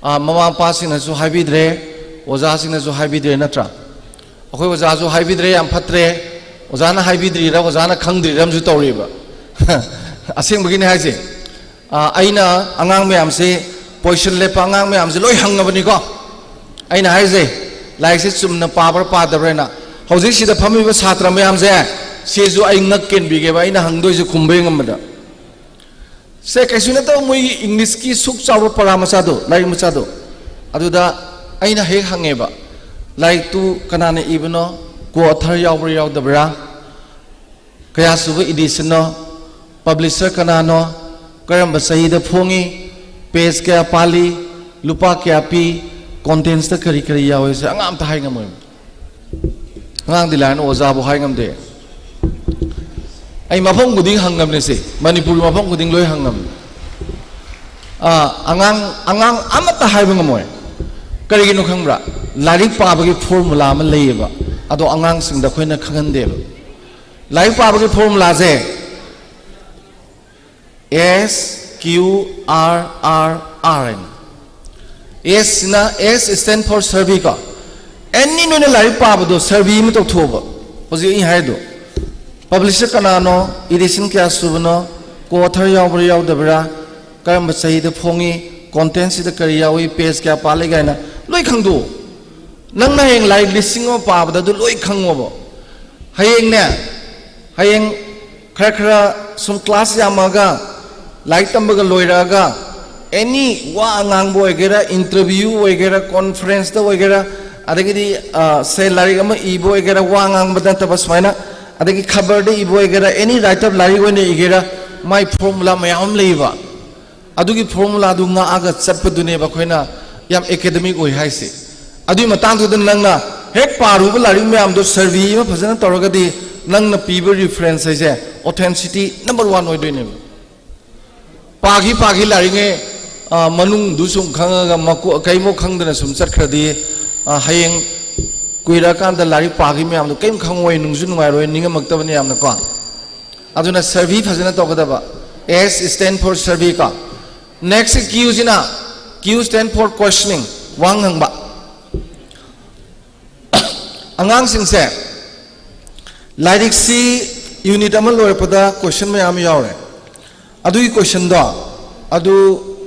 ꯑ, ꯃꯃꯥ ꯃꯄꯥꯁꯤꯡꯅꯁꯨ ꯍꯥꯏꯕꯤꯗ꯭ꯔꯦ, ꯑꯣꯖꯥꯁꯤꯡꯅꯁꯨ ꯍꯥꯏꯕꯤꯗ꯭ꯔꯦ, ꯅꯠꯇ꯭ꯔꯥ? ꯑꯩꯈꯣꯏ ꯑꯣꯖꯥꯁꯨ ꯍꯥꯏꯕꯤꯗ꯭ꯔꯦ, ꯌꯥꯝ ꯐꯠꯇ꯭ꯔꯦ, ꯑꯣꯖꯥꯅ ꯍꯥꯏꯕꯤꯗ꯭ꯔꯤꯔ, ꯑꯣꯖꯥꯅ ꯈꯪꯗ꯭ꯔꯤꯔ ꯑꯃꯁꯨ ꯇꯧꯔꯤꯕ꯫ ꯑꯁꯦꯡꯕꯒꯤꯅꯤ ꯍꯥꯏꯁꯦ꯫ ꯑ, ꯑꯩꯅ ꯑꯉꯥꯡ ꯃꯌꯥꯝꯁꯦ, position ꯂꯦꯞꯄ ꯑꯉꯥꯡ ꯃꯌꯥꯝꯁꯦ ꯂꯣꯏ ꯍꯪꯉꯕꯅꯤꯀꯣ꯫ ꯑꯩꯅ ꯍꯥꯏꯁꯦ, ꯂꯥꯏꯔꯤꯛꯁꯦ ꯆꯨꯝꯅ ꯄꯥꯕ꯭ꯔꯥ ꯄꯥꯗꯕ꯭ꯔꯥꯅ꯫ ꯍꯧꯖꯤꯛꯁꯤꯗ ꯐꯝꯃꯤꯕ ꯁꯥꯇ꯭ꯔ ꯃꯌꯥꯝꯁꯦ, ꯁꯤꯁꯨ ꯑꯩ ꯉꯛ ꯀꯦꯟꯕꯤꯒꯦꯕ, ꯑꯩꯅ ꯍꯪꯗꯣꯏꯁꯦ ꯈꯨꯝꯕ ꯉꯝꯕꯗ꯫ ꯁꯦ, ꯀꯩꯁꯨ ꯅꯠꯇꯕ ꯃꯣꯏꯒꯤ English ꯀꯤ ꯁꯨꯛ ꯆꯥꯎꯕ ꯄꯔꯥ ꯃꯆꯥꯗꯣ, ꯂꯥꯏꯔꯤꯛ ꯃꯆꯥꯗꯣ, ꯑꯗꯨꯗ ꯑꯩꯅ ꯍꯦꯛ ꯍꯪꯉꯦꯕ, "ꯂꯥꯏꯔꯤꯛꯇꯨ ꯀꯅꯥꯅ ꯏꯕꯅꯣ? Co-author ꯌꯥꯎꯕ꯭ꯔꯥ ꯌꯥꯎꯗꯕ꯭ꯔꯥ? ꯀꯌꯥ ꯁꯨꯕ edition ꯅꯣ? Publisher ꯀꯅꯥꯅꯣ? ꯀꯔꯝꯕ ꯆꯍꯤꯗ ꯐꯣꯡꯉꯤ? Page ꯀꯌꯥ ꯄꯥꯜꯂꯤ? ꯂꯨꯄꯥ ꯀꯌꯥ ꯄꯤ? Contents ꯇ ꯀꯔꯤ ꯀꯔꯤ ꯌꯥꯎꯏ?" ꯁꯦ ꯑꯉꯥꯡ ꯑꯝꯇ ꯍꯥꯏ ꯉꯝꯃꯣꯏꯕ꯫ ꯑꯉꯥꯡꯗꯤ ꯂꯥꯏꯔꯅ ꯑꯣꯖꯥꯕꯨ ꯍꯥꯏ ꯉꯝꯗꯦ꯫ ꯑꯩ ꯃꯐꯝ ꯈꯨꯗꯤꯡ ꯍꯪꯉꯕꯅꯦ ꯁꯦ, ꯃꯅꯤꯄꯨꯔꯒꯤ ꯃꯐꯝ ꯈꯨꯗꯤꯡ ꯂꯣꯏ ꯍꯪꯉꯕꯅꯦ꯫ ꯑꯥ, ꯑꯉꯥꯡ, ꯑꯉꯥꯡ ꯑꯃꯠꯇ ꯍꯥꯏꯕ ꯉꯝꯃꯣꯏ꯫ ꯀꯔꯤꯒꯤꯅꯣ ꯈꯪꯕ꯭ꯔꯥ? ꯂꯥꯏꯔꯤꯛ ꯄꯥꯕꯒꯤ formula ꯑꯃ ꯂꯩꯌꯦꯕ, ꯑꯗꯣ ꯑꯉꯥꯡꯁꯤꯡꯗ ꯑꯩꯈꯣꯏꯅ ꯈꯪꯍꯟꯗꯦꯕ꯫ ꯂꯥꯏꯔꯤꯛ ꯄꯥꯕꯒꯤ formula ꯁꯦ S Q R R R ꯍꯥꯏꯅ꯫ S ꯁꯤꯅ, S stand for survey ꯀꯣ꯫ Any ꯅꯣꯏꯅ ꯂꯥꯏꯔꯤꯛ ꯄꯥꯕꯗꯣ survey ꯑꯃ ꯇꯧꯊꯣꯛꯑꯣꯕ꯫ ꯍꯧꯖꯤꯛ ꯑꯩ ꯍꯥꯏꯗꯣ꯫ Publisher ꯀꯅꯥꯅꯣ, edition ꯀꯌꯥ ꯁꯨꯕꯅꯣ, co-author ꯌꯥꯎꯕ꯭ꯔꯥ ꯌꯥꯎꯗꯕ꯭ꯔꯥ, ꯀꯔꯝꯕ ꯆꯍꯤꯗ ꯐꯣꯡꯉꯤ, content ꯁꯤꯗ ꯀꯔꯤ ꯌꯥꯎꯏ, page ꯀꯌꯥ ꯄꯥꯜꯂꯤ ꯀꯥꯏꯅ ꯂꯣꯏ ꯈꯪꯗꯣꯛꯑꯣ꯫ ꯅꯪꯅ ꯍꯌꯦꯡ ꯂꯥꯏꯔꯤꯛ ꯂꯤꯁꯤꯡ ꯑꯃ ꯄꯥꯕꯗ ꯑꯗꯨ ꯂꯣꯏ ꯈꯪꯉꯣꯕ꯫ ꯍꯌꯦꯡꯅꯦ, ꯍꯌꯦꯡ ꯈꯔ ꯈꯔ ꯁꯨꯝ class ꯌꯥꯝꯃꯒ, ꯂꯥꯏꯔꯤꯛ ꯇꯝꯕꯒ ꯂꯣꯏꯔꯛꯑꯒ, any ꯋꯥ ꯉꯥꯡꯕ ꯑꯣꯏꯒꯦꯔꯥ, interview ꯑꯣꯏꯒꯦꯔꯥ, conference ꯇ ꯑꯣꯏꯒꯦꯔꯥ, ꯑꯗꯒꯤꯗꯤ, ꯑ, ꯁꯦ ꯂꯥꯏꯔꯤꯛ ꯑꯃ ꯏꯕ ꯑꯣꯏꯒꯦꯔꯥ, ꯋꯥ ꯉꯥꯡꯕ ꯅꯠꯇꯕ ꯁꯨꯃꯥꯏꯅ, ꯑꯗꯒꯤ ꯈꯕꯔꯗ ꯏꯕ ꯑꯣꯏꯒꯦꯔꯥ, any writer ꯂꯥꯏꯔꯤꯛ ꯑꯣꯏꯅ ꯏꯒꯦꯔꯥ, ꯃꯥꯏ formula ꯃꯌꯥꯝ ꯑꯃ ꯂꯩꯌꯦꯕ꯫ ꯑꯗꯨꯒꯤ formula ꯗꯨ ꯉꯥꯛꯑꯒ ꯆꯠꯄꯗꯨꯅꯦꯕ ꯑꯩꯈꯣꯏꯅ ꯌꯥꯝ academic ꯑꯣꯏ ꯍꯥꯏꯁꯦ꯫ ꯑꯗꯨꯒꯤ ꯃꯇꯥꯡꯗꯨꯗ ꯅꯪꯅ ꯍꯦꯛ ꯄꯥꯔꯨꯕ ꯂꯥꯏꯔꯤꯛ ꯃꯌꯥꯝꯗꯣ survey ꯑꯃ ꯐꯖꯅ ꯇꯧꯔꯒꯗꯤ, ꯅꯪꯅ ꯄꯤꯕ reference ꯍꯥꯏꯁꯦ authenticity number one ꯑꯣꯏꯗꯣꯏꯅꯦꯕ꯫ ꯄꯥꯈꯤ ꯄꯥꯈꯤ ꯂꯥꯏꯔꯤꯛꯉꯩ, ꯑ, ꯃꯅꯨꯡꯗꯨ ꯁꯨꯝ ꯈꯪꯉꯒ ꯃꯀꯣ-, ꯀꯩꯃꯣ ꯈꯪꯗꯅ ꯁꯨꯝ ꯆꯠꯈ꯭ꯔꯗꯤ, ꯑ, ꯍꯌꯦꯡ ꯀꯨꯏꯔꯛꯑꯀꯥꯟꯗ ꯂꯥꯏꯔꯤꯛ ꯄꯥꯈꯤ ꯃꯌꯥꯝꯗꯣ ꯀꯔꯤꯝ ꯈꯪꯉꯣꯏ, ꯅꯨꯡꯁꯨ ꯅꯨꯡꯉꯥꯏꯔꯣꯏ, ꯅꯤꯡꯉꯝꯃꯛꯇꯕꯅꯤ ꯌꯥꯝꯅꯀꯣ꯫ ꯑꯗꯨꯅ survey ꯐꯖꯅ ꯇꯧꯒꯗꯕ꯫ S stand for survey ꯀꯣ꯫ Next Q ꯁꯤꯅ, Q stand for questioning, ꯋꯥꯍꯪ ꯍꯪꯕ꯫ ꯑꯉꯥꯡꯁꯤꯡꯁꯦ, ꯂꯥꯏꯔꯤꯛꯁꯤ unit ꯑꯃ ꯂꯣꯏꯔꯛꯄꯗ question ꯃꯌꯥꯝ ꯌꯥꯎꯔꯦ꯫ ꯑꯗꯨꯒꯤ question ꯗꯣ ꯑꯗꯨ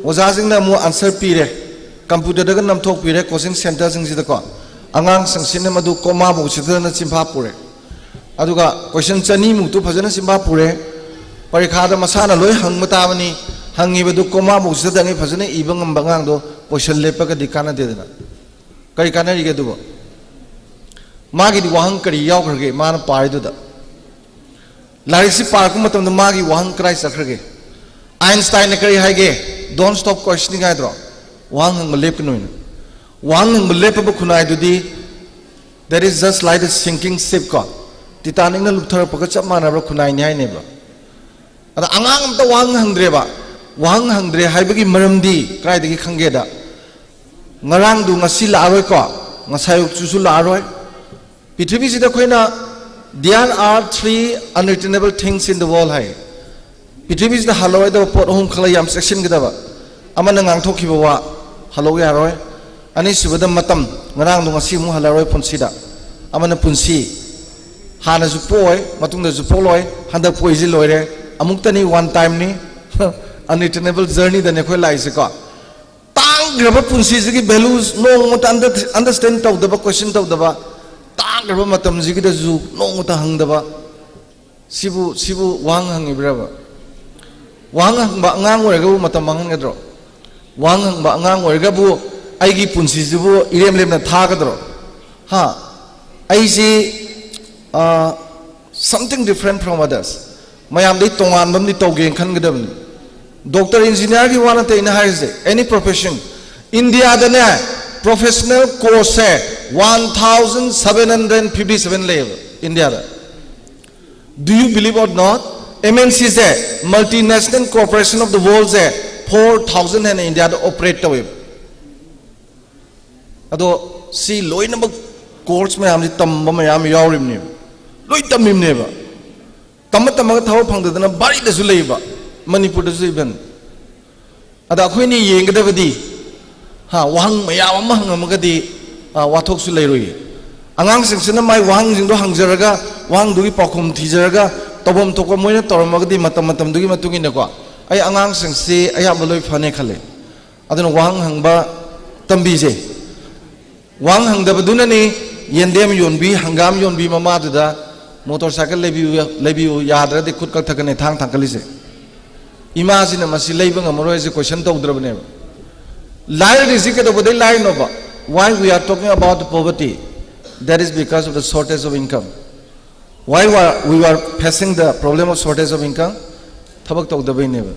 ꯑꯣꯖꯥꯁꯤꯡꯅ ꯑꯃꯨꯛ ꯑꯟꯁꯔ ꯄꯤꯔꯦ, ꯀꯝꯄ꯭ꯌꯨꯇꯔꯗꯒ ꯅꯝꯊꯣꯛꯄꯤꯔꯦ ꯀꯣꯆꯤꯡ ꯁꯦꯟꯇꯔꯁꯤꯡꯁꯤꯗꯀꯣ꯫ ꯑꯉꯥꯡꯁꯤꯡꯁꯤꯅ ꯃꯗꯨ ꯀꯣꯃꯥ ꯕꯣꯛꯁꯁꯤꯗꯅ ꯆꯤꯟꯐꯥ ꯄꯨꯔꯦ꯫ ꯑꯗꯨꯒ ꯀꯣꯏꯁꯟ ꯆꯅꯤꯃꯨꯛꯇꯨ ꯐꯖꯅ ꯆꯤꯟꯐꯥ ꯄꯨꯔꯦ꯫ ꯄꯔꯤꯈꯥꯗ ꯃꯁꯥꯅ ꯂꯣꯏ ꯍꯪꯕ ꯇꯥꯕꯅꯤ꯫ ꯍꯪꯉꯤꯕꯗꯨ ꯀꯣꯃꯥ ꯕꯣꯛꯁꯁꯤꯗꯅꯤ ꯐꯖꯅ ꯏꯕ ꯉꯝꯕ ꯑꯉꯥꯡꯗꯣ ꯄꯣꯏꯁꯟ ꯂꯦꯞꯄꯒꯗꯤ ꯀꯥꯟꯅꯗꯦꯗꯅ꯫ ꯀꯔꯤ ꯀꯥꯟꯅꯔꯤꯒꯦ ꯑꯗꯨꯕꯨ? ꯃꯥꯒꯤꯗꯤ ꯋꯥꯍꯪ ꯀꯔꯤ ꯌꯥꯎꯈ꯭ꯔꯒꯦ ꯃꯥꯅ ꯄꯥꯔꯤꯗꯨꯗ? ꯂꯥꯏꯔꯤꯛꯁꯤ ꯄꯥꯔꯛꯄ ꯃꯇꯝꯗ ꯃꯥꯒꯤ ꯋꯥꯍꯪ ꯀꯗꯥꯏ ꯆꯠꯈ꯭ꯔꯒꯦ? ꯑꯥꯏꯟꯁꯇꯥꯏꯟꯅ ꯀꯔꯤ ꯍꯥꯏꯒꯦ? "Don't stop questioning" ꯍꯥꯏꯗ꯭ꯔꯣ? ꯋꯥꯍꯪ ꯍꯪꯕ ꯂꯦꯞꯀꯅꯨ ꯍꯥꯏꯅ꯫ ꯋꯥꯍꯪ ꯍꯪꯕ ꯂꯦꯞꯄꯕ ꯈꯨꯟꯅꯥꯏꯗꯨꯗꯤ, that is just like the sinking ship ꯀꯣ, ꯇꯤꯇꯥꯅꯤꯛꯅ ꯂꯨꯞꯊꯔꯛꯄꯒ ꯆꯞ ꯃꯥꯟꯅꯕ ꯈꯨꯟꯅꯥꯏꯅꯤ ꯍꯥꯏꯅꯦꯕ꯫ ꯑꯗ ꯑꯉꯥꯡ ꯑꯝꯇ ꯋꯥꯍꯪ ꯍꯪꯗ꯭ꯔꯦꯕ꯫ ꯋꯥꯍꯪ ꯍꯪꯗ꯭ꯔꯦ ꯍꯥꯏꯕꯒꯤ ꯃꯔꯝꯗꯤ ꯀꯗꯥꯏꯗꯒꯤ ꯈꯪꯒꯦꯗ? ꯉꯔꯥꯡꯗꯨ ꯉꯁꯤ ꯂꯥꯛꯑꯔꯣꯏꯀꯣ, ꯉꯁꯥꯏ ꯑꯌꯨꯛꯁꯨ ꯂꯥꯛꯑꯔꯣꯏ꯫ ꯄ꯭ꯔꯤꯊꯤꯕꯤꯁꯤꯗ ꯑꯩꯈꯣꯏꯅ, "There are three unreturnable things in the world" ꯍꯥꯏ꯫ ꯄ꯭ꯔꯤꯊꯤꯕꯤꯁꯤꯗ ꯍꯜꯂꯔꯣꯏꯗꯕ ꯄꯣꯠ ꯑꯍꯨꯝ ꯈꯛ ꯂꯩ, ꯌꯥꯝ ꯆꯦꯛꯁꯤꯟꯒꯗꯕ꯫ ꯑꯃꯅ ꯉꯥꯡꯊꯣꯛꯈꯤꯕ ꯋꯥ ꯍꯜꯂꯧ ꯌꯥꯔꯣꯏ꯫ ꯑꯅꯤꯁꯨꯕꯗ ꯃꯇꯝ, ꯉꯔꯥꯡꯗꯣ ꯉꯁꯤ ꯑꯃꯨꯛ ꯍꯜꯂꯔꯣꯏ ꯄꯨꯟꯁꯤꯗ꯫ ꯑꯃꯅ ꯄꯨꯟꯁꯤ, ꯍꯥꯟꯅꯁꯨ ꯄꯣꯛꯑꯣꯏ, ꯃꯇꯨꯡꯗꯁꯨ ꯄꯣꯛꯂꯣꯏ, ꯍꯟꯗꯛ ꯄꯣꯛꯏꯁꯤ ꯂꯣꯏꯔꯦ, ꯑꯃꯨꯛꯇꯅꯤ, one time ꯅꯤ꯫ Unreturnable journey ꯗꯅꯤ ꯑꯩꯈꯣꯏ ꯂꯥꯛꯏꯁꯦꯀꯣ꯫ ꯇꯥꯡꯈ꯭ꯔꯕ ꯄꯨꯟꯁꯤꯁꯤꯒꯤ values ꯅꯣꯡꯃꯇ under-, understand ꯇꯧꯗꯕ, question ꯇꯧꯗꯕ, ꯇꯥꯡꯈ꯭ꯔꯕ ꯃꯇꯝꯁꯤꯒꯤꯗꯁꯨ ꯅꯣꯡꯃꯇ ꯍꯪꯗꯕ, ꯁꯤꯕꯨ, ꯁꯤꯕꯨ ꯋꯥꯍꯪ ꯍꯪꯉꯤꯕ꯭ꯔꯕ? ꯋꯥꯍꯪ ꯍꯪꯕ ꯑꯉꯥꯡ ꯑꯣꯏꯔꯒꯕꯨ ꯃꯇꯝ ꯃꯥꯡꯍꯟꯒꯗ꯭ꯔꯣ? ꯋꯥꯍꯪ ꯍꯪꯕ ꯑꯉꯥꯡ ꯑꯣꯏꯔꯒꯕꯨ ꯑꯩꯒꯤ ꯄꯨꯟꯁꯤꯁꯤꯕꯨ ꯏꯔꯦꯝ ꯂꯦꯝꯅ ꯊꯥꯒꯗ꯭ꯔꯣ? ꯍꯥ? ꯑꯩꯁꯤ, ꯑ, something different from others. ꯃꯌꯥꯝꯗꯩ ꯇꯣꯉꯥꯟꯕ ꯑꯃꯗꯤ ꯇꯧꯒꯦꯅ ꯈꯟꯒꯗꯕꯅꯤ꯫ ꯗꯣꯛꯇꯔ, ꯏꯟꯖꯤꯅꯤꯌꯥꯔꯒꯤ ꯋꯥ ꯅꯠꯇꯦ ꯑꯩꯅ ꯍꯥꯏꯔꯤꯁꯦ, any profession꯫ ꯏꯟꯗꯤꯌꯥꯗꯅꯦ, professional course ꯁꯦ one thousand seven hundred fifty seven ꯂꯩꯌꯦꯕ ꯏꯟꯗꯤꯌꯥꯗ꯫ Do you believe or not? M N C say, multinational corporation of the world say, four thousand ꯍꯦꯟꯅ ꯏꯟꯗꯤꯌꯥꯗ operate ꯇꯧꯋꯦꯕ꯫ ꯑꯗꯣ ꯁꯤ ꯂꯣꯏꯅꯃꯛ course ꯃꯌꯥꯝꯁꯤ ꯇꯝꯕ ꯃꯌꯥꯝ ꯌꯥꯎꯔꯤꯕꯅꯦꯕ, ꯂꯣꯏ ꯇꯝꯃꯤꯕꯅꯦꯕ꯫ ꯇꯝꯃ ꯇꯝꯃꯒ ꯊꯕꯛ ꯐꯪꯗꯗꯅ ꯕꯥꯔꯤꯗꯁꯨ ꯂꯩꯕ, ꯃꯅꯤꯄꯨꯔꯗꯁꯨ even꯫ ꯑꯗ ꯑꯩꯈꯣꯏꯅ ꯌꯦꯡꯒꯗꯕꯗꯤ, ꯍꯥ, ꯋꯥꯍꯪ ꯃꯌꯥꯝ ꯑꯃ ꯍꯪꯉꯝꯃꯒꯗꯤ, ꯑ, ꯋꯥꯊꯣꯛꯁꯨ ꯂꯩꯔꯣꯏꯌꯦ꯫ ꯑꯉꯥꯡꯁꯤꯡꯁꯤꯅ ꯃꯥꯏ ꯋꯥꯍꯪꯁꯤꯡꯗꯣ ꯍꯪꯖꯔꯒ, ꯋꯥꯍꯪꯗꯨꯒꯤ ꯄꯥꯎꯈꯨꯝ ꯊꯤꯖꯔꯒ, ꯇꯧꯐꯝ ꯊꯣꯛꯄ ꯃꯣꯏꯅ ꯇꯧꯔꯝꯃꯒꯗꯤ ꯃꯇꯝ ꯃꯇꯝꯗꯨꯒꯤ ꯃꯇꯨꯡ ꯏꯟꯅꯀꯣ, ꯑꯩ ꯑꯉꯥꯡꯁꯤꯡꯁꯤ ꯑꯌꯥꯝꯕ ꯂꯣꯏ ꯐꯅꯦ ꯈꯜꯂꯦ꯫ ꯑꯗꯨꯅ ꯋꯥꯍꯪ ꯍꯪꯕ ꯇꯝꯕꯤꯁꯦ꯫ ꯋꯥꯍꯪ ꯍꯪꯗꯕꯗꯨꯅꯅꯤ ꯌꯦꯟꯗꯦꯝ ꯌꯣꯟꯕꯤ, ꯍꯪꯒꯥꯝ ꯌꯣꯟꯕꯤ ꯃꯃꯥꯗꯨꯗ ꯃꯣꯇꯣꯔ ꯁꯥꯏꯀꯜ ꯂꯩꯕꯤꯌꯨ, ꯂꯩꯕꯤꯌꯨ ꯌꯥꯗ꯭ꯔꯗꯤ ꯈꯨꯠ ꯀꯛꯊꯛꯀꯅꯤ ꯊꯥꯡ ꯊꯥꯡꯀꯠꯂꯤꯁꯦ꯫ ꯏꯃꯥꯁꯤꯅ ꯃꯁꯤ ꯂꯩꯕ ꯉꯝꯃꯔꯣꯏ ꯍꯥꯏꯁꯦ ꯀꯣꯏꯁꯟ ꯇꯧꯗ꯭ꯔꯕꯅꯦꯕ꯫ ꯂꯥꯏꯔꯔꯤꯁꯤ ꯀꯩꯗꯧꯕꯗꯩ ꯂꯥꯏꯔꯤꯅꯣꯕ? Why we are talking about poverty? That is because of the shortage of income. Why we are, we are facing the problem of shortage of income? ꯊꯕꯛ ꯇꯧꯗꯕꯩꯅꯦꯕ꯫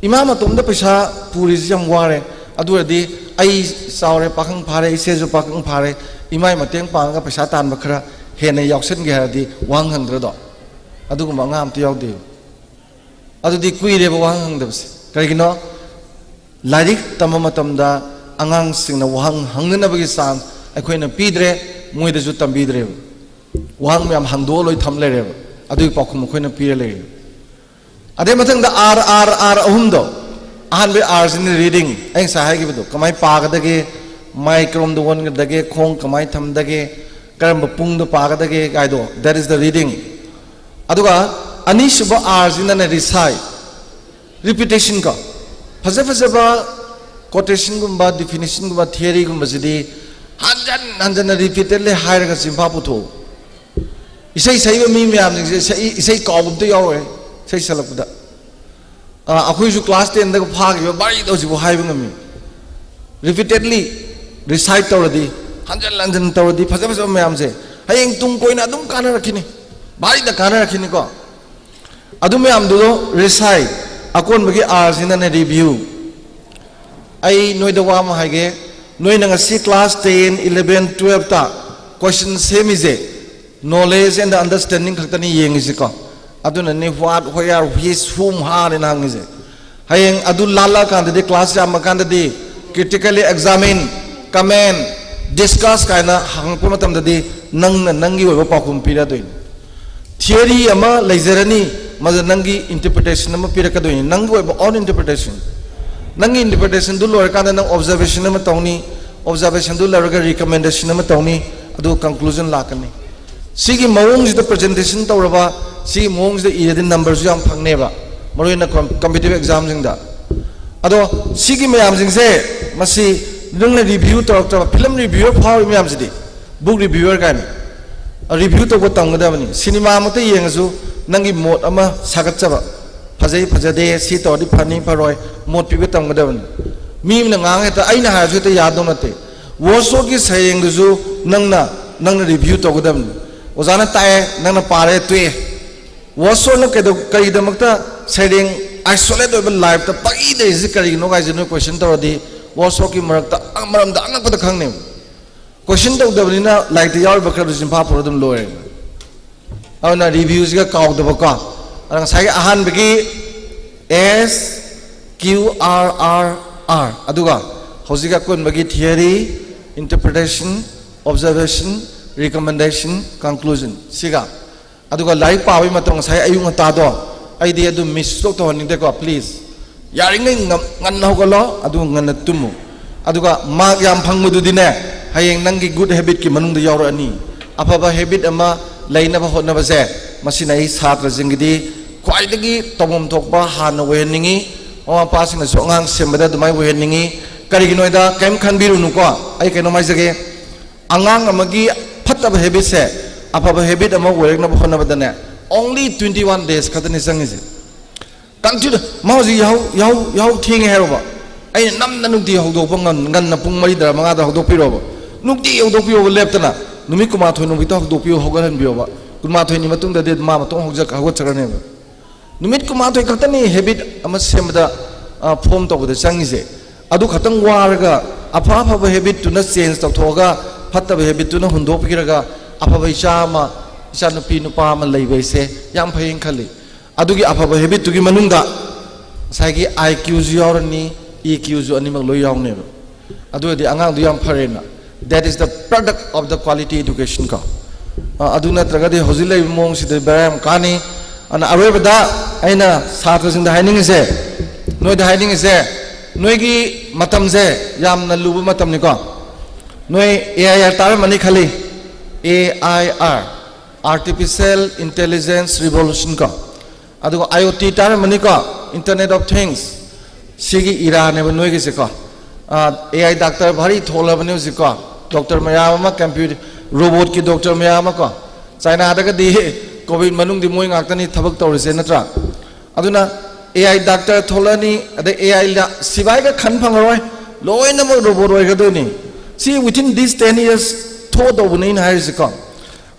ꯏꯃꯥ ꯃꯇꯣꯝꯗ ꯄꯩꯁꯥ ꯄꯨꯔꯤꯁꯤ ꯌꯥꯝ ꯋꯥꯔꯦ꯫ ꯑꯗꯨ ꯑꯣꯏꯔꯗꯤ ꯑꯩ ꯆꯥꯎꯔꯦ, ꯄꯥꯈꯪ ꯐꯥꯔꯦ, ꯏꯆꯦꯁꯨ ꯄꯥꯈꯪ ꯐꯥꯔꯦ, ꯏꯃꯥꯏ ꯃꯇꯦꯡ ꯄꯥꯡꯉꯒ ꯄꯩꯁꯥ ꯇꯥꯟꯕ ꯈꯔ ꯍꯦꯟꯅ ꯌꯥꯎꯁꯟꯒꯦ ꯍꯥꯏꯔꯗꯤ ꯋꯥꯍꯪ ꯍꯪꯗ꯭ꯔꯗꯣ? ꯑꯗꯨꯒꯨꯝꯕ ꯑꯉꯥꯡ ꯑꯝꯇ ꯌꯥꯎꯗꯦꯕ꯫ ꯑꯗꯨꯗꯤ ꯀꯨꯏꯔꯦꯕ ꯋꯥꯍꯪ ꯍꯪꯗꯕꯁꯦ꯫ ꯀꯔꯤꯒꯤꯅꯣ? ꯂꯥꯏꯔꯤꯛ ꯇꯝꯕ ꯃꯇꯝꯗ ꯑꯉꯥꯡꯁꯤꯡꯅ ꯋꯥꯍꯪ ꯍꯪꯅꯅꯕꯒꯤ ꯆꯥꯟꯁ ꯑꯩꯈꯣꯏꯅ ꯄꯤꯗ꯭ꯔꯦ, ꯃꯣꯏꯗꯁꯨ ꯇꯝꯕꯤꯗ꯭ꯔꯦꯕ꯫ ꯋꯥꯍꯪ ꯃꯌꯥꯝ ꯍꯪꯗꯣꯛꯑ ꯂꯣꯏ ꯊꯝ ꯂꯩꯔꯦꯕ꯫ ꯑꯗꯨꯒꯤ ꯄꯥꯎꯈꯨꯝ ꯑꯩꯈꯣꯏꯅ ꯄꯤꯔ ꯂꯩꯔꯦꯕ꯫ ꯑꯗꯩ ꯃꯊꯪꯗ ꯑꯥꯔ, ꯑꯥꯔ, ꯑꯥꯔ ꯑꯍꯨꯝꯗꯣ, ꯑꯍꯥꯟꯕꯒꯤ ꯑꯥꯔꯁꯤꯅ ꯔꯤꯗꯤꯡ, ꯑꯩ ꯉꯁꯥꯏ ꯍꯥꯏꯈꯤꯕꯗꯣ, ꯀꯃꯥꯏꯅ ꯄꯥꯒꯗꯒꯦ, ꯃꯥꯏ ꯀꯔꯣꯝꯗ ꯑꯣꯟꯒꯗꯒꯦ, ꯈꯣꯡ ꯀꯃꯥꯏꯅ ꯊꯝꯗꯒꯦ, ꯀꯔꯝꯕ ꯄꯨꯡꯗ ꯄꯥꯒꯗꯒꯦ ꯀꯥꯏꯗꯣ, that is the reading꯫ ꯑꯗꯨꯒ ꯑꯅꯤꯁꯨꯕ ꯑꯥꯔꯁꯤꯅꯅꯦ ꯔꯤꯁꯥꯏ, ꯔꯤꯄꯤꯇꯦꯁꯟ ꯀꯣ, ꯐꯖ ꯐꯖꯕ ꯀꯣꯇꯦꯁꯟꯒꯨꯝꯕ, ꯗꯤꯐꯤꯅꯤꯁꯟꯒꯨꯝꯕ, ꯊꯤꯌꯔꯤꯒꯨꯝꯕꯁꯤꯗꯤ ꯍꯟꯖꯟ ꯍꯟꯖꯟꯅ ꯔꯤꯄꯤꯇꯦꯗꯂꯤ ꯍꯥꯏꯔꯒ ꯆꯤꯟꯐꯥ ꯄꯨꯊꯣꯛꯎ꯫ ꯏꯁꯩ ꯁꯛꯏꯕ ꯃꯤ ꯃꯌꯥꯝꯁꯤꯡꯁꯦ ꯏꯁꯩ, ꯏꯁꯩ ꯀꯥꯎꯕ ꯑꯝꯇ ꯌꯥꯎꯔꯣꯏ꯫ ꯏꯁꯩ ꯁꯛꯂꯛꯄꯗ ꯑ, ꯑꯩꯈꯣꯏꯁꯨ ꯀ꯭ꯂꯥꯁ ꯇꯦꯟꯗꯒ ꯐꯥꯈꯤꯕ ꯕꯥꯔꯤꯗ ꯍꯧꯖꯤꯛꯐꯥꯎ ꯍꯥꯏꯕ ꯉꯝꯃꯤ꯫ ꯔꯤꯄꯤꯇꯦꯗꯂꯤ ꯔꯤꯁꯥꯏꯠ ꯇꯧꯔꯗꯤ, ꯍꯟꯖꯟ ꯍꯟꯖꯟ ꯇꯧꯔꯗꯤ, ꯐꯖ ꯐꯖꯕ ꯃꯌꯥꯝꯁꯦ ꯍꯌꯦꯡ ꯇꯨꯡ ꯀꯣꯏꯅ ꯑꯗꯨꯝ ꯀꯥꯟꯅꯔꯛꯈꯤꯅꯤ, ꯕꯥꯔꯤꯗ ꯀꯥꯟꯅꯔꯛꯈꯤꯅꯤꯀꯣ꯫ ꯑꯗꯨ ꯃꯌꯥꯝꯗꯨꯗꯣ ꯔꯤꯁꯥꯏꯠ, ꯑꯀꯣꯟꯕꯒꯤ ꯑꯥꯔꯁꯤꯅꯅꯦ ꯔꯤꯚ꯭ꯌꯨ꯫ ꯑꯩ ꯅꯣꯏꯗ ꯋꯥ ꯑꯃ ꯍꯥꯏꯒꯦ, ꯅꯣꯏꯅ ꯉꯁꯤ ꯀ꯭ꯂꯥꯁ ꯇꯦꯟ, ꯏꯂꯦꯚꯦꯟ, ꯇꯨꯋꯦꯜꯐꯇ ꯀꯣꯏꯁꯟ ꯁꯦꯝꯃꯤꯁꯦ, ꯅꯣꯂꯦꯖ ꯑꯦꯟ ꯑꯟꯗꯔꯁ꯭ꯇꯦꯟꯗꯤꯡ ꯈꯛꯇꯅꯤ ꯌꯦꯡꯉꯤꯁꯤꯀꯣ꯫ ꯑꯗꯨꯅꯅꯤ what, where, which, whom, how ꯍꯥꯏꯅ ꯍꯪꯉꯤꯁꯦ꯫ ꯍꯌꯦꯡ ꯑꯗꯨ ꯂꯥꯜꯂꯛꯑꯀꯥꯟꯗꯗꯤ, class ꯌꯥꯝꯃꯀꯥꯟꯗꯗꯤ, critically examine, comment, discuss ꯀꯥꯏꯅ ꯍꯪꯉꯛꯄ ꯃꯇꯝꯗꯗꯤ, ꯅꯪꯅ ꯅꯪꯒꯤ ꯑꯣꯏꯕ ꯄꯥꯎꯈꯨꯝ ꯄꯤꯔꯗꯣꯏꯅꯤ꯫ ꯊꯤꯌꯔꯤ ꯑꯃ ꯂꯩꯖꯔꯅꯤ, ꯃꯗꯨ ꯅꯪꯒꯤ ꯏꯟꯇꯔꯄ꯭ꯔꯤꯇꯦꯁꯟ ꯑꯃ ꯄꯤꯔꯛꯀꯗꯣꯏꯅꯤ, ꯅꯪꯒꯤ ꯑꯣꯏꯕ ꯑꯣꯟ ꯏꯟꯇꯔꯄ꯭ꯔꯤꯇꯦꯁꯟ꯫ ꯅꯪꯒꯤ ꯏꯟꯇꯔꯄ꯭ꯔꯤꯇꯦꯁꯟꯗꯨ ꯂꯣꯏꯔꯀꯥꯟꯗ ꯅꯪ ꯑꯣꯕꯖꯔꯕꯦꯁꯟ ꯑꯃ ꯇꯧꯅꯤ, ꯑꯣꯕꯖꯔꯕꯦꯁꯟꯗꯨ ꯂꯧꯔꯒ ꯔꯤꯀꯃꯦꯟꯗꯦꯁꯟ ꯑꯃ ꯇꯧꯅꯤ, ꯑꯗꯨꯒ ꯀꯟꯀ꯭ꯂꯨꯖꯟ ꯂꯥꯛꯀꯅꯤ꯫ ꯁꯤꯒꯤ ꯃꯑꯣꯡꯁꯤꯗ ꯄ꯭ꯔꯖꯦꯟꯇꯦꯁꯟ ꯇꯧꯔꯕ, ꯁꯤꯒꯤ ꯃꯑꯣꯡꯁꯤꯗ ꯏꯔꯗꯤ ꯅꯝꯕꯔꯁꯨ ꯌꯥꯝ ꯐꯪꯅꯦꯕ꯫ ꯃꯔꯨꯑꯣꯏꯅ ꯀꯝ ꯀꯝꯄꯤꯇꯤꯇꯤꯚ ꯑꯦꯛꯖꯥꯝꯁꯤꯡꯗ꯫ ꯑꯗꯣ ꯁꯤꯒꯤ ꯃꯌꯥꯝꯁꯤꯡꯁꯦ, ꯃꯁꯤ ꯅꯪꯅ ꯔꯤꯚ꯭ꯌꯨ ꯇꯧꯔꯛꯇꯕ, ꯐꯤꯂꯝ ꯔꯤꯚ꯭ꯌꯨꯋꯔ ꯐꯥꯎꯔꯤ ꯃꯌꯥꯝꯁꯤꯗꯤ, ꯕꯨꯛ ꯔꯤꯚ꯭ꯌꯨꯋꯔ ꯀꯥꯏꯅ ꯔꯤꯚ꯭ꯌꯨ ꯇꯧꯕ ꯇꯝꯒꯗꯕꯅꯤ꯫ ꯁꯤꯅꯦꯃꯥꯃꯛꯇ ꯌꯦꯡꯉꯁꯨ ꯅꯪꯒꯤ ꯃꯣꯠ ꯑꯃ ꯁꯥꯒꯠꯆꯕ, ꯐꯖꯩ ꯐꯖꯗꯦ, ꯁꯤ ꯇꯧꯔꯗꯤ ꯐꯅꯤ ꯐꯔꯣꯏ, ꯃꯣꯠ ꯄꯤꯕ ꯇꯝꯒꯗꯕꯅꯤ꯫ ꯃꯤ ꯑꯃꯅ ꯉꯥꯡ ꯍꯦꯛꯇ ꯑꯩꯅ ꯍꯥꯏꯔꯁꯨ ꯍꯦꯛꯇ ꯌꯥꯗꯧ ꯅꯠꯇꯦ꯫ ꯋꯥꯔꯁꯣꯠꯀꯤ ꯁꯩꯔꯦꯡꯗꯨꯁꯨ ꯅꯪꯅ ꯅꯪꯅ ꯔꯤꯚ꯭ꯌꯨ ꯇꯧꯒꯗꯕꯅꯤ꯫ ꯑꯣꯖꯥꯅ ꯇꯥꯛꯑꯦ, ꯅꯪꯅ ꯄꯥꯔꯦ, ꯇꯣꯛꯑꯦ꯫ ꯋꯥꯔꯁꯣꯠꯅ ꯀꯩꯗꯧ ꯀꯔꯤꯒꯤꯗꯃꯛꯇ ꯁꯩꯔꯦꯡ ꯑꯥꯏꯁꯣꯂꯦꯠ ꯑꯣꯏꯕ ꯂꯥꯏꯐꯇ ꯄꯪꯏꯗ ꯏꯁꯤ ꯀꯔꯤꯒꯤꯅꯣ ꯍꯥꯏꯁꯦ ꯅꯣꯏ ꯀꯣꯏꯁꯟ ꯇꯧꯔꯗꯤ ꯋꯥꯔꯁꯣꯠꯀꯤ ꯃꯔꯛꯇ ꯑ- ꯃꯔꯝꯗ ꯑꯉꯛꯄꯗ ꯈꯪꯅꯦꯕ꯫ ꯀꯣꯏꯁꯟ ꯇꯧꯗꯕꯅꯤꯅ ꯂꯥꯏꯔꯤꯛꯇ ꯌꯥꯎꯔꯤꯕ ꯈꯔꯗꯨ ꯆꯤꯟꯐꯥ ꯄꯨꯔ ꯑꯗꯨꯝ ꯂꯣꯏꯔꯦ꯫ ꯑꯗꯨꯅ ꯔꯤꯚ꯭ꯌꯨꯁꯤꯒ ꯀꯥꯎꯗꯕꯀꯣ꯫ ꯑꯗ ꯉꯁꯥꯏꯒꯤ ꯑꯍꯥꯟꯕꯒꯤ S Q R R R, ꯑꯗꯨꯒ ꯍꯧꯖꯤꯛ ꯑꯀꯣꯟꯕꯒꯤ theory, interpretation, observation, recommendation, conclusion ꯁꯤꯒ꯫ ꯑꯗꯨꯒ ꯂꯥꯏꯔꯤꯛ ꯄꯥꯕꯒꯤ ꯃꯇꯝ ꯉꯁꯥꯏ ꯑꯌꯨꯛ ꯉꯟꯇꯥꯗꯣ ꯑꯩꯗꯤ ꯑꯗꯨ ꯃꯤꯁ ꯁꯨꯛꯇꯧ ꯇꯧꯍꯟꯅꯤꯡꯗꯦꯀꯣ꯫ ꯄ꯭ꯂꯤꯖ, ꯌꯥꯔꯤꯉꯩ ꯉꯝ- ꯉꯟꯅ ꯍꯧꯒꯠꯂꯣ, ꯑꯗꯨꯒ ꯉꯟꯅ ꯇꯨꯝꯃꯨ꯫ ꯑꯗꯨꯒ ꯃꯥꯔꯛ ꯌꯥꯝ ꯐꯪꯕꯗꯨꯗꯤꯅꯦ, ꯍꯌꯦꯡ ꯅꯪꯒꯤ ꯒꯨꯗ ꯍꯦꯕꯤꯠꯀꯤ ꯃꯅꯨꯡꯗ ꯌꯥꯎꯔꯛꯑꯅꯤ꯫ ꯑꯐꯕ ꯍꯦꯕꯤꯠ ꯑꯃ ꯂꯩꯅꯕ ꯍꯣꯠꯅꯕꯁꯦ, ꯃꯁꯤꯅ ꯑꯩ ꯁꯥꯇ꯭ꯔꯁꯤꯡꯒꯤꯗꯤ ꯈ꯭ꯋꯥꯏꯗꯒꯤ ꯇꯧꯐꯝ ꯊꯣꯛꯄ ꯍꯥꯟꯅ ꯑꯣꯏꯍꯟꯅꯤꯡꯉꯤ꯫ ꯃꯃꯥ ꯃꯄꯥꯁꯤꯡꯅꯁꯨ ꯑꯉꯥꯡ ꯁꯦꯝꯕꯗ ꯑꯗꯨꯃꯥꯏꯅ ꯑꯣꯏꯍꯟꯅꯤꯡꯉꯤ꯫ ꯀꯔꯤꯒꯤꯅꯣ ꯍꯥꯏꯗ, ꯀꯔꯤꯝ ꯈꯟꯕꯤꯔꯨꯅꯨꯀꯣ, ꯑꯩ ꯀꯩꯅꯣꯝ ꯍꯥꯏꯖꯒꯦ꯫ ꯑꯉꯥꯡ ꯑꯃꯒꯤ ꯐꯠꯇꯕ ꯍꯦꯕꯤꯠꯁꯦ ꯑꯐꯕ ꯍꯦꯕꯤꯠ ꯑꯃ ꯑꯣꯏꯔꯛꯅꯕ ꯍꯣꯠꯅꯕꯗꯅꯦ, only twenty one days ꯈꯛꯇꯅꯤ ꯆꯪꯉꯤꯁꯦ꯫ ꯀꯟꯇꯤꯅ꯭ꯌꯨ꯫ ꯃꯥ ꯍꯧꯖꯤꯛ ꯌꯥꯍꯧ ꯌꯥꯍꯧ ꯌꯥꯍꯧ ꯊꯦꯡꯉꯦ ꯍꯥꯏꯔꯣꯕ, ꯑꯩꯅ ꯅꯝꯅ ꯅꯨꯡꯇꯤ ꯍꯧꯗꯣꯛꯄ ꯉꯟ- ꯉꯟꯅ ꯄꯨꯡ ꯃꯔꯤꯗꯔ ꯃꯉꯥꯗ ꯍꯧꯗꯣꯛꯄꯤꯔꯣꯕ꯫ ꯅꯨꯡꯇꯤ ꯍꯧꯗꯣꯛꯄꯤꯌꯣꯕ ꯂꯦꯞꯇꯅ꯫ ꯅꯨꯃꯤꯠ ꯀꯨꯟꯃꯥꯊꯣꯏ ꯅꯨꯃꯤꯠꯇ ꯍꯧꯗꯣꯛꯄꯤꯌꯣ, ꯍꯧꯒꯠꯍꯟꯕꯤꯌꯣꯕ꯫ ꯀꯨꯟꯃꯥꯊꯣꯏꯅꯤ ꯃꯇꯨꯡꯗꯗꯤ ꯃꯥ ꯃꯇꯣꯝ ꯍꯧꯖ- ꯍꯧꯒꯠꯆꯈ꯭ꯔꯅꯦꯕ꯫ ꯅꯨꯃꯤꯠ ꯀꯨꯟꯃꯥꯊꯣꯏ ꯈꯛꯇꯅꯤ ꯍꯦꯕꯤꯠ ꯑꯃ ꯁꯦꯝꯕꯗ, ꯐꯣꯝ ꯇꯧꯕꯗ ꯆꯪꯉꯤꯁꯦ꯫ ꯑꯗꯨ ꯈꯛꯇꯪ ꯋꯥꯔꯒ ꯑꯐ ꯑꯐꯕ ꯍꯦꯕꯤꯠꯇꯨꯅ ꯆꯦꯟꯖ ꯇꯧꯊꯣꯛꯑꯒ ꯐꯠꯇꯕ ꯍꯦꯕꯤꯠꯇꯨꯅ ꯍꯨꯟꯗꯣꯛꯄꯤꯔꯒ ꯑꯐꯕ ꯏꯆꯥ ꯑꯃ, ꯏꯆꯥ ꯅꯨꯄꯤ ꯅꯨꯄꯥ ꯑꯃ ꯂꯩꯕ ꯍꯥꯏꯁꯦ ꯌꯥꯝ ꯐꯩꯅ ꯈꯜꯂꯤ꯫ ꯑꯗꯨꯒꯤ ꯑꯐꯕ ꯍꯦꯕꯤꯠꯇꯨꯒꯤ ꯃꯅꯨꯡꯗ ꯉꯁꯥꯏꯒꯤ I Q ꯁꯨ ꯌꯥꯎꯔꯅꯤ, E Q ꯁꯨ ꯑꯅꯤꯃꯛ ꯂꯣꯏ ꯌꯥꯎꯅꯦꯕ꯫ ꯑꯗꯨ ꯑꯣꯏꯔꯗꯤ ꯑꯉꯥꯡꯗꯨ ꯌꯥꯝ ꯐꯔꯦꯅ꯫ That is the product of the quality education ꯀꯣ꯫ ꯑ, ꯑꯗꯨ ꯅꯠꯇ꯭ꯔꯒꯗꯤ ꯍꯧꯖꯤꯛ ꯂꯩꯔꯤꯕ ꯃꯑꯣꯡꯁꯤꯗ ꯕꯦꯔꯥ ꯌꯥꯝ ꯀꯥꯅꯤ꯫ ꯑꯗꯨꯅ ꯑꯔꯣꯏꯕꯗ ꯑꯩꯅ ꯁꯥꯇ꯭ꯔꯁꯤꯡꯗ ꯍꯥꯏꯅꯤꯡꯉꯤꯁꯦ, ꯅꯣꯏꯗ ꯍꯥꯏꯅꯤꯡꯉꯤꯁꯦ, ꯅꯣꯏꯒꯤ ꯃꯇꯝꯁꯦ ꯌꯥꯝꯅ ꯂꯨꯕ ꯃꯇꯝꯅꯤꯀꯣ꯫ ꯅꯣꯏ A I R ꯇꯥꯔꯝꯃꯅꯤ ꯈꯜꯂꯤ꯫ A I R, Artificial Intelligence Revolution ꯀꯣ꯫ ꯑꯗꯨꯒ IoT ꯇꯥꯔꯝꯃꯅꯤꯀꯣ, Internet of Things꯫ ꯁꯤꯒꯤ ꯏꯔꯥꯅꯦꯕ ꯅꯣꯏꯒꯤꯁꯦꯀꯣ꯫ A I doctor ꯚꯥꯔꯤ ꯊꯣꯛꯂꯕꯅꯤ ꯍꯧꯖꯤꯛꯀꯣ꯫ ꯗꯣꯛꯇꯔ ꯃꯌꯥꯝ ꯑꯃ ꯀꯝꯄ꯭ꯌꯨꯇꯔ, ꯔꯣꯕꯣꯠꯀꯤ ꯗꯣꯛꯇꯔ ꯃꯌꯥꯝ ꯑꯃ ꯀꯣ꯫ ꯆꯥꯏꯅꯥꯗꯒꯗꯤ ꯀꯣꯚꯤꯗ ꯃꯅꯨꯡꯗꯤ ꯃꯣꯏ ꯉꯥꯛꯇꯅꯤ ꯊꯕꯛ ꯇꯧꯔꯤꯁꯦ, ꯅꯠꯇ꯭ꯔꯥ? ꯑꯗꯨꯅ ꯑꯦ ꯑꯥꯏ ꯗꯥꯛꯇꯔ ꯊꯣꯛꯂꯛꯑꯅꯤ, ꯑꯗꯩ ꯑꯦ ꯑꯥꯏ ꯁꯤꯕꯥꯏꯒ ꯈꯟ ꯐꯪꯉꯔꯣꯏ, ꯂꯣꯏꯅꯃꯛ ꯔꯣꯕꯣꯠ ꯑꯣꯏꯒꯗꯣꯏꯅꯤ꯫ ꯁꯤ within this ten years ꯊꯣꯛꯑꯗꯧꯕꯅꯤ ꯑꯩꯅ ꯍꯥꯏꯔꯤꯁꯦꯀꯣ꯫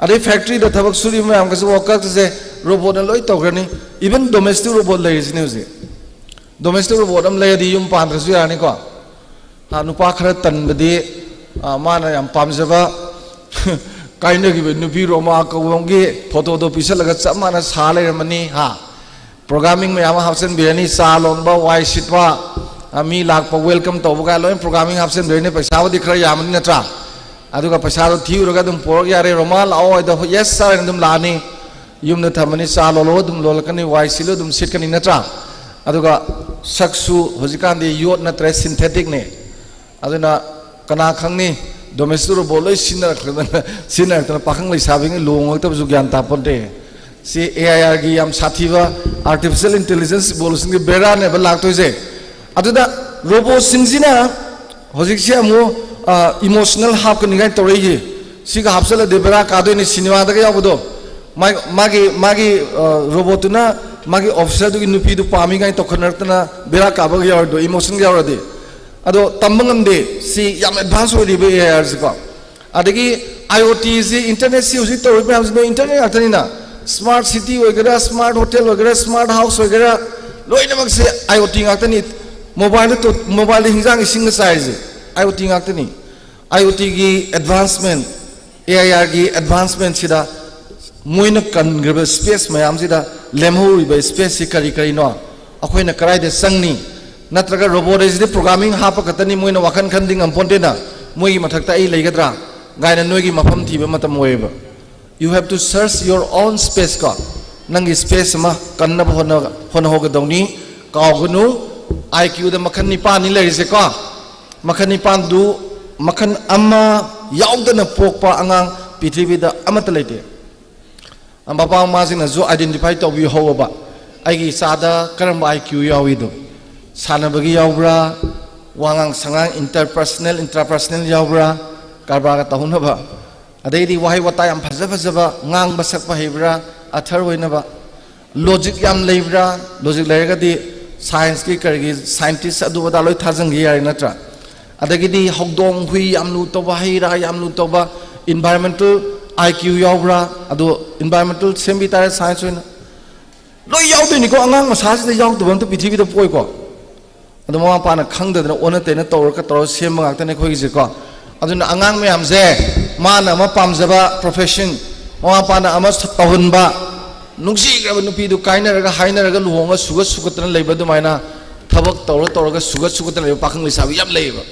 ꯑꯗꯩ ꯐꯦꯛꯇ꯭ꯔꯤꯗ ꯊꯕꯛ ꯁꯨꯔꯤꯕ ꯃꯌꯥꯝꯒꯁꯨ, ꯋꯥꯔꯀꯔꯁꯦ ꯔꯣꯕꯣꯠꯅ ꯂꯣꯏ ꯇꯧꯈ꯭ꯔꯅꯤ꯫ Even domestic robot ꯂꯩꯔꯤꯁꯤꯅꯦ ꯍꯧꯖꯤꯛ꯫ Domestic robot ꯑꯃ ꯂꯩꯔꯗꯤ ꯌꯨꯝ ꯄꯥꯟꯗ꯭ꯔꯁꯨ ꯌꯥꯔꯅꯤꯀꯣ꯫ ꯍꯥ, ꯅꯨꯄꯥ ꯈꯔ ꯇꯟꯕꯗꯤ, ꯑ, ꯃꯥꯅ ꯌꯥꯝ ꯄꯥꯝꯖꯕ ꯀꯥꯏꯅꯈꯤꯕ ꯅꯨꯄꯤ ꯔꯣꯃꯥ ꯀꯧꯕ ꯑꯃꯒꯤ ꯐꯣꯇꯣꯗꯣ ꯄꯤꯁꯜꯂꯒ ꯆꯞ ꯃꯥꯟꯅ ꯁꯥ ꯂꯩꯔꯝꯃꯅꯤ꯫ ꯍꯥ, ꯄ꯭ꯔꯣꯒ꯭ꯔꯥꯃꯤꯡ ꯃꯌꯥꯝ ꯑꯃ ꯍꯥꯞꯆꯤꯟꯕꯤꯔꯅꯤ, ꯆꯥ ꯂꯣꯟꯕ, ꯋꯥꯏ ꯁꯤꯠꯄ, ꯑ, ꯃꯤ ꯂꯥꯛꯄ ꯋꯦꯜꯀꯝ ꯇꯧꯕ ꯀꯥꯏ ꯂꯣꯏ ꯄ꯭ꯔꯣꯒ꯭ꯔꯥꯃꯤꯡ ꯍꯥꯞꯆꯤꯟꯕꯤꯔꯅꯤ꯫ ꯄꯩꯁꯥꯕꯨꯗꯤ ꯈꯔ ꯌꯥꯝꯃꯅꯤ, ꯅꯠꯇ꯭ꯔꯥ? ꯑꯗꯨꯒ ꯄꯩꯁꯥꯗꯣ ꯊꯤꯔꯨꯔꯒ ꯑꯗꯨꯝ ꯄꯨꯔꯛ ꯌꯥꯔꯦ꯫ "ꯔꯣꯃꯥ ꯂꯥꯛꯑꯣ" ꯍꯥꯏꯗ "ꯍꯣꯏ, ꯌꯦꯁ ꯁꯥꯔ" ꯍꯥꯏꯅ ꯑꯗꯨꯝ ꯂꯥꯛꯑꯅꯤ꯫ ꯌꯨꯝꯗ ꯊꯝꯃꯅꯤ, ꯆꯥ ꯂꯣꯜꯂꯣ ꯑꯗꯨꯝ ꯂꯣꯜꯂꯛꯀꯅꯤ, ꯋꯥꯏ ꯁꯤꯠꯂꯣ ꯑꯗꯨꯝ ꯁꯤꯠꯀꯅꯤ, ꯅꯠꯇ꯭ꯔꯥ? ꯑꯗꯨꯒ ꯁꯛꯁꯨ ꯍꯧꯖꯤꯛꯀꯥꯟꯗꯤ ꯌꯣꯠ ꯅꯠꯇ꯭ꯔꯦ, ꯁꯤꯟꯊꯦꯇꯤꯛꯅꯦ꯫ ꯑꯗꯨꯅ ꯀꯅꯥ ꯈꯪꯅꯤ, ꯗꯣꯃꯦꯁꯇꯤꯛ ꯔꯣꯕꯣꯠ ꯂꯣꯏ ꯁꯤꯖꯤꯟꯅꯔꯛꯇꯅ, ꯁꯤꯖꯤꯟꯅꯔꯛꯇꯅ ꯄꯥꯈꯪ ꯂꯩꯁꯥꯕꯤꯉꯩ ꯂꯨꯍꯣꯡꯉꯛꯇꯕꯁꯨ ꯒ꯭ꯌꯥꯟ ꯇꯥꯄꯣꯟꯇꯦ꯫ ꯁꯤ ꯑꯦ ꯑꯥꯏ ꯑꯥꯔꯒꯤ ꯌꯥꯝ ꯁꯥꯊꯤꯕ, ꯑꯥꯔꯇꯤꯐꯤꯁꯤꯌꯦꯜ ꯏꯟꯇꯦꯂꯤꯖꯦꯟꯁ ꯏꯚꯣꯂꯨꯁꯟꯒꯤ ꯕꯦꯔꯥꯅꯦꯕ ꯂꯥꯛꯇꯣꯏꯁꯦ꯫ ꯑꯗꯨꯗ ꯔꯣꯕꯣꯠꯁꯤꯡꯁꯤꯅ ꯍꯧꯖꯤꯛꯁꯦ ꯑꯃꯨꯛ, ꯑ, ꯏꯃꯣꯁꯅꯦꯜ ꯍꯥꯞꯀꯅꯤ ꯀꯥꯏꯅ ꯇꯧꯔꯛꯏꯁꯦ꯫ ꯁꯤꯒ ꯍꯥꯞꯆꯜꯂꯗꯤ ꯕꯦꯔꯥ ꯀꯥꯗꯣꯏꯅꯤ, ꯁꯤꯅꯦꯃꯥꯗꯒ ꯌꯥꯎꯕꯗꯣ꯫ ꯃꯥꯒꯤ, ꯃꯥꯒꯤ, ꯃꯥꯒꯤ, ꯑ, ꯔꯣꯕꯣꯠꯇꯨꯅ ꯃꯥꯒꯤ ꯑꯣꯐꯤꯁꯔꯗꯨꯒꯤ ꯅꯨꯄꯤꯗꯨ ꯄꯥꯝꯃꯤ ꯀꯥꯏꯅ ꯇꯧꯈꯠꯅꯔꯛꯇꯅ ꯕꯦꯔꯥ ꯀꯥꯕꯒ ꯌꯥꯎꯔꯤꯗꯣ, ꯏꯃꯣꯁꯟꯒ ꯌꯥꯎꯔꯗꯤ꯫ ꯑꯗꯣ ꯇꯝꯕ ꯉꯝꯗꯦ, ꯁꯤ ꯌꯥꯝ ꯑꯦꯗꯚꯥꯟꯁ ꯑꯣꯏꯔꯤꯕ ꯑꯦ ꯑꯥꯏ ꯑꯥꯔꯁꯤꯀꯣ꯫ ꯑꯗꯒꯤ IoTꯁꯤ, ꯏꯟꯇꯔꯅꯦꯠꯁꯤ ꯍꯧꯖꯤꯛ ꯇꯧꯔꯤꯕ ꯃꯌꯥꯝꯁꯤꯗ ꯏꯟꯇꯔꯅꯦꯠ ꯉꯥꯛꯇꯅꯤꯅ꯫ ꯁ꯭ꯃꯥꯔꯠ ꯁꯤꯇꯤ ꯑꯣꯏꯒꯦꯔꯥ, ꯁ꯭ꯃꯥꯔꯠ ꯍꯣꯇꯦꯜ ꯑꯣꯏꯒꯦꯔꯥ, ꯁ꯭ꯃꯥꯔꯠ ꯍꯥꯎꯁ ꯑꯣꯏꯒꯦꯔꯥ, ꯂꯣꯏꯅꯃꯛꯁꯦ IoT ꯉꯥꯛꯇꯅꯤ꯫ ꯃꯣꯕꯥꯏꯜꯗ ꯇꯣ-, ꯃꯣꯕꯥꯏꯜꯗ ꯍꯤꯟꯖꯥꯡ ꯏꯁꯤꯡꯒ ꯆꯥꯏꯔꯤꯁꯦ IoT ꯉꯥꯛꯇꯅꯤ꯫ IoTꯒꯤ ꯑꯦꯗꯚꯥꯟꯁꯃꯦꯟ, ꯑꯦ ꯑꯥꯏ ꯑꯥꯔꯒꯤ ꯑꯦꯗꯚꯥꯟꯁꯃꯦꯟꯁꯤꯗ ꯃꯣꯏꯅ ꯀꯟꯈ꯭ꯔꯤꯕ ꯁ꯭ꯄꯦꯁ ꯃꯌꯥꯝꯁꯤꯗ ꯂꯦꯝꯍꯧꯔꯤꯕ ꯁ꯭ꯄꯦꯁꯁꯤ ꯀꯔꯤ ꯀꯔꯤꯅꯣ? ꯑꯩꯈꯣꯏꯅ ꯀꯗꯥꯏꯗ ꯆꯪꯅꯤ? ꯅꯠꯇ꯭ꯔꯒ ꯔꯣꯕꯣꯠ ꯍꯥꯏꯁꯤꯗꯤ ꯄ꯭ꯔꯣꯒ꯭ꯔꯥꯃꯤꯡ ꯍꯥꯞꯄ ꯈꯛꯇꯅꯤ, ꯃꯣꯏꯅ ꯋꯥꯈꯜ ꯈꯟꯗꯤ ꯉꯝꯄꯣꯟꯇꯦꯅ, ꯃꯣꯏꯒꯤ ꯃꯊꯛꯇ ꯑꯩ ꯂꯩꯒꯗ꯭ꯔꯥ ꯀꯥꯏꯅ ꯅꯣꯏꯒꯤ ꯃꯐꯝ ꯊꯤꯕ ꯃꯇꯝ ꯑꯣꯏꯌꯦꯕ꯫ You have to search your own space ꯀꯣ꯫ ꯅꯪꯒꯤ ꯁ꯭ꯄꯦꯁ ꯑꯃ ꯀꯟꯅꯕ ꯍꯣꯠꯅ-, ꯍꯣꯠꯅꯍꯧꯒꯗꯧꯅꯤ꯫ ꯀꯥꯎꯒꯅꯨ, IQꯗ ꯃꯈꯜ ꯅꯤꯄꯥꯟꯅꯤ ꯂꯩꯔꯤꯁꯦꯀꯣ꯫ ꯃꯈꯜ ꯅꯤꯄꯥꯟꯗꯨ, ꯃꯈꯜ ꯑꯃ ꯌꯥꯎꯗꯅ ꯄꯣꯛꯄ ꯑꯉꯥꯡ ꯄ꯭ꯔꯤꯊꯤꯕꯤꯗ ꯑꯃꯠꯇ ꯂꯩꯇꯦ꯫ ꯃꯄꯥ ꯃꯃꯥꯁꯤꯡꯅꯁꯨ identify ꯇꯧꯕꯤꯍꯧꯕ꯫ ꯑꯩꯒꯤ ꯏꯆꯥꯗ ꯀꯔꯝꯕ IQ ꯌꯥꯎꯏꯗꯣ, ꯁꯥꯟꯅꯕꯒꯤ ꯌꯥꯎꯕ꯭ꯔꯥ, ꯋꯥꯉꯥꯡ ꯁꯉꯥꯡ, interpersonal, intrapersonal ꯌꯥꯎꯕ꯭ꯔꯥ, ꯀꯔꯕꯥꯔꯒ ꯇꯧꯅꯕ, ꯑꯗꯩꯗꯤ ꯋꯥꯍꯩ ꯋꯥꯇꯥ ꯌꯥꯝ ꯐꯖ ꯐꯖꯕ ꯉꯥꯡꯕ ꯁꯛꯄ ꯍꯩꯕ꯭ꯔꯥ, ꯑꯊꯔ ꯑꯣꯏꯅꯕ, logic ꯌꯥꯝ ꯂꯩꯕ꯭ꯔꯥ, logic ꯂꯩꯔꯒꯗꯤ science ꯀꯤ ꯀꯔꯤꯒꯤ scientist ꯑꯗꯨ ꯑꯗꯥ ꯂꯣꯏ ꯊꯥꯖꯟꯒꯦ ꯌꯥꯔꯦ ꯅꯠꯇ꯭ꯔꯥ? ꯑꯗꯒꯤꯗꯤ ꯍꯧꯗꯣꯡ ꯍꯨꯏ ꯌꯥꯝ ꯂꯨ ꯇꯧꯕ, ꯍꯩ ꯔꯥ ꯌꯥꯝ ꯂꯨ ꯇꯧꯕ, environmental IQ ꯌꯥꯎꯕ꯭ꯔꯥ? ꯑꯗꯣ environmental ꯁꯦꯝꯕꯤ ꯇꯥꯔꯦ, science ꯑꯣꯏꯅ ꯂꯣꯏ ꯌꯥꯎꯗꯣꯏꯅꯤꯀꯣ꯫ ꯑꯉꯥꯡ ꯃꯁꯥꯁꯤꯗ ꯌꯥꯎꯗꯕ ꯑꯝꯇ ꯄ꯭ꯔꯤꯊꯤꯕꯤꯗ ꯄꯣꯛꯏꯀꯣ꯫ ꯑꯗꯣ ꯃꯃꯥ ꯃꯄꯥꯅ ꯈꯪꯗꯗꯅ ꯑꯣꯟꯅ ꯇꯩꯅ ꯇꯧꯔꯒ ꯇꯧꯔꯒ ꯁꯦꯝꯕ ꯉꯥꯛꯇꯅꯦ ꯑꯩꯈꯣꯏꯒꯤꯁꯦꯀꯣ꯫ ꯑꯗꯨꯅ ꯑꯉꯥꯡ ꯃꯌꯥꯝꯁꯦ, ꯃꯥꯅ ꯑꯃ ꯄꯥꯝꯖꯕ profession, ꯃꯃꯥ ꯃꯄꯥꯅ ꯑꯃ ꯇꯧꯍꯟꯕ, ꯅꯨꯡꯁꯤꯈ꯭ꯔꯕ ꯅꯨꯄꯤꯗꯨ ꯀꯥꯏꯅꯔꯒ ꯍꯥꯏꯅꯔꯒ ꯂꯨꯍꯣꯡꯉ ꯁꯨꯒꯠ ꯁꯨꯒꯠꯇꯅ ꯂꯩꯕ ꯑꯗꯨꯃꯥꯏꯅ, ꯊꯕꯛ ꯇꯧꯔ ꯇꯧꯔꯒ ꯁꯨꯒꯠ ꯁꯨꯒꯠꯇꯅ ꯂꯩꯕ ꯄꯥꯈꯪ ꯂꯩꯁꯥꯕꯤ ꯌꯥꯝ ꯂꯩꯌꯦꯕ꯫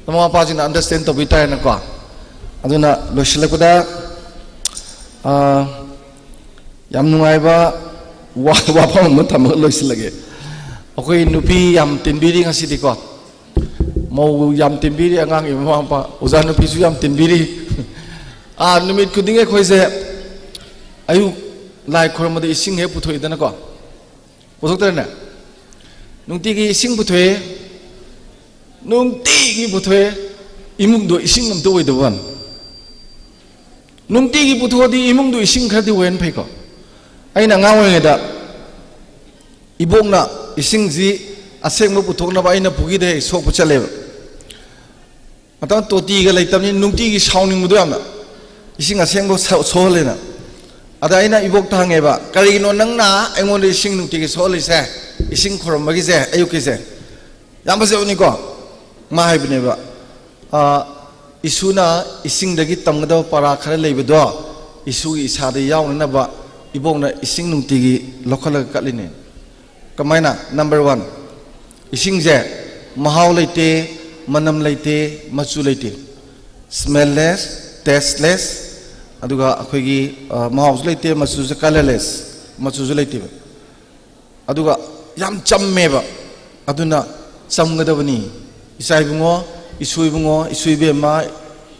ꯃꯃꯥ ꯃꯄꯥꯁꯤꯡꯅ understand ꯇꯧꯕꯤ ꯇꯥꯔꯦꯅꯀꯣ꯫ ꯑꯗꯨꯅ ꯂꯣꯏꯁꯤꯜꯂꯛꯄꯗ, ꯑꯥ, ꯌꯥꯝ ꯅꯨꯡꯉꯥꯏꯕ ꯋꯥ-, ꯋꯥꯐꯝ ꯑꯃ ꯊꯝꯃꯒ ꯂꯣꯏꯁꯤꯜꯂꯒꯦ꯫ ꯑꯩꯈꯣꯏ ꯅꯨꯄꯤ ꯌꯥꯝ ꯇꯤꯟꯕꯤꯔꯤ ꯉꯁꯤꯗꯤꯀꯣ, ꯃꯧ ꯌꯥꯝ ꯇꯤꯟꯕꯤꯔꯤ, ꯑꯉꯥꯡꯒꯤ ꯃꯃꯥ ꯃꯄꯥ, ꯑꯣꯖꯥ ꯅꯨꯄꯤꯁꯨ ꯌꯥꯝ ꯇꯤꯟꯕꯤꯔꯤ꯫ ꯑꯥ, ꯅꯨꯃꯤꯠ ꯈꯨꯗꯤꯡꯒꯤ ꯑꯩꯈꯣꯏꯁꯦ ꯑꯌꯨꯛ ꯂꯥꯏ ꯈꯨꯔꯨꯝꯕꯗ ꯏꯁꯤꯡ ꯍꯦꯛ ꯄꯨꯊꯣꯛꯏꯗꯅꯀꯣ, ꯄꯨꯊꯣꯛꯇ꯭ꯔꯅꯦ? ꯅꯨꯡꯇꯤꯒꯤ ꯏꯁꯤꯡ ꯄꯨꯊꯣꯛꯑꯦ, ꯅꯨꯡꯇꯤꯒꯤ ꯄꯨꯊꯣꯛꯑꯦ, ꯏꯃꯨꯡꯗꯣ ꯏꯁꯤꯡ ꯑꯝꯇ ꯑꯣꯏꯗꯕ ꯋꯥꯅꯤ꯫ ꯅꯨꯡꯇꯤꯒꯤ ꯄꯨꯊꯣꯛꯑꯗꯤ ꯏꯃꯨꯡꯗꯣ ꯏꯁꯤꯡ ꯈꯔꯗꯤ ꯑꯣꯏꯍꯟ ꯐꯩꯀꯣ꯫ ꯑꯩꯅ ꯑꯉꯥꯡ ꯑꯣꯏꯔꯤꯉꯩꯗ ꯏꯕꯣꯛꯅ ꯏꯁꯤꯡꯁꯤ ꯑꯁꯦꯡꯕ ꯄꯨꯊꯣꯛꯅꯕ ꯑꯩꯅ ꯄꯨꯈ꯭ꯔꯤꯗ ꯍꯦꯛ ꯁꯣꯛꯄ ꯆꯠꯂꯦꯕ꯫ ꯃꯇꯝ ꯇꯣꯇꯤꯒ ꯂꯩꯇꯕꯅꯤꯅ ꯅꯨꯡꯇꯤꯒꯤ ꯁꯥꯎꯅꯤꯡꯕꯗꯣ ꯌꯥꯝꯅ, ꯏꯁꯤꯡ ꯑꯁꯦꯡꯕ ꯁꯣ-, ꯁꯣꯛꯍꯜꯂꯦꯅ꯫ ꯑꯗ ꯑꯩꯅ ꯏꯕꯣꯛꯇ ꯍꯪꯉꯦꯕ, "ꯀꯔꯤꯒꯤꯅꯣ ꯅꯪꯅ ꯑꯩꯉꯣꯟꯗ ꯏꯁꯤꯡ ꯅꯨꯡꯇꯤꯒꯤ ꯁꯣꯛꯍꯜꯂꯤꯁꯦ? ꯏꯁꯤꯡ ꯈꯨꯔꯨꯝꯕꯒꯤꯁꯦ ꯑꯌꯨꯛꯀꯤꯁꯦ?" ꯌꯥꯝ ꯐꯖꯕꯅꯤꯀꯣ ꯃꯥ ꯍꯥꯏꯕꯅꯦꯕ, ꯑ, "ꯏꯁꯨꯅ ꯏꯁꯤꯡꯗꯒꯤ ꯇꯝꯒꯗꯕ ꯄꯔꯥ ꯈꯔ ꯂꯩꯕꯗꯣ ꯏꯁꯨꯒꯤ ꯏꯁꯥꯗ ꯌꯥꯎꯅꯅꯕ ꯏꯕꯣꯛꯅ ꯏꯁꯤꯡ ꯅꯨꯡꯇꯤꯒꯤ ꯂꯧꯈꯠꯂꯒ ꯀꯠꯂꯤꯅꯦ"꯫ ꯀꯃꯥꯏꯅ? Number one, ꯏꯁꯤꯡꯁꯦ ꯃꯍꯥꯎ ꯂꯩꯇꯦ, ꯃꯅꯝ ꯂꯩꯇꯦ, ꯃꯆꯨ ꯂꯩꯇꯦ, smell less, taste less, ꯑꯗꯨꯒ ꯑꯩꯈꯣꯏꯒꯤ, ꯑ, ꯃꯍꯥꯎꯁꯨ ꯂꯩꯇꯦ, ꯃꯆꯨꯁꯨ colourless, ꯃꯆꯨꯁꯨ ꯂꯩꯇꯦꯕ꯫ ꯑꯗꯨꯒ ꯌꯥꯝ ꯆꯝꯃꯦꯕ, ꯑꯗꯨꯅ ꯆꯝꯒꯗꯕꯅꯤ꯫ ꯏꯆꯥ ꯏꯕꯨꯡꯉꯣ, ꯏꯁꯨ ꯏꯕꯨꯡꯉꯣ, ꯏꯁꯨ ꯏꯕꯦꯝꯃ,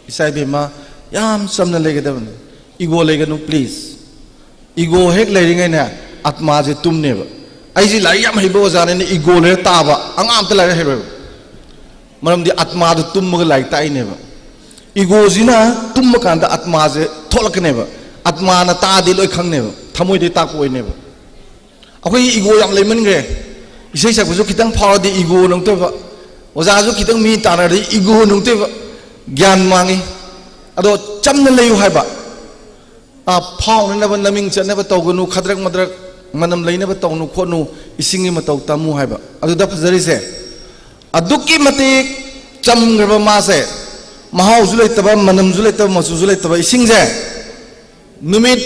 ꯏꯆꯥ ꯏꯕꯦꯝꯃ, ꯌꯥꯝ ꯆꯝꯅ ꯂꯩꯒꯗꯕꯅꯤ꯫ Ego ꯂꯩꯒꯅꯨ, please꯫ Ego ꯍꯦꯛ ꯂꯩꯔꯤꯉꯩꯅꯦ, ꯑꯥꯇꯃꯥꯁꯦ ꯇꯨꯝꯅꯦꯕ꯫ ꯑꯩꯁꯦ ꯂꯥꯏꯔꯤꯛ ꯌꯥꯝ ꯍꯩꯕ ꯑꯣꯖꯥꯅꯦꯅ ꯏꯒꯣ ꯂꯩꯔ ꯇꯥꯕ ꯑꯉꯥꯡ ꯑꯝꯇ ꯂꯥꯏꯔꯤꯛ ꯍꯩꯔꯣꯏꯕ꯫ ꯃꯔꯝꯗꯤ ꯑꯥꯇꯃꯥꯗꯣ ꯇꯨꯝꯃꯒ ꯂꯥꯏꯔꯤꯛ ꯇꯥꯛꯏꯅꯦꯕ꯫ ꯏꯒꯣꯁꯤꯅ ꯇꯨꯝꯕ ꯀꯥꯟꯗ ꯑꯥꯇꯃꯥꯁꯦ ꯊꯣꯛꯂꯛꯀꯅꯦꯕ꯫ ꯑꯥꯇꯃꯥꯅ ꯇꯥꯛꯑꯗꯤ ꯂꯣꯏ ꯈꯪꯅꯦꯕ, ꯊꯃꯣꯏꯗꯩ ꯇꯥꯛꯄ ꯑꯣꯏꯅꯦꯕ꯫ ꯑꯩꯈꯣꯏꯒꯤ ꯏꯒꯣ ꯌꯥꯝ ꯂꯩꯃꯟꯈ꯭ꯔꯦ꯫ ꯏꯁꯩ ꯁꯛꯄꯁꯨ ꯈꯤꯇꯪ ꯐꯥꯎꯔꯗꯤ ꯏꯒꯣꯅ ꯑꯃꯨꯛ ꯇꯧꯕ, ꯑꯣꯖꯥꯁꯨ ꯈꯤꯇꯪ ꯃꯤ ꯇꯥꯟꯅꯔꯗꯤ ꯏꯒꯣꯅ ꯑꯃꯨꯛ ꯇꯧꯕ꯫ ꯒ꯭ꯌꯥꯟ ꯃꯥꯡꯉꯤ꯫ ꯑꯗꯣ ꯆꯝꯅ ꯂꯩꯌꯨ ꯍꯥꯏꯕ꯫ ꯑ, ꯐꯥꯎꯅꯅꯕ ꯅꯃꯤꯡ ꯆꯠꯅꯕ ꯇꯧꯒꯅꯨ, ꯈꯗ꯭ꯔꯛ ꯃꯗ꯭ꯔꯛ ꯃꯅꯝ ꯂꯩꯅꯕ ꯇꯧꯅꯨ ꯈꯣꯠꯅꯨ, ꯏꯁꯤꯡꯒꯤ ꯃꯇꯧ ꯇꯝꯃꯨ ꯍꯥꯏꯕ꯫ ꯑꯗꯨꯗ ꯐꯖꯔꯤꯁꯦ, ꯑꯗꯨꯛꯀꯤ ꯃꯇꯤꯛ ꯆꯝꯈ꯭ꯔꯕ ꯃꯥꯁꯦ, ꯃꯍꯥꯎꯁꯨ ꯂꯩꯇꯕ, ꯃꯅꯝꯁꯨ ꯂꯩꯇꯕ, ꯃꯆꯨꯁꯨ ꯂꯩꯇꯕ ꯏꯁꯤꯡꯁꯦ ꯅꯨꯃꯤꯠ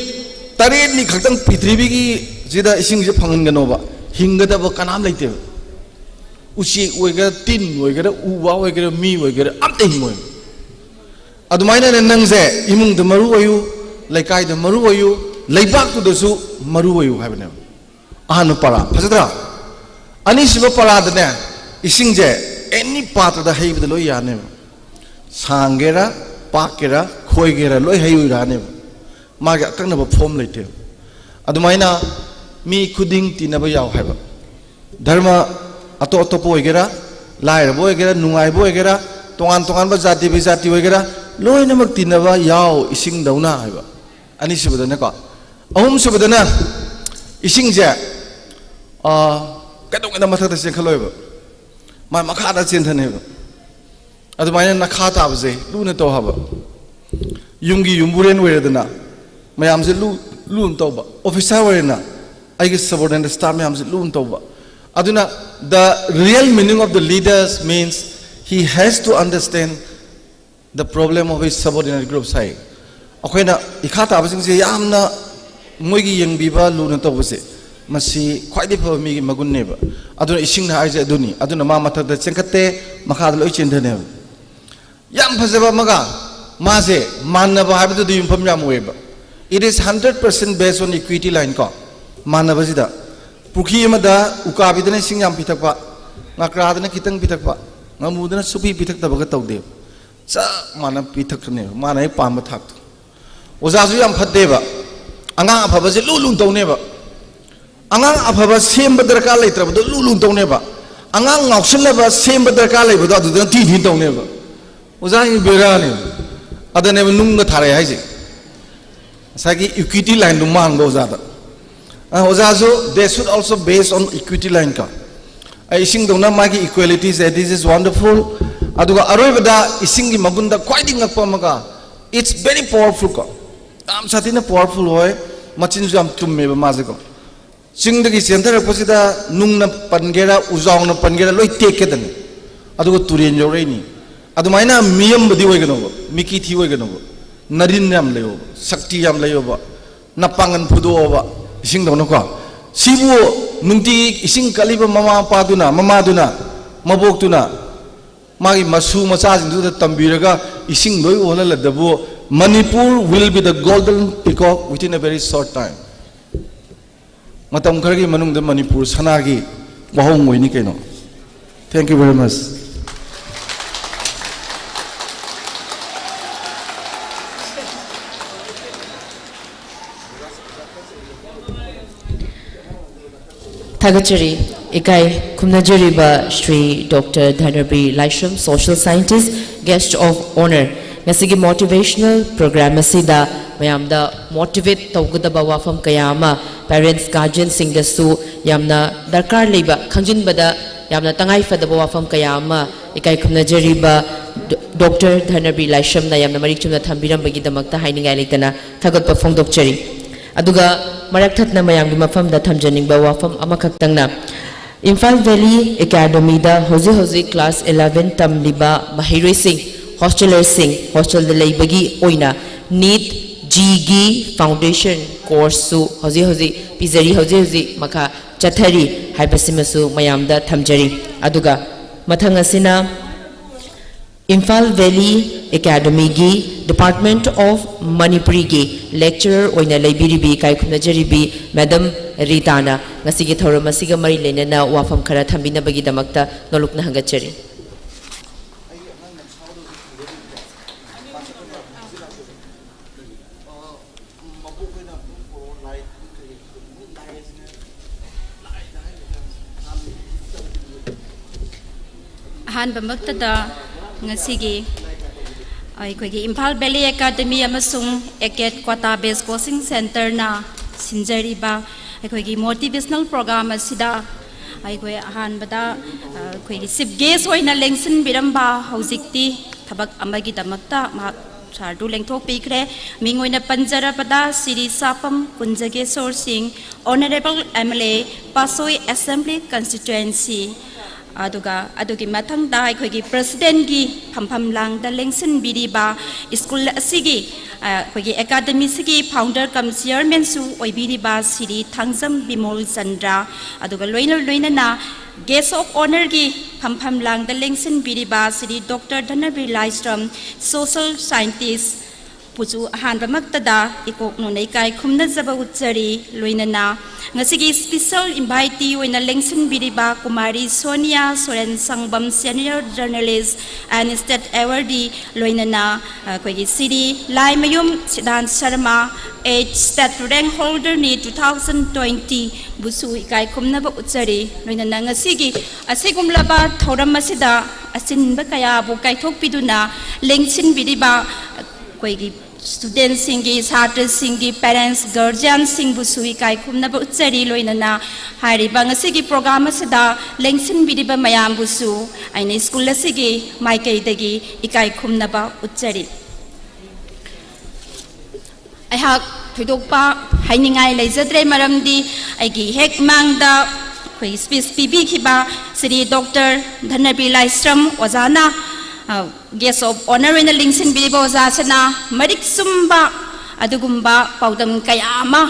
ꯇꯔꯦꯠꯅꯤ ꯈꯛꯇꯪ ꯄ꯭ꯔꯤꯊꯤꯕꯤꯒꯤ ꯁꯤꯗ ꯏꯁꯤꯡꯁꯦ ꯐꯪꯍꯟꯒꯅꯣꯕ, ꯍꯤꯡꯒꯗꯕ ꯀꯅꯥꯝ ꯂꯩꯇꯦꯕ꯫ ꯎꯆꯦꯛ ꯑꯣꯏꯒꯦꯔꯥ, ꯇꯤꯟ ꯑꯣꯏꯒꯦꯔꯥ, ꯎ ꯋꯥ ꯑꯣꯏꯒꯦꯔꯥ, ꯃꯤ ꯑꯣꯏꯒꯦꯔꯥ, ꯑꯝꯇ ꯍꯤꯡꯉꯣꯏ꯫ ꯑꯗꯨꯃꯥꯏꯅꯅꯦ ꯅꯪꯁꯦ ꯏꯃꯨꯡꯗ ꯃꯔꯨ ꯑꯣꯏꯌꯨ, ꯂꯩꯀꯥꯏꯗ ꯃꯔꯨ ꯑꯣꯏꯌꯨ, ꯂꯩꯕꯥꯛꯇꯨꯗꯁꯨ ꯃꯔꯨ ꯑꯣꯏꯌꯨ ꯍꯥꯏꯕꯅꯦꯕ꯫ ꯑꯍꯥꯟꯕ ꯄꯔꯥ ꯐꯖꯗ꯭ꯔꯥ? ꯑꯅꯤꯁꯨꯕ ꯄꯔꯥꯗꯅꯦ, ꯏꯁꯤꯡꯁꯦ ꯑꯦꯅꯤ ꯄꯥꯇ꯭ꯔꯗ ꯍꯩꯕꯗ ꯂꯣꯏ ꯌꯥꯅꯦꯕ꯫ ꯁꯥꯡꯒꯦꯔꯥ, ꯄꯥꯛꯀꯦꯔꯥ, ꯈꯣꯏꯒꯦꯔꯥ, ꯂꯣꯏ ꯍꯩꯌꯨ ꯌꯥꯅꯦꯕ꯫ ꯃꯥꯒꯤ ꯑꯀꯛꯅꯕ ꯐꯣꯝ ꯂꯩꯇꯦꯕ꯫ ꯑꯗꯨꯃꯥꯏꯅ ꯃꯤ ꯈꯨꯗꯤꯡ ꯇꯤꯟꯅꯕ ꯌꯥꯎ ꯍꯥꯏꯕ꯫ ꯙꯔꯃ ꯑꯇꯣꯞ ꯑꯇꯣꯞꯄ ꯑꯣꯏꯒꯦꯔꯥ, ꯂꯥꯏꯔꯕ ꯑꯣꯏꯒꯦꯔꯥ, ꯅꯨꯡꯉꯥꯏꯕ ꯑꯣꯏꯒꯦꯔꯥ, ꯇꯣꯉꯥꯟ ꯇꯣꯉꯥꯟꯕ ꯖꯥꯇꯤ ꯕꯤꯖꯥꯇꯤ ꯑꯣꯏꯒꯦꯔꯥ, ꯂꯣꯏꯅꯃꯛ ꯇꯤꯟꯅꯕ ꯌꯥꯎ ꯏꯁꯤꯡꯗꯧꯅ ꯍꯥꯏꯕ꯫ ꯑꯅꯤꯁꯨꯕꯗꯅꯦꯀꯣ꯫ ꯑꯍꯨꯝꯁꯨꯕꯗꯅ ꯏꯁꯤꯡꯁꯦ, ꯑ, ꯀꯩꯗꯧꯉꯩꯗ ꯃꯊꯛꯇ ꯆꯦꯟꯈꯠꯂꯣꯏꯕ, ꯃꯥ ꯃꯈꯥꯗ ꯆꯦꯟꯊꯅꯦꯕ꯫ ꯑꯗꯨꯃꯥꯏꯅ ꯅꯈꯥ ꯇꯥꯕꯁꯦ ꯂꯨꯅ ꯇꯧ ꯍꯥꯏꯕ꯫ ꯌꯨꯝꯒꯤ ꯌꯨꯝꯕꯨꯔꯦꯟ ꯑꯣꯏꯔꯦꯗꯅ, ꯃꯌꯥꯝꯁꯦ ꯂꯨ-, ꯂꯨꯅ ꯇꯧꯕ꯫ ꯑꯣꯐꯤꯁꯥꯔ ꯑꯣꯏꯔꯦꯅ, ꯑꯩꯒꯤ subordinate staff ꯃꯌꯥꯝꯁꯦ ꯂꯨꯅ ꯇꯧꯕ꯫ ꯑꯗꯨꯅ the real meaning of the leaders means he has to understand the problem of his subordinate groups ꯍꯥꯏ꯫ ꯑꯩꯈꯣꯏꯅ ꯏꯈꯥ ꯇꯥꯕꯁꯤꯡꯁꯦ ꯌꯥꯝꯅ ꯃꯣꯏꯒꯤ ꯌꯦꯡꯕꯤꯕ, ꯂꯨꯅ ꯇꯧꯕꯁꯦ, ꯃꯁꯤ ꯈ꯭ꯋꯥꯏꯗꯒꯤ ꯐꯕ ꯃꯤꯒꯤ ꯃꯒꯨꯟꯅꯦꯕ꯫ ꯑꯗꯨꯅ ꯏꯁꯤꯡꯅ ꯍꯥꯏꯁꯦ ꯑꯗꯨꯅꯤ꯫ ꯑꯗꯨꯅ ꯃꯥ ꯃꯊꯛꯇ ꯆꯦꯟꯈꯠꯇꯦ, ꯃꯈꯥꯗ ꯂꯣꯏ ꯆꯦꯟꯊꯅꯦꯕ꯫ ꯌꯥꯝ ꯐꯖꯕ ꯑꯃꯒ, ꯃꯥꯁꯦ ꯃꯥꯟꯅꯕ ꯍꯥꯏꯕꯗꯨꯗ ꯌꯨꯝꯐꯝ ꯌꯥꯝ ꯑꯣꯏꯌꯦꯕ꯫ It is hundred percent based on equity line ꯀꯣ, ꯃꯥꯟꯅꯕꯁꯤꯗ꯫ ꯄꯨꯈ꯭ꯔꯤ ꯑꯃꯗ ꯎꯀꯥꯕꯤꯗꯅ ꯏꯁꯤꯡ ꯌꯥꯝ ꯄꯤꯊꯛꯄ, ꯉꯀ꯭ꯔꯥꯗꯅ ꯈꯤꯇꯪ ꯄꯤꯊꯛꯄ, ꯉꯥꯃꯨꯗꯅ ꯁꯨꯄꯤ ꯄꯤꯊꯛꯇꯕꯒ ꯇꯧꯗꯦꯕ꯫ ꯆꯞ ꯃꯥꯟꯅ ꯄꯤꯊꯛꯀꯅꯦꯕ, ꯃꯥꯅ ꯍꯦꯛ ꯄꯥꯝꯕ ꯊꯥꯛꯇꯣ꯫ ꯑꯣꯖꯥꯁꯨ ꯌꯥꯝ ꯐꯠꯇꯦꯕ, ꯑꯉꯥꯡ ꯑꯐꯕꯁꯦ ꯂꯨ ꯂꯨꯅ ꯇꯧꯅꯦꯕ꯫ ꯑꯉꯥꯡ ꯑꯐꯕ ꯁꯦꯝꯕ ꯗꯔꯀꯥꯔ ꯂꯩꯇ꯭ꯔꯕꯗꯣ ꯂꯨ ꯂꯨ ꯇꯧꯅꯦꯕ꯫ ꯑꯉꯥꯡ ꯉꯥꯎꯁꯤꯟꯅꯕ ꯁꯦꯝꯕ ꯗꯔꯀꯥꯔ ꯂꯩꯕꯗꯣ ꯑꯗꯨꯗꯅ ꯊꯤ ꯊꯤ ꯇꯧꯅꯦꯕ꯫ ꯑꯣꯖꯥꯒꯤ ꯕꯦꯔꯥꯅꯦ꯫ ꯑꯗꯅꯦꯕ ꯅꯨꯡꯒ ꯊꯥꯔꯛꯑꯦ ꯍꯥꯏꯁꯦ꯫ ꯉꯁꯥꯏꯒꯤ equity lineꯗꯨ ꯃꯥꯡꯕ ꯑꯣꯖꯥꯗ꯫ ꯑ, ꯑꯣꯖꯥꯁꯨ they should also base on equity line ꯀꯣ꯫ ꯑꯩ ꯏꯁꯤꯡꯗꯧꯅ ꯃꯥꯒꯤ equality say, this is wonderful꯫ ꯑꯗꯨꯒ ꯑꯔꯣꯏꯕꯗ ꯏꯁꯤꯡꯒꯤ ꯃꯒꯨꯟꯗ ꯈ꯭ꯋꯥꯏꯗꯒꯤ ꯉꯛꯄ ꯑꯃꯒ, it's very powerful ꯀꯣ꯫ ꯌꯥꯝ ꯁꯥꯊꯤꯅ powerful ꯑꯣꯏ꯫ ꯃꯆꯤꯟꯁꯨ ꯌꯥꯝ ꯇꯨꯝꯃꯦꯕ ꯃꯥꯁꯦꯀꯣ꯫ ꯆꯤꯡꯗꯒꯤ ꯆꯦꯟꯊꯔꯛꯄꯁꯤꯗ ꯅꯨꯡꯅ ꯄꯟꯒꯦꯔꯥ, ꯎꯖꯥꯎꯅ ꯄꯟꯒꯦꯔꯥ, ꯂꯣꯏ ꯇꯦꯛꯀꯗꯅꯤ꯫ ꯑꯗꯨꯒ ꯇꯨꯔꯦꯟ ꯌꯧꯔꯛꯏꯅꯤ꯫ ꯑꯗꯨꯃꯥꯏꯅ ꯃꯤꯌꯝꯕꯗꯤ ꯑꯣꯏꯒꯅꯣꯕ, ꯃꯤꯀꯤ ꯊꯤ ꯑꯣꯏꯒꯅꯣꯕ, ꯅꯔꯤꯟ ꯌꯥꯝ ꯂꯩꯌꯣꯕ, ꯁꯛꯇꯤ ꯌꯥꯝ ꯂꯩꯌꯣꯕ, ꯅꯄꯥꯡꯒꯜ ꯐꯨꯗꯣꯛꯑꯣꯕ, ꯏꯁꯤꯡꯗꯧꯅꯀꯣ꯫ ꯁꯤꯕꯨ ꯅꯨꯡꯇꯤꯒꯤ ꯏꯁꯤꯡ ꯀꯠꯂꯤꯕ ꯃꯃꯥ ꯃꯄꯥꯗꯨꯅ, ꯃꯃꯥꯗꯨꯅ, ꯃꯕꯣꯛꯇꯨꯅ ꯃꯥꯒꯤ ꯃꯁꯨ ꯃꯆꯥꯁꯤꯡꯗꯨꯗ ꯇꯝꯕꯤꯔꯒ ꯏꯁꯤꯡ ꯂꯣꯏ ꯑꯣꯜꯍꯜꯂꯗꯕꯨ, Manipur will be the golden peacock within a very short time꯫ ꯃꯇꯝ ꯈꯔꯒꯤ ꯃꯅꯨꯡꯗ ꯃꯅꯤꯄꯨꯔ ꯁꯅꯥꯒꯤ ꯋꯥꯍꯣꯡ ꯑꯣꯏꯅꯤ ꯀꯩꯅꯣ꯫ Thank you very much꯫ ꯊꯥꯒꯠꯆꯔꯤ꯫ ꯏꯀꯥꯏ ꯈꯨꯝꯅꯖꯔꯤꯕ Shri doctor ꯙꯅꯕꯤ Laishram, social scientist, guest of honour꯫ ꯉꯁꯤꯒꯤ motivational program ꯑꯁꯤꯗ ꯃꯌꯥꯝꯗ motivate ꯇꯧꯒꯗꯕ ꯋꯥꯐꯝ ꯀꯌꯥ ꯑꯃ, parents, guardianꯁꯤꯡꯗꯁꯨ ꯌꯥꯝꯅ ꯗꯔꯀꯥꯔ ꯂꯩꯕ, ꯈꯪꯖꯤꯟꯕꯗ ꯌꯥꯝꯅ ꯇꯉꯥꯏ ꯐꯗꯕ ꯋꯥꯐꯝ ꯀꯌꯥ ꯑꯃ ꯏꯀꯥꯏ ꯈꯨꯝꯅꯖꯔꯤꯕ ꯗꯣ-, ꯗꯣꯛꯇꯔ ꯙꯅꯕꯤ ꯂꯥꯏꯁ꯭ꯔꯝꯅ ꯌꯥꯝꯅ ꯃꯔꯤꯛ ꯆꯨꯝꯅ ꯊꯝꯕꯤꯔꯝꯕꯒꯤꯗꯃꯛꯇ ꯍꯥꯏꯅꯤꯡꯉꯥꯏ ꯂꯩꯇꯅ ꯊꯥꯒꯠꯄ ꯐꯣꯡꯗꯣꯛꯆꯔꯤ꯫ ꯑꯗꯨꯒ ꯃꯔꯛ ꯊꯠꯅ ꯃꯌꯥꯝꯒꯤ ꯃꯐꯝꯗ ꯊꯝꯖꯅꯤꯡꯕ ꯋꯥꯐꯝ ꯑꯃꯈꯛꯇꯪꯅ, ꯏꯝꯐꯥꯜ ꯚꯦꯂꯤ ꯑꯦꯀꯥꯗꯃꯤꯗ ꯍꯧꯖꯤꯛ ꯍꯧꯖꯤꯛ class eleven ꯇꯝꯂꯤꯕ ꯃꯍꯩꯔꯣꯏꯁꯤꯡ, ꯍꯣꯁꯇꯦꯂꯔꯁꯤꯡ, ꯍꯣꯁꯇꯦꯜꯗ ꯂꯩꯕꯒꯤ ꯑꯣꯏꯅ ꯅꯤꯠ ꯖꯤꯒꯤ foundation courseꯁꯨ ꯍꯧꯖꯤꯛ ꯍꯧꯖꯤꯛ ꯄꯤꯖꯔꯤ, ꯍꯧꯖꯤꯛ ꯍꯧꯖꯤꯛ ꯃꯈꯥ ꯆꯠꯊꯔꯤ ꯍꯥꯏꯕꯁꯤꯃꯁꯨ ꯃꯌꯥꯝꯗ ꯊꯝꯖꯔꯤ꯫ ꯑꯗꯨꯒ ꯃꯊꯪ ꯑꯁꯤꯅ ꯏꯝꯐꯥꯜ ꯚꯦꯂꯤ ꯑꯦꯀꯥꯗꯃꯤꯒꯤ Department of Manipuriꯒꯤ lecturer ꯑꯣꯏꯅ ꯂꯩꯕꯤꯔꯤꯕꯤ, ꯏꯀꯥꯏ ꯈꯨꯝꯅꯖꯔꯤꯕꯤ ꯃꯦꯗꯝ ꯔꯤꯇꯥꯅ ꯉꯁꯤꯒꯤ ꯊꯧꯔꯝ ꯑꯁꯤꯒ ꯃꯔꯤ ꯂꯩꯅꯅ ꯋꯥꯐꯝ ꯈꯔ ꯊꯝꯕꯤꯅꯕꯒꯤꯗꯃꯛꯇ ꯅꯣꯂꯨꯛꯅ ꯍꯪꯒꯠꯆꯔꯤ꯫ ꯑꯍꯥꯟꯕꯃꯛꯇꯗ ꯉꯁꯤꯒꯤ ꯑꯩꯈꯣꯏꯒꯤ ꯏꯝꯐꯥꯜ ꯚꯦꯂꯤ ꯑꯦꯀꯥꯗꯃꯤ ꯑꯃꯁꯨꯡ ꯑꯦꯀꯦꯠ ꯀ꯭ꯋꯥꯇꯥ ꯕꯦꯁ ꯀꯣꯆꯤꯡ ꯁꯦꯟꯇꯔꯅ ꯁꯤꯟꯖꯔꯤꯕ ꯑꯩꯈꯣꯏꯒꯤ ꯃꯣꯇꯤꯚꯦꯁꯅꯦꯜ ꯄ꯭ꯔꯣꯒ꯭ꯔꯥꯝ ꯑꯁꯤꯗ ꯑꯩꯈꯣꯏ ꯑꯍꯥꯟꯕꯗ ꯑꯩꯈꯣꯏꯒꯤ ꯆꯤꯐ ꯒꯦꯁ ꯑꯣꯏꯅ ꯂꯦꯡꯁꯤꯟꯕꯤꯔꯝꯕ, ꯍꯧꯖꯤꯛꯇꯤ ꯊꯕꯛ ꯑꯃꯒꯤꯗꯃꯛꯇ ꯃꯍꯥꯛ ꯁꯥꯔꯗꯨ ꯂꯦꯡꯊꯣꯛꯄꯤꯈ꯭ꯔꯦ꯫ ꯃꯤꯡ ꯑꯣꯏꯅ ꯄꯟꯖꯔꯕꯗ ꯁꯤꯔꯤ Sapam Kunjakesor Singh, honourable M L A, Patsoi assembly constituency, ꯑꯗꯨꯒ ꯑꯗꯨꯒꯤ ꯃꯊꯪꯗ ꯑꯩꯈꯣꯏꯒꯤ ꯄ꯭ꯔꯁꯤꯗꯦꯟꯒꯤ ꯐꯝꯐꯝ ꯂꯥꯡꯗ ꯂꯦꯡꯁꯤꯟꯕꯤꯔꯤꯕ ꯁ꯭ꯀꯨꯜ ꯑꯁꯤꯒꯤ, ꯑ, ꯑꯩꯈꯣꯏꯒꯤ ꯑꯦꯀꯥꯗꯃꯤꯁꯤꯒꯤ ꯐꯥꯎꯟꯗꯔ ꯀꯝ ꯆꯤꯌꯔꯃꯦꯟꯁꯨ ꯑꯣꯏꯕꯤꯔꯤꯕ ꯁꯤꯔꯤ ꯊꯥꯡꯖꯝ ꯕꯤꯃꯣꯜ ꯆꯟꯗ꯭ꯔ, ꯑꯗꯨꯒ ꯂꯣꯏꯅ ꯂꯣꯏꯅꯅ ꯒꯦꯁ ꯑꯣꯐ ꯑꯣꯅꯔꯒꯤ ꯐꯝꯐꯝ ꯂꯥꯡꯗ ꯂꯦꯡꯁꯤꯟꯕꯤꯔꯤꯕ Shri doctor Dhanabir Laishram, social scientist, ꯄꯨꯁꯨ ꯑꯍꯥꯟꯕꯃꯛꯇꯗ ꯏꯀꯣꯛ ꯅꯣꯟꯅ ꯏꯀꯥꯏ ꯈꯨꯝꯅꯖꯕ ꯎꯠꯆꯔꯤ꯫ ꯂꯣꯏꯅꯅ ꯉꯁꯤꯒꯤ ꯁ꯭ꯄꯤꯁꯦꯜ ꯏꯟꯚꯥꯏꯇꯤ ꯑꯣꯏꯅ ꯂꯦꯡꯁꯤꯟꯕꯤꯔꯤꯕ Kumari Sonia Soren Sangbam, senior journalist and state awardee, ꯂꯣꯏꯅꯅ ꯑꯩꯈꯣꯏꯒꯤ Shri Laimayum Sidhan Sharma, eight state rank ꯍꯣꯜꯗꯔꯅꯤ ꯇꯨ ꯊꯥꯎꯖꯟ ꯇ꯭ꯋꯦꯟꯇꯤ ꯕꯨꯁꯨ ꯏꯀꯥꯏ ꯈꯨꯝꯅꯕ ꯎꯠꯆꯔꯤ꯫ ꯂꯣꯏꯅꯅ ꯉꯁꯤꯒꯤ ꯑꯁꯤꯒꯨꯝꯂꯕ ꯊꯧꯔꯝ ꯑꯁꯤꯗ ꯑꯆꯤꯟꯕ ꯀꯌꯥꯕꯨ ꯀꯥꯏꯊꯣꯛꯄꯤꯗꯨꯅ ꯂꯦꯡꯁꯤꯟꯕꯤꯔꯤꯕ ꯑꯩꯈꯣꯏꯒꯤ ꯁ꯭ꯇꯨꯗꯦꯟꯠꯁꯤꯡꯒꯤ, ꯁꯥꯇ꯭ꯔꯁꯤꯡꯒꯤ ꯄꯦꯔꯦꯟꯠꯁ, ꯒꯥꯔꯖꯤꯌꯥꯟꯁꯤꯡꯕꯨꯁꯨ ꯏꯀꯥꯏ ꯈꯨꯝꯅꯕ ꯎꯠꯆꯔꯤ꯫ ꯂꯣꯏꯅꯅ ꯍꯥꯏꯔꯤꯕ ꯉꯁꯤꯒꯤ ꯄ꯭ꯔꯣꯒ꯭ꯔꯥꯝ ꯑꯁꯤꯗ ꯂꯦꯡꯁꯤꯟꯕꯤꯔꯤꯕ ꯃꯌꯥꯝꯕꯨꯁꯨ ꯑꯩꯅ ꯁ꯭ꯀꯨꯜ ꯑꯁꯤꯒꯤ ꯃꯥꯏꯀꯩꯗꯒꯤ ꯏꯀꯥꯏ ꯈꯨꯝꯅꯕ ꯎꯠꯆꯔꯤ꯫ ꯑꯩꯍꯥꯛ ꯊꯣꯏꯗꯣꯛꯄ ꯍꯥꯏꯅꯤꯡꯉꯥꯏ ꯂꯩꯖꯗ꯭ꯔꯦ, ꯃꯔꯝꯗꯤ ꯑꯩꯒꯤ ꯍꯦꯛ ꯃꯥꯡꯗ ꯑꯩꯈꯣꯏ ꯁ꯭ꯄꯤꯆ ꯄꯤꯕꯤꯈꯤꯕ ꯁ꯭ꯔꯤ ꯗꯣꯛꯇꯔ ꯙꯅꯕꯤꯔ ꯂꯥꯏꯁ꯭ꯔꯝ ꯑꯣꯖꯥꯅ, ꯑ, ꯒꯦꯁ ꯑꯣꯐ ꯑꯣꯅꯔ ꯑꯣꯏꯅ ꯂꯤꯡꯁꯤꯟꯕꯤꯔꯤꯕ ꯑꯣꯖꯥꯁꯤꯅ ꯃꯔꯤꯛ ꯆꯨꯝꯕ ꯑꯗꯨꯒꯨꯝꯕ ꯄꯥꯎꯗꯝ ꯀꯌꯥ ꯑꯃ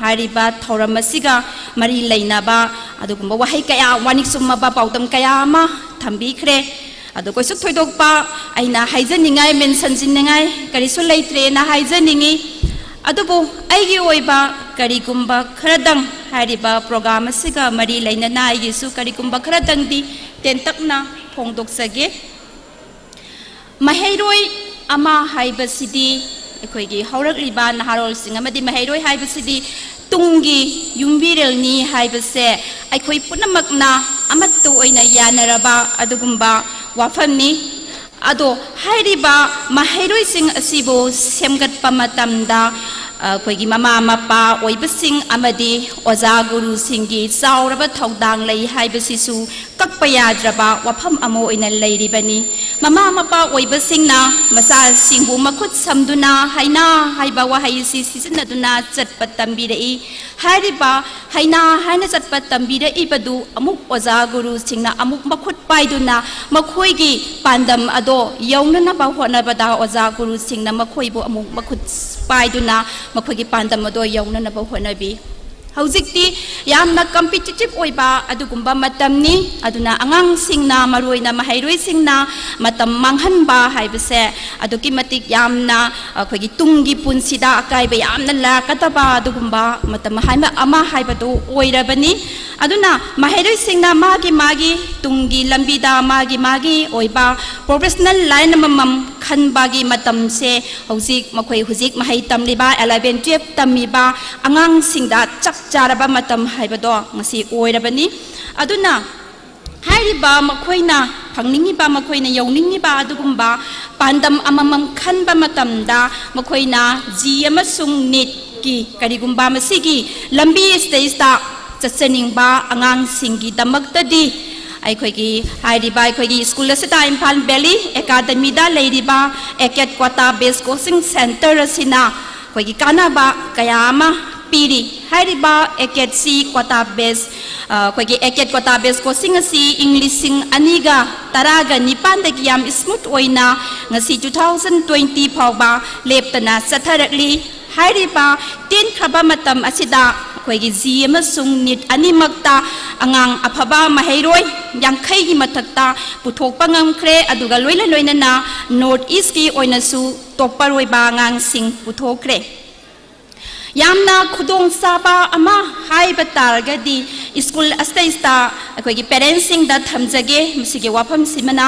ꯍꯥꯏꯔꯤꯕ ꯊꯧꯔꯝ ꯑꯁꯤꯒ ꯃꯔꯤ ꯂꯩꯅꯕ ꯑꯗꯨꯒꯨꯝꯕ ꯋꯥꯍꯩ ꯀꯌꯥ, ꯋꯥꯅꯤꯛ ꯆꯨꯝꯃꯕ ꯄꯥꯎꯗꯝ ꯀꯌꯥ ꯑꯃ ꯊꯝꯕꯤꯈ꯭ꯔꯦ꯫ ꯑꯗꯣ ꯀꯩꯁꯨ ꯊꯣꯏꯗꯣꯛꯄ ꯑꯩꯅ ꯍꯥꯏꯖꯅꯤꯡꯉꯥꯏ, ꯃꯦꯟꯁꯤꯟꯅꯤꯡꯉꯥꯏ ꯀꯔꯤꯁꯨ ꯂꯩꯇ꯭ꯔꯦꯅ ꯍꯥꯏꯖꯅꯤꯡꯉꯤ꯫ ꯑꯗꯨꯕꯨ ꯑꯩꯒꯤ ꯑꯣꯏꯕ ꯀꯔꯤꯒꯨꯝꯕ ꯈꯔꯗꯪ ꯍꯥꯏꯔꯤꯕ ꯄ꯭ꯔꯣꯒ꯭ꯔꯥꯝ ꯑꯁꯤꯒ ꯃꯔꯤ ꯂꯩꯅꯅ ꯑꯩꯒꯤꯁꯨ ꯀꯔꯤꯒꯨꯝꯕ ꯈꯔꯗꯪꯗꯤ ꯇꯦꯟꯇꯛꯅ ꯐꯣꯡꯗꯣꯛꯆꯒꯦ꯫ ꯃꯍꯩꯔꯣꯏ ꯑꯃ ꯍꯥꯏꯕꯁꯤꯗꯤ ꯑꯩꯈꯣꯏꯒꯤ ꯍꯧꯔꯛꯂꯤꯕ ꯅꯍꯥꯔꯣꯜꯁꯤꯡ ꯑꯃꯗꯤ ꯃꯍꯩꯔꯣꯏ ꯍꯥꯏꯕꯁꯤꯗꯤ ꯇꯨꯡꯒꯤ ꯌꯨꯝꯕꯤꯔꯦꯜꯅꯤ ꯍꯥꯏꯕꯁꯦ ꯑꯩꯈꯣꯏ ꯄꯨꯝꯅꯃꯛꯅ ꯑꯃꯠꯇ ꯑꯣꯏꯅ ꯌꯥꯅꯔꯕ ꯑꯗꯨꯒꯨꯝꯕ ꯋꯥꯐꯝꯅꯤ꯫ ꯑꯗꯣ ꯍꯥꯏꯔꯤꯕ ꯃꯍꯩꯔꯣꯏꯁꯤꯡ ꯑꯁꯤꯕꯨ ꯁꯦꯝꯒꯠꯄ ꯃꯇꯝꯗ ꯑꯩꯈꯣꯏꯒꯤ ꯃꯃꯥ ꯃꯄꯥ ꯑꯣꯏꯕꯁꯤꯡ ꯑꯃꯗꯤ ꯑꯣꯖꯥ ꯒꯨꯔꯨꯁꯤꯡꯒꯤ ꯆꯥꯎꯔꯕ ꯊꯧꯗꯥꯡ ꯂꯩ ꯍꯥꯏꯕꯁꯤꯁꯨ ꯀꯛꯄ ꯌꯥꯗ꯭ꯔꯕ ꯋꯥꯐꯝ ꯑꯃ ꯑꯣꯏꯅ ꯂꯩꯔꯤꯕꯅꯤ꯫ ꯃꯃꯥ ꯃꯄꯥ ꯑꯣꯏꯕꯁꯤꯡꯅ ꯃꯆꯥꯁꯤꯡꯕꯨ ꯃꯈꯨꯠ ꯁꯝꯗꯨꯅ ꯍꯩꯅꯥ ꯍꯥꯏꯕ ꯋꯥꯍꯩ ꯑꯁꯤ ꯁꯤꯖꯤꯟꯅꯗꯨꯅ ꯆꯠꯄ ꯇꯝꯕꯤꯔꯛꯏ꯫ ꯍꯥꯏꯔꯤꯕ ꯍꯩꯅꯥ ꯍꯥꯏꯅ ꯆꯠꯄ ꯇꯝꯕꯤꯔꯛꯏꯕꯗꯨ ꯑꯃꯨꯛ ꯑꯣꯖꯥ ꯒꯨꯔꯨꯁꯤꯡꯅ ꯑꯃꯨꯛ ꯃꯈꯨꯠ ꯄꯥꯏꯗꯨꯅ ꯃꯈꯣꯏꯒꯤ ꯄꯥꯟꯗꯝ ꯑꯗꯣ ꯌꯧꯅꯅꯕ ꯍꯣꯠꯅꯕꯗ ꯑꯣꯖꯥ ꯒꯨꯔꯨꯁꯤꯡꯅ ꯃꯈꯣꯏꯕꯨ ꯑꯃꯨꯛ ꯃꯈꯨꯠ ꯄꯥꯏꯗꯨꯅ ꯃꯈꯣꯏꯒꯤ ꯄꯥꯟꯗꯝ ꯑꯗꯣ ꯌꯧꯅꯅꯕ ꯍꯣꯠꯅꯕꯤ꯫ ꯍꯧꯖꯤꯛꯇꯤ ꯌꯥꯝꯅ ꯀꯝꯄꯤꯇꯤꯇꯤꯞ ꯑꯣꯏꯕ ꯑꯗꯨꯒꯨꯝꯕ ꯃꯇꯝꯅꯤ꯫ ꯑꯗꯨꯅ ꯑꯉꯥꯡꯁꯤꯡꯅ, ꯃꯔꯨꯑꯣꯏꯅ ꯃꯍꯩꯔꯣꯏꯁꯤꯡꯅ ꯃꯇꯝ ꯃꯥꯡꯍꯟꯕ ꯍꯥꯏꯕꯁꯦ ꯑꯗꯨꯛꯀꯤ ꯃꯇꯤꯛ ꯌꯥꯝꯅ ꯑꯩꯈꯣꯏꯒꯤ ꯇꯨꯡꯒꯤ ꯄꯨꯟꯁꯤꯗ ꯑꯀꯥꯏꯕ ꯌꯥꯝꯅ ꯂꯥꯛꯀꯗꯕ ꯑꯗꯨꯒꯨꯝꯕ ꯃꯇꯝ ꯍꯥꯏꯕ ꯑꯃ ꯍꯥꯏꯕꯗꯨ ꯑꯣꯏꯔꯕꯅꯤ꯫ ꯑꯗꯨꯅ ꯃꯍꯩꯔꯣꯏꯁꯤꯡꯅ ꯃꯥꯒꯤ ꯃꯥꯒꯤ ꯇꯨꯡꯒꯤ ꯂꯝꯕꯤꯗ ꯃꯥꯒꯤ ꯃꯥꯒꯤ ꯑꯣꯏꯕ ꯄ꯭ꯔꯣꯐꯦꯁꯅꯦꯜ ꯂꯥꯏꯟ ꯑꯃꯃꯝ ꯈꯟꯕꯒꯤ ꯃꯇꯝꯁꯦ ꯍꯧꯖꯤꯛ ꯃꯈꯣꯏ ꯍꯧꯖꯤꯛ ꯃꯍꯩ ꯇꯝꯂꯤꯕ eleven twelve ꯇꯝꯃꯤꯕ ꯑꯉꯥꯡꯁꯤꯡꯗ ꯆꯞ ꯆꯥꯔꯕ ꯃꯇꯝ ꯍꯥꯏꯕꯗꯣ ꯉꯁꯤ ꯑꯣꯏꯔꯕꯅꯤ꯫ ꯑꯗꯨꯅ ꯍꯥꯏꯔꯤꯕ ꯃꯈꯣꯏꯅ ꯐꯪꯅꯤꯡꯉꯤꯕ, ꯃꯈꯣꯏꯅ ꯌꯧꯅꯤꯡꯉꯤꯕ ꯑꯗꯨꯒꯨꯝꯕ ꯄꯥꯟꯗꯝ ꯑꯃꯃꯝ ꯈꯟꯕ ꯃꯇꯝꯗ ꯃꯈꯣꯏꯅ ꯖꯤ ꯑꯃꯁꯨꯡ ꯅꯤꯠꯀꯤ ꯀꯔꯤꯒꯨꯝꯕ ꯃꯁꯤꯒꯤ ꯂꯝꯕꯤ ꯑꯁꯤꯗꯩꯁꯤꯗ ꯆꯠꯆꯅꯤꯡꯕ ꯑꯉꯥꯡꯁꯤꯡꯒꯤꯗꯃꯛꯇꯗꯤ ꯑꯩꯈꯣꯏꯒꯤ ꯍꯥꯏꯔꯤꯕ ꯑꯩꯈꯣꯏꯒꯤ ꯁ꯭ꯀꯨꯜ ꯑꯁꯤꯗ ꯏꯝꯐꯥꯜ ꯚꯦꯂꯤ ꯑꯦꯀꯥꯗꯃꯤꯗ ꯂꯩꯔꯤꯕ ꯑꯦꯀꯦꯠ ꯀ꯭ꯋꯥꯇꯥ ꯕꯦꯁ ꯀꯣꯆꯤꯡ ꯁꯦꯟꯇꯔ ꯑꯁꯤꯅ ꯑꯩꯈꯣꯏꯒꯤ ꯀꯥꯟꯅꯕ ꯀꯌꯥ ꯑꯃ ꯄꯤꯔꯤ꯫ ꯍꯥꯏꯔꯤꯕ ꯑꯦꯀꯦꯠꯁꯤ ꯀ꯭ꯋꯥꯇꯥ ꯕꯦꯁ, ꯑ, ꯑꯩꯈꯣꯏꯒꯤ ꯑꯦꯀꯦꯠ ꯀ꯭ꯋꯥꯇꯥ ꯕꯦꯁ ꯀꯣꯆꯤꯡ ꯑꯁꯤ ꯏꯪ ꯂꯤꯁꯤꯡ ꯑꯅꯤꯒ ꯇꯔꯥꯒ ꯅꯤꯄꯥꯟꯗꯒꯤ ꯌꯥꯝ ꯁ꯭ꯃꯨꯠ ꯑꯣꯏꯅ ꯉꯁꯤ two thousand twenty ꯐꯥꯎꯕ ꯂꯦꯞꯇꯅ ꯆꯠꯊꯔꯛꯂꯤ꯫ ꯍꯥꯏꯔꯤꯕ ꯇꯦꯟꯈ꯭ꯔꯕ ꯃꯇꯝ ꯑꯁꯤꯗ ꯑꯩꯈꯣꯏꯒꯤ ꯖꯤ ꯑꯃꯁꯨꯡ ꯅꯤꯠ ꯑꯅꯤꯃꯛꯇ ꯑꯉꯥꯡ ꯑꯐꯕ ꯃꯍꯩꯔꯣꯏ ꯌꯥꯡꯈꯩꯒꯤ ꯃꯊꯛꯇ ꯄꯨꯊꯣꯛꯄ ꯉꯝꯈ꯭ꯔꯦ, ꯑꯗꯨꯒ ꯂꯣꯏꯅ ꯂꯣꯏꯅꯅ ꯅꯣꯔꯠ ꯏꯁꯀꯤ ꯑꯣꯏꯅꯁꯨ ꯇꯣꯞꯄꯔ ꯑꯣꯏꯕ ꯑꯉꯥꯡꯁꯤꯡ ꯄꯨꯊꯣꯛꯈ꯭ꯔꯦ꯫ ꯌꯥꯝꯅ ꯈꯨꯗꯣꯡꯆꯥꯕ ꯑꯃ ꯍꯥꯏꯕ ꯇꯥꯔꯒꯗꯤ, ꯁ꯭ꯀꯨꯜ ꯑꯁꯤꯗꯩꯁꯤꯗ ꯑꯩꯈꯣꯏꯒꯤ ꯄꯦꯔꯦꯟꯁꯁꯤꯡꯗ ꯊꯝꯖꯒꯦ꯫ ꯃꯁꯤꯒꯤ ꯋꯥꯐꯝꯁꯤꯃꯅ,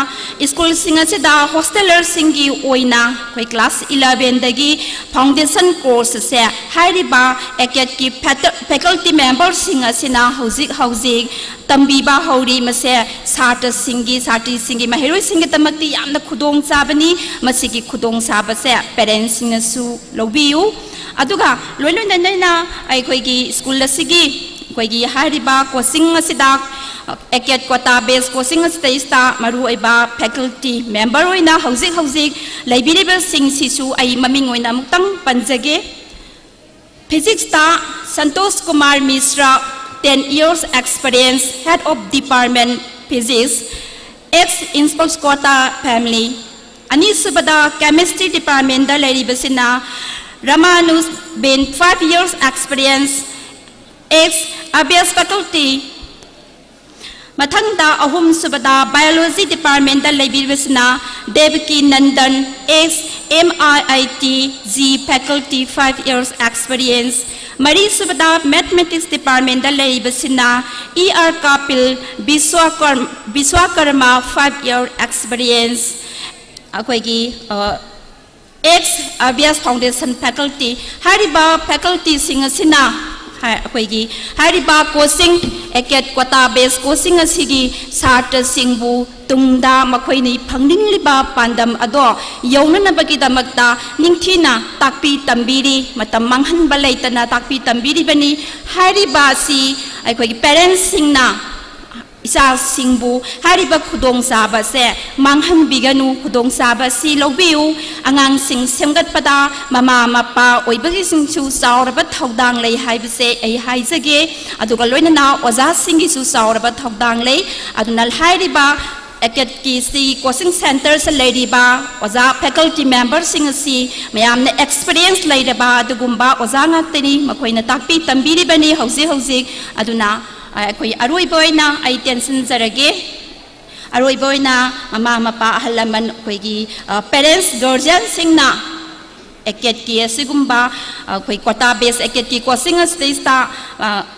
ꯁ꯭ꯀꯨꯜꯁꯤꯡ ꯑꯁꯤꯗ ꯍꯣꯁꯇꯦꯂꯔꯁꯤꯡꯒꯤ ꯑꯣꯏꯅ ꯑꯩꯈꯣꯏ ꯀ꯭ꯂꯥꯁ ꯏꯂꯚꯦꯟꯗꯒꯤ ꯐꯥꯎꯟꯗꯦꯁꯟ ꯀꯣꯔꯁꯁꯦ ꯍꯥꯏꯔꯤꯕ ꯑꯦꯀꯦꯠꯀꯤ ꯐꯦꯇ-, ꯐꯦꯀꯜꯇꯤ ꯃꯦꯝꯕꯔꯁꯤꯡ ꯑꯁꯤꯅ ꯍꯧꯖꯤꯛ ꯍꯧꯖꯤꯛ ꯇꯝꯕꯤꯕ ꯍꯧꯔꯤ꯫ ꯃꯁꯦ ꯁꯥꯇ꯭ꯔꯁꯤꯡꯒꯤ, ꯁꯥꯇ꯭ꯔꯤꯁꯤꯡꯒꯤ, ꯃꯍꯩꯔꯣꯏꯁꯤꯡꯒꯤꯗꯃꯛꯇꯤ ꯌꯥꯝꯅ ꯈꯨꯗꯣꯡꯆꯥꯕꯅꯤ꯫ ꯃꯁꯤꯒꯤ ꯈꯨꯗꯣꯡꯆꯥꯕꯁꯦ ꯄꯦꯔꯦꯟꯁꯁꯤꯡꯅꯁꯨ ꯂꯧꯕꯤꯌꯨ꯫ ꯑꯗꯨꯒ ꯂꯣꯏ ꯂꯣꯏꯅꯅ ꯑꯩꯈꯣꯏꯒꯤ ꯁ꯭ꯀꯨꯜ ꯑꯁꯤꯒꯤ, ꯑꯩꯈꯣꯏꯒꯤ ꯍꯥꯏꯔꯤꯕ ꯀꯣꯆꯤꯡ ꯑꯁꯤꯗ, ꯑꯦꯀꯦꯠ ꯀ꯭ꯋꯥꯇꯥ ꯕꯦꯁ ꯀꯣꯆꯤꯡ ꯑꯁꯤꯗꯩꯁꯤꯗ ꯃꯔꯨꯑꯣꯏꯕ ꯐꯦꯀꯜꯇꯤ ꯃꯦꯝꯕꯔ ꯑꯣꯏꯅ ꯍꯧꯖꯤꯛ ꯍꯧꯖꯤꯛ ꯂꯩꯕꯤꯔꯤꯕꯁꯤꯡꯁꯤꯁꯨ ꯑꯩ ꯃꯃꯤꯡ ꯑꯣꯏꯅ ꯑꯃꯨꯛꯇꯪ ꯄꯟꯖꯒꯦ꯫ ꯐꯤꯖꯤꯛꯁꯇ Santosh Kumar Mishra, ten years experience, head of department Physics, ex Inspos Quota family꯫ ꯑꯅꯤꯁꯨꯕꯗ ꯀꯦꯃꯤꯁꯇ꯭ꯔꯤ ꯗꯤꯄꯥꯔꯠꯃꯦꯟꯗ ꯂꯩꯔꯤꯕꯁꯤꯅ ꯔꯃꯥꯅꯨꯖ ꯕꯦꯟ, five years experience, ex Abias faculty꯫ ꯃꯊꯪꯗ ꯑꯍꯨꯝꯁꯨꯕꯗ ꯕꯥꯏꯑꯣꯂꯣꯖꯤ ꯗꯤꯄꯥꯔꯠꯃꯦꯟꯗ ꯂꯩꯕꯤꯔꯤꯕꯁꯤꯅ Debaki Nandan, ex M I I T G faculty, five years experience꯫ ꯃꯔꯤꯁꯨꯕꯗ ꯃꯦꯊꯃꯦꯇꯤꯛꯁ ꯗꯤꯄꯥꯔꯠꯃꯦꯟꯗ ꯂꯩꯔꯤꯕꯁꯤꯅ E R Kapil, ꯕꯤꯁ꯭ꯋꯥꯀꯔ-, ꯕꯤꯁ꯭ꯋꯥꯀꯔꯃ, five year experience꯫ ꯑꯩꯈꯣꯏꯒꯤ, ꯑ, ex Abias Foundation faculty꯫ ꯍꯥꯏꯔꯤꯕ ꯐꯦꯀꯜꯇꯤꯁꯤꯡ ꯑꯁꯤꯅ ꯍꯥꯏ-, ꯑꯩꯈꯣꯏꯒꯤ ꯍꯥꯏꯔꯤꯕ ꯀꯣꯆꯤꯡ, ꯑꯦꯀꯦꯠ ꯀ꯭ꯋꯥꯇꯥ ꯕꯦꯁ ꯀꯣꯆꯤꯡ ꯑꯁꯤꯒꯤ ꯁꯥꯇ꯭ꯔꯁꯤꯡꯕꯨ ꯇꯨꯡꯗ ꯃꯈꯣꯏꯅ ꯐꯪꯅꯤꯡꯂꯤꯕ ꯄꯥꯟꯗꯝ ꯑꯗꯣ ꯌꯧꯅꯅꯕꯒꯤꯗꯃꯛꯇ ꯅꯤꯡꯊꯤꯅ ꯇꯥꯛꯄꯤ ꯇꯝꯕꯤꯔꯤ, ꯃꯇꯝ ꯃꯥꯡꯍꯟꯕ ꯂꯩꯇꯅ ꯇꯥꯛꯄꯤ ꯇꯝꯕꯤꯔꯤꯕꯅꯤ꯫ ꯍꯥꯏꯔꯤꯕ ꯑꯁꯤ ꯑꯩꯈꯣꯏꯒꯤ ꯄꯦꯔꯦꯟꯁꯁꯤꯡꯅ ꯏꯆꯥꯁꯤꯡꯕꯨ ꯍꯥꯏꯔꯤꯕ ꯈꯨꯗꯣꯡꯆꯥꯕꯁꯦ ꯃꯥꯡꯍꯟꯕꯤꯒꯅꯨ, ꯈꯨꯗꯣꯡꯆꯥꯕ ꯑꯁꯤ ꯂꯧꯕꯤꯌꯨ꯫ ꯑꯉꯥꯡꯁꯤꯡ ꯁꯦꯝꯒꯠꯄꯗ ꯃꯃꯥ ꯃꯄꯥ ꯑꯣꯏꯕꯒꯤꯁꯤꯡꯁꯨ ꯆꯥꯎꯔꯕ ꯊꯧꯗꯥꯡ ꯂꯩ ꯍꯥꯏꯕꯁꯦ ꯑꯩ ꯍꯥꯏꯖꯒꯦ꯫ ꯑꯗꯨꯒ ꯂꯣꯏꯅꯅ ꯑꯣꯖꯥꯁꯤꯡꯒꯤꯁꯨ ꯆꯥꯎꯔꯕ ꯊꯧꯗꯥꯡ ꯂꯩ꯫ ꯑꯗꯨꯅ ꯍꯥꯏꯔꯤꯕ ꯑꯦꯀꯦꯠꯀꯤ ꯁꯤ ꯀꯣꯆꯤꯡ ꯁꯦꯟꯇꯔꯁꯤꯗ ꯂꯩꯔꯤꯕ ꯑꯣꯖꯥ ꯐꯦꯀꯜꯇꯤ ꯃꯦꯝꯕꯔꯁꯤꯡ ꯑꯁꯤ ꯃꯌꯥꯝꯅ ꯑꯦꯛꯁꯄꯤꯔꯤꯌꯦꯟꯁ ꯂꯩꯔꯕ ꯑꯗꯨꯒꯨꯝꯕ ꯑꯣꯖꯥ ꯉꯥꯛꯇꯅꯤ꯫ ꯃꯈꯣꯏꯅ ꯇꯥꯛꯄꯤ ꯇꯝꯕꯤꯔꯤꯕꯅꯤ ꯍꯧꯖꯤꯛ ꯍꯧꯖꯤꯛ꯫ ꯑꯗꯨꯅ ꯑꯩꯈꯣꯏ ꯑꯔꯣꯏꯕ ꯑꯣꯏꯅ ꯑꯩ ꯇꯦꯟꯁꯤꯟꯖꯔꯒꯦ꯫ ꯑꯔꯣꯏꯕ ꯑꯣꯏꯅ ꯃꯃꯥ ꯃꯄꯥ, ꯑꯍꯜ ꯂꯃꯟ, ꯑꯩꯈꯣꯏꯒꯤ, ꯑ, ꯄꯦꯔꯦꯟꯁ, ꯒꯥꯔꯖꯤꯌꯟꯁꯤꯡꯅ ꯑꯦꯀꯦꯠꯀꯤ ꯑꯁꯤꯒꯨꯝꯕ ꯑꯩꯈꯣꯏ ꯀ꯭ꯋꯥꯇꯥ ꯕꯦꯁ ꯑꯦꯀꯦꯠꯀꯤ ꯀꯣꯆꯤꯡ ꯑꯁꯤꯗꯩꯁꯤꯗ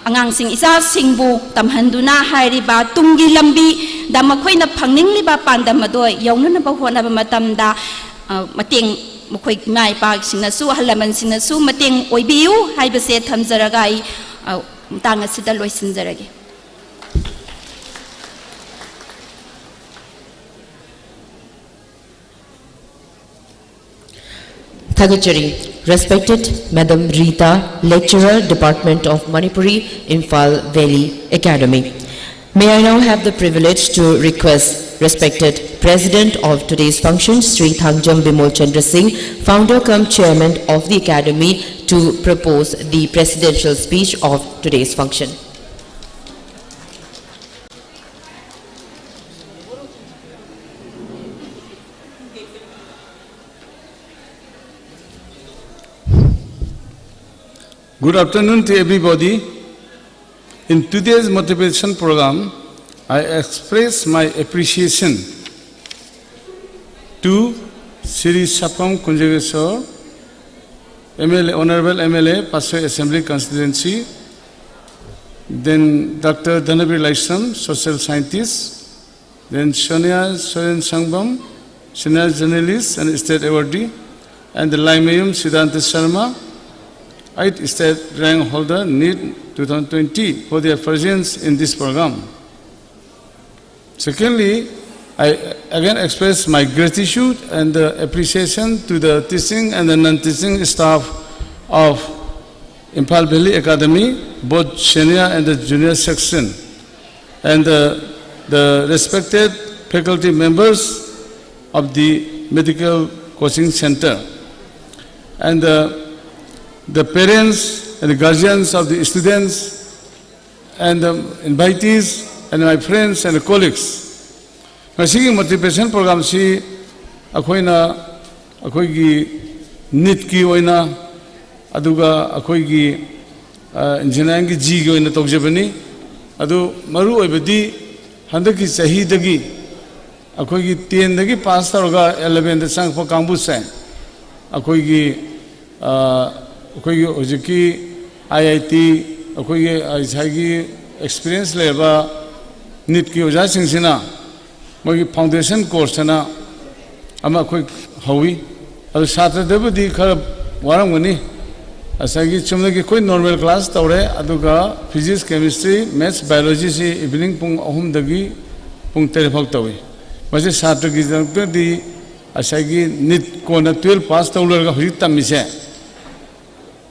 ꯑꯉꯥꯡꯁꯤꯡ ꯏꯆꯥꯁꯤꯡꯕꯨ ꯇꯝꯍꯟꯗꯨꯅ ꯍꯥꯏꯔꯤꯕ ꯇꯨꯡꯒꯤ ꯂꯝꯕꯤꯗ ꯃꯈꯣꯏꯅ ꯐꯪꯅꯤꯡꯂꯤꯕ ꯄꯥꯟꯗꯝ ꯑꯗꯣ ꯌꯧꯅꯅꯕ ꯍꯣꯠꯅꯕ ꯃꯇꯝꯗ ꯃꯇꯦꯡ, ꯃꯈꯣꯏ ꯏꯃꯥ ꯏꯄꯥꯁꯤꯡꯅꯁꯨ ꯑꯍꯜ ꯂꯃꯟꯁꯤꯡꯅꯁꯨ ꯃꯇꯦꯡ ꯑꯣꯏꯕꯤꯌꯨ ꯍꯥꯏꯕꯁꯦ ꯊꯝꯖꯔꯒ ꯑꯩ ꯃꯇꯥꯡ ꯑꯁꯤꯗ ꯂꯣꯏꯁꯤꯟꯖꯔꯒꯦ꯫ ꯊꯥꯒꯠꯆꯔꯤ꯫ Respected Madam Rita, Lecturer, Department of Manipuri, Imphal Valley Academy. May I now have the privilege to request respected President of today's function, Sri Thangjam Bimol Chandra Singh, Founder cum Chairman of the Academy, to propose the presidential speech of today's function. Good afternoon to everybody. In today's motivation program, I express my appreciation to Shri Sapam Kunjageswar, M L A, Honorable M L A, Patsoi Assembly Constituency, then Doctor Dhanabir Laishram, social scientist, then Sonia Soren Sangbam, senior journalist and state awardee, and the Laimayum Siddhanta Sharma, eighth state rank holder, NEET twenty twenty, for their presence in this program. Secondly, I again express my gratitude and the appreciation to the teaching and the non-teaching staff of Imphal Valley Academy, both senior and the junior section, and the, the respected faculty members of the Medical Coaching Center, and the, the parents and the guardians of the students, and the invitees, and my friends and colleagues. ꯉꯁꯤꯒꯤ motivation program ꯁꯤ ꯑꯩꯈꯣꯏꯅ ꯑꯩꯈꯣꯏꯒꯤ NEET ꯀꯤ ꯑꯣꯏꯅ ꯑꯗꯨꯒ ꯑꯩꯈꯣꯏꯒꯤ engineering ꯒꯤ JEE ꯒꯤ ꯑꯣꯏꯅ ꯇꯧꯖꯕꯅꯤ꯫ ꯑꯗꯨ ꯃꯔꯨ ꯑꯣꯏꯕꯗꯤ ꯍꯟꯗꯛꯀꯤ ꯆꯍꯤꯗꯒꯤ ꯑꯩꯈꯣꯏꯒꯤ ten ꯗꯒꯤ pass ꯇꯧꯔꯒ eleven ꯗ ꯆꯪꯉꯛꯄ ꯀꯥꯡꯕꯨꯁꯦ ꯑꯩꯈꯣꯏꯒꯤ ꯑꯩꯈꯣꯏꯒꯤ ꯍꯧꯖꯤꯛꯀꯤ ꯑꯥꯏ ꯑꯥꯏ ꯇꯤ ꯑꯩꯈꯣꯏꯒꯤ ꯉꯁꯥꯏꯒꯤ ꯑꯦꯛꯁꯄꯤꯔꯤꯌꯦꯟꯁ ꯂꯩꯔꯕ ꯅꯤꯠꯀꯤ ꯑꯣꯖꯥꯁꯤꯡꯁꯤꯅ ꯃꯣꯏꯒꯤ ꯐꯥꯎꯟꯗꯦꯁꯟ ꯀꯣꯔꯁ ꯑꯅ ꯑꯃ ꯑꯩꯈꯣꯏ ꯍꯧꯏ꯫ ꯑꯗꯨ ꯁꯥꯇ꯭ꯔꯗꯕꯨꯗꯤ ꯈꯔ ꯋꯥꯔꯝꯒꯅꯤ꯫ ꯉꯁꯥꯏꯒꯤ ꯆꯨꯝꯅꯒꯤ ꯑꯩꯈꯣꯏ ꯅꯣꯔꯃꯦꯜ ꯀ꯭ꯂꯥꯁ ꯇꯧꯔꯦ, ꯑꯗꯨꯒ ꯐꯤꯖꯤꯛꯁ, ꯀꯦꯃꯤꯁꯇ꯭ꯔꯤ, ꯃꯦꯠꯁ, ꯕꯥꯏꯑꯣꯂꯣꯖꯤꯁꯤ ꯏꯚꯤꯅꯤꯡ ꯄꯨꯡ ꯑꯍꯨꯝꯗꯒꯤ ꯄꯨꯡ ꯇꯔꯦꯠ ꯐꯥꯎ ꯇꯧꯏ꯫ ꯃꯁꯤ ꯁꯥꯇ꯭ꯔꯒꯤꯗꯃꯛꯇꯗꯤ ꯉꯁꯥꯏꯒꯤ ꯅꯤꯠ ꯀꯣꯟꯅ ꯇꯨꯌꯦꯜꯞ ꯄꯥꯁ ꯇꯧ ꯂꯣꯏꯔꯒ ꯍꯧꯖꯤꯛ ꯇꯝꯃꯤꯁꯦ,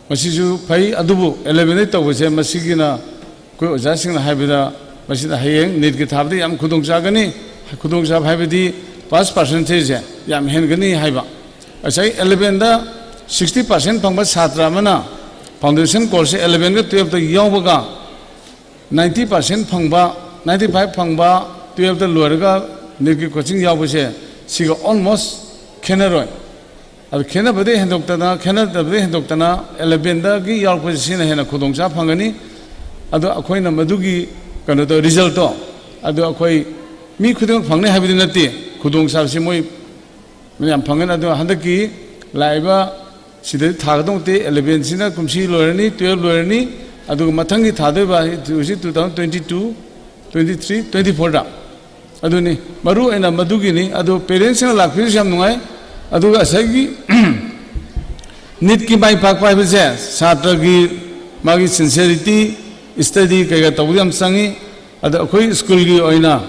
ꯃꯁꯤꯁꯨ ꯐꯩ꯫ ꯑꯗꯨꯕꯨ ꯑꯦꯂꯦꯚꯦꯟꯗꯒꯤ ꯇꯧꯕꯁꯦ, ꯃꯁꯤꯒꯤꯅ ꯑꯩꯈꯣꯏ ꯑꯣꯖꯥꯁꯤꯡꯅ ꯍꯥꯏꯕꯗ, ꯃꯁꯤꯗ ꯍꯌꯦꯡ ꯅꯤꯠꯀꯤ ꯊꯥꯕꯗ ꯌꯥꯝ ꯈꯨꯗꯣꯡ ꯆꯥꯒꯅꯤ꯫ ꯈꯨꯗꯣꯡ ꯆꯥꯕ ꯍꯥꯏꯕꯗꯤ ꯄꯥꯁ ꯄꯥꯔꯁꯦꯟꯇꯦꯖꯁꯦ ꯌꯥꯝ ꯍꯦꯟꯒꯅꯤ ꯍꯥꯏꯕ꯫ ꯉꯁꯥꯏ ꯑꯦꯂꯦꯚꯦꯟꯗ ꯁꯤꯛꯁꯇꯤ ꯄꯥꯔꯁꯦꯟ ꯐꯪꯕ ꯁꯥꯇ꯭ꯔ ꯑꯃꯅ ꯐꯥꯎꯟꯗꯦꯁꯟ ꯀꯣꯔꯁꯁꯦ ꯑꯦꯂꯦꯚꯦꯟꯒ ꯇꯨꯌꯦꯜꯞꯇ ꯌꯥꯎꯕꯒ ꯅꯥꯏꯟꯇꯤ ꯄꯥꯔꯁꯦꯟ ꯐꯪꯕ, ꯅꯥꯏꯟꯇꯤ ꯐꯥꯏꯚ ꯐꯪꯕ, ꯇꯨꯌꯦꯜꯞꯇ ꯂꯣꯏꯔꯒ ꯅꯤꯠꯀꯤ ꯀꯣꯆꯤꯡ ꯌꯥꯎꯕꯁꯦ, ꯁꯤꯒ ꯑꯣꯜꯃꯣꯁ ꯈꯦꯠꯅꯔꯣꯏ꯫ ꯑꯗꯨ ꯈꯦꯠꯅꯕꯗꯩ ꯍꯦꯟꯗꯣꯛꯇꯅ, ꯈꯦꯠꯅꯗꯕꯗꯩ ꯍꯦꯟꯗꯣꯛꯇꯅ ꯑꯦꯂꯦꯚꯦꯟꯗꯒꯤ ꯌꯥꯎꯔꯛꯄꯁꯦ, ꯁꯤꯅ ꯍꯦꯟꯅ ꯈꯨꯗꯣꯡꯆꯥꯕ ꯐꯪꯒꯅꯤ꯫ ꯑꯗꯣ ꯑꯩꯈꯣꯏꯅ ꯃꯗꯨꯒꯤ ꯀꯩꯅꯣꯗꯣ, ꯔꯤꯖꯜꯇꯣ, ꯑꯗꯣ ꯑꯩꯈꯣꯏ ꯃꯤ ꯈꯨꯗꯤꯡꯃꯛ ꯐꯪꯅꯤ ꯍꯥꯏꯕꯗꯤ ꯅꯠꯇꯦ꯫ ꯈꯨꯗꯣꯡꯆꯥꯕꯁꯤ ꯃꯣꯏ ꯌꯥꯝ ꯐꯪꯒꯅꯤ꯫ ꯑꯗꯣ ꯍꯟꯗꯛꯀꯤ ꯂꯥꯛꯏꯕ ꯁꯤꯗꯗꯤ ꯊꯥꯒꯗꯧ ꯅꯠꯇꯦ, ꯑꯦꯂꯦꯚꯦꯟꯁꯤꯅ ꯀꯨꯝꯁꯤ ꯂꯣꯏꯔꯅꯤ, ꯇꯨꯌꯦꯜꯞ ꯂꯣꯏꯔꯅꯤ, ꯑꯗꯨꯒ ꯃꯊꯪꯒꯤ ꯊꯥꯗꯣꯏꯕ ꯍꯧꯖꯤꯛ two thousand twenty two, twenty three, twenty ꯐꯣꯔꯗ꯫ ꯑꯗꯨꯅꯤ ꯃꯔꯨ ꯑꯣꯏꯅ ꯃꯗꯨꯒꯤꯅꯤ꯫ ꯑꯗꯨ ꯄꯦꯔꯦꯟꯁꯁꯤꯡꯅ ꯂꯥꯛꯄꯤꯔꯤꯁꯨ ꯌꯥꯝ ꯅꯨꯡꯉꯥꯏ꯫ ꯑꯗꯨꯒ ꯉꯁꯥꯏꯒꯤ ꯅꯤꯠꯀꯤ ꯃꯥꯏ ꯄꯥꯛꯄ ꯍꯥꯏꯕꯁꯦ ꯁꯥꯇ꯭ꯔꯒꯤ ꯃꯥꯒꯤ ꯁꯤꯟꯁꯤꯌꯔꯤꯇꯤ, ꯁ꯭ꯇꯗꯤ ꯀꯩꯀꯥ ꯇꯧꯕꯗ ꯌꯥꯝ ꯆꯪꯉꯤ꯫ ꯑꯗꯣ ꯑꯩꯈꯣꯏ ꯁ꯭ꯀꯨꯜꯒꯤ ꯑꯣꯏꯅ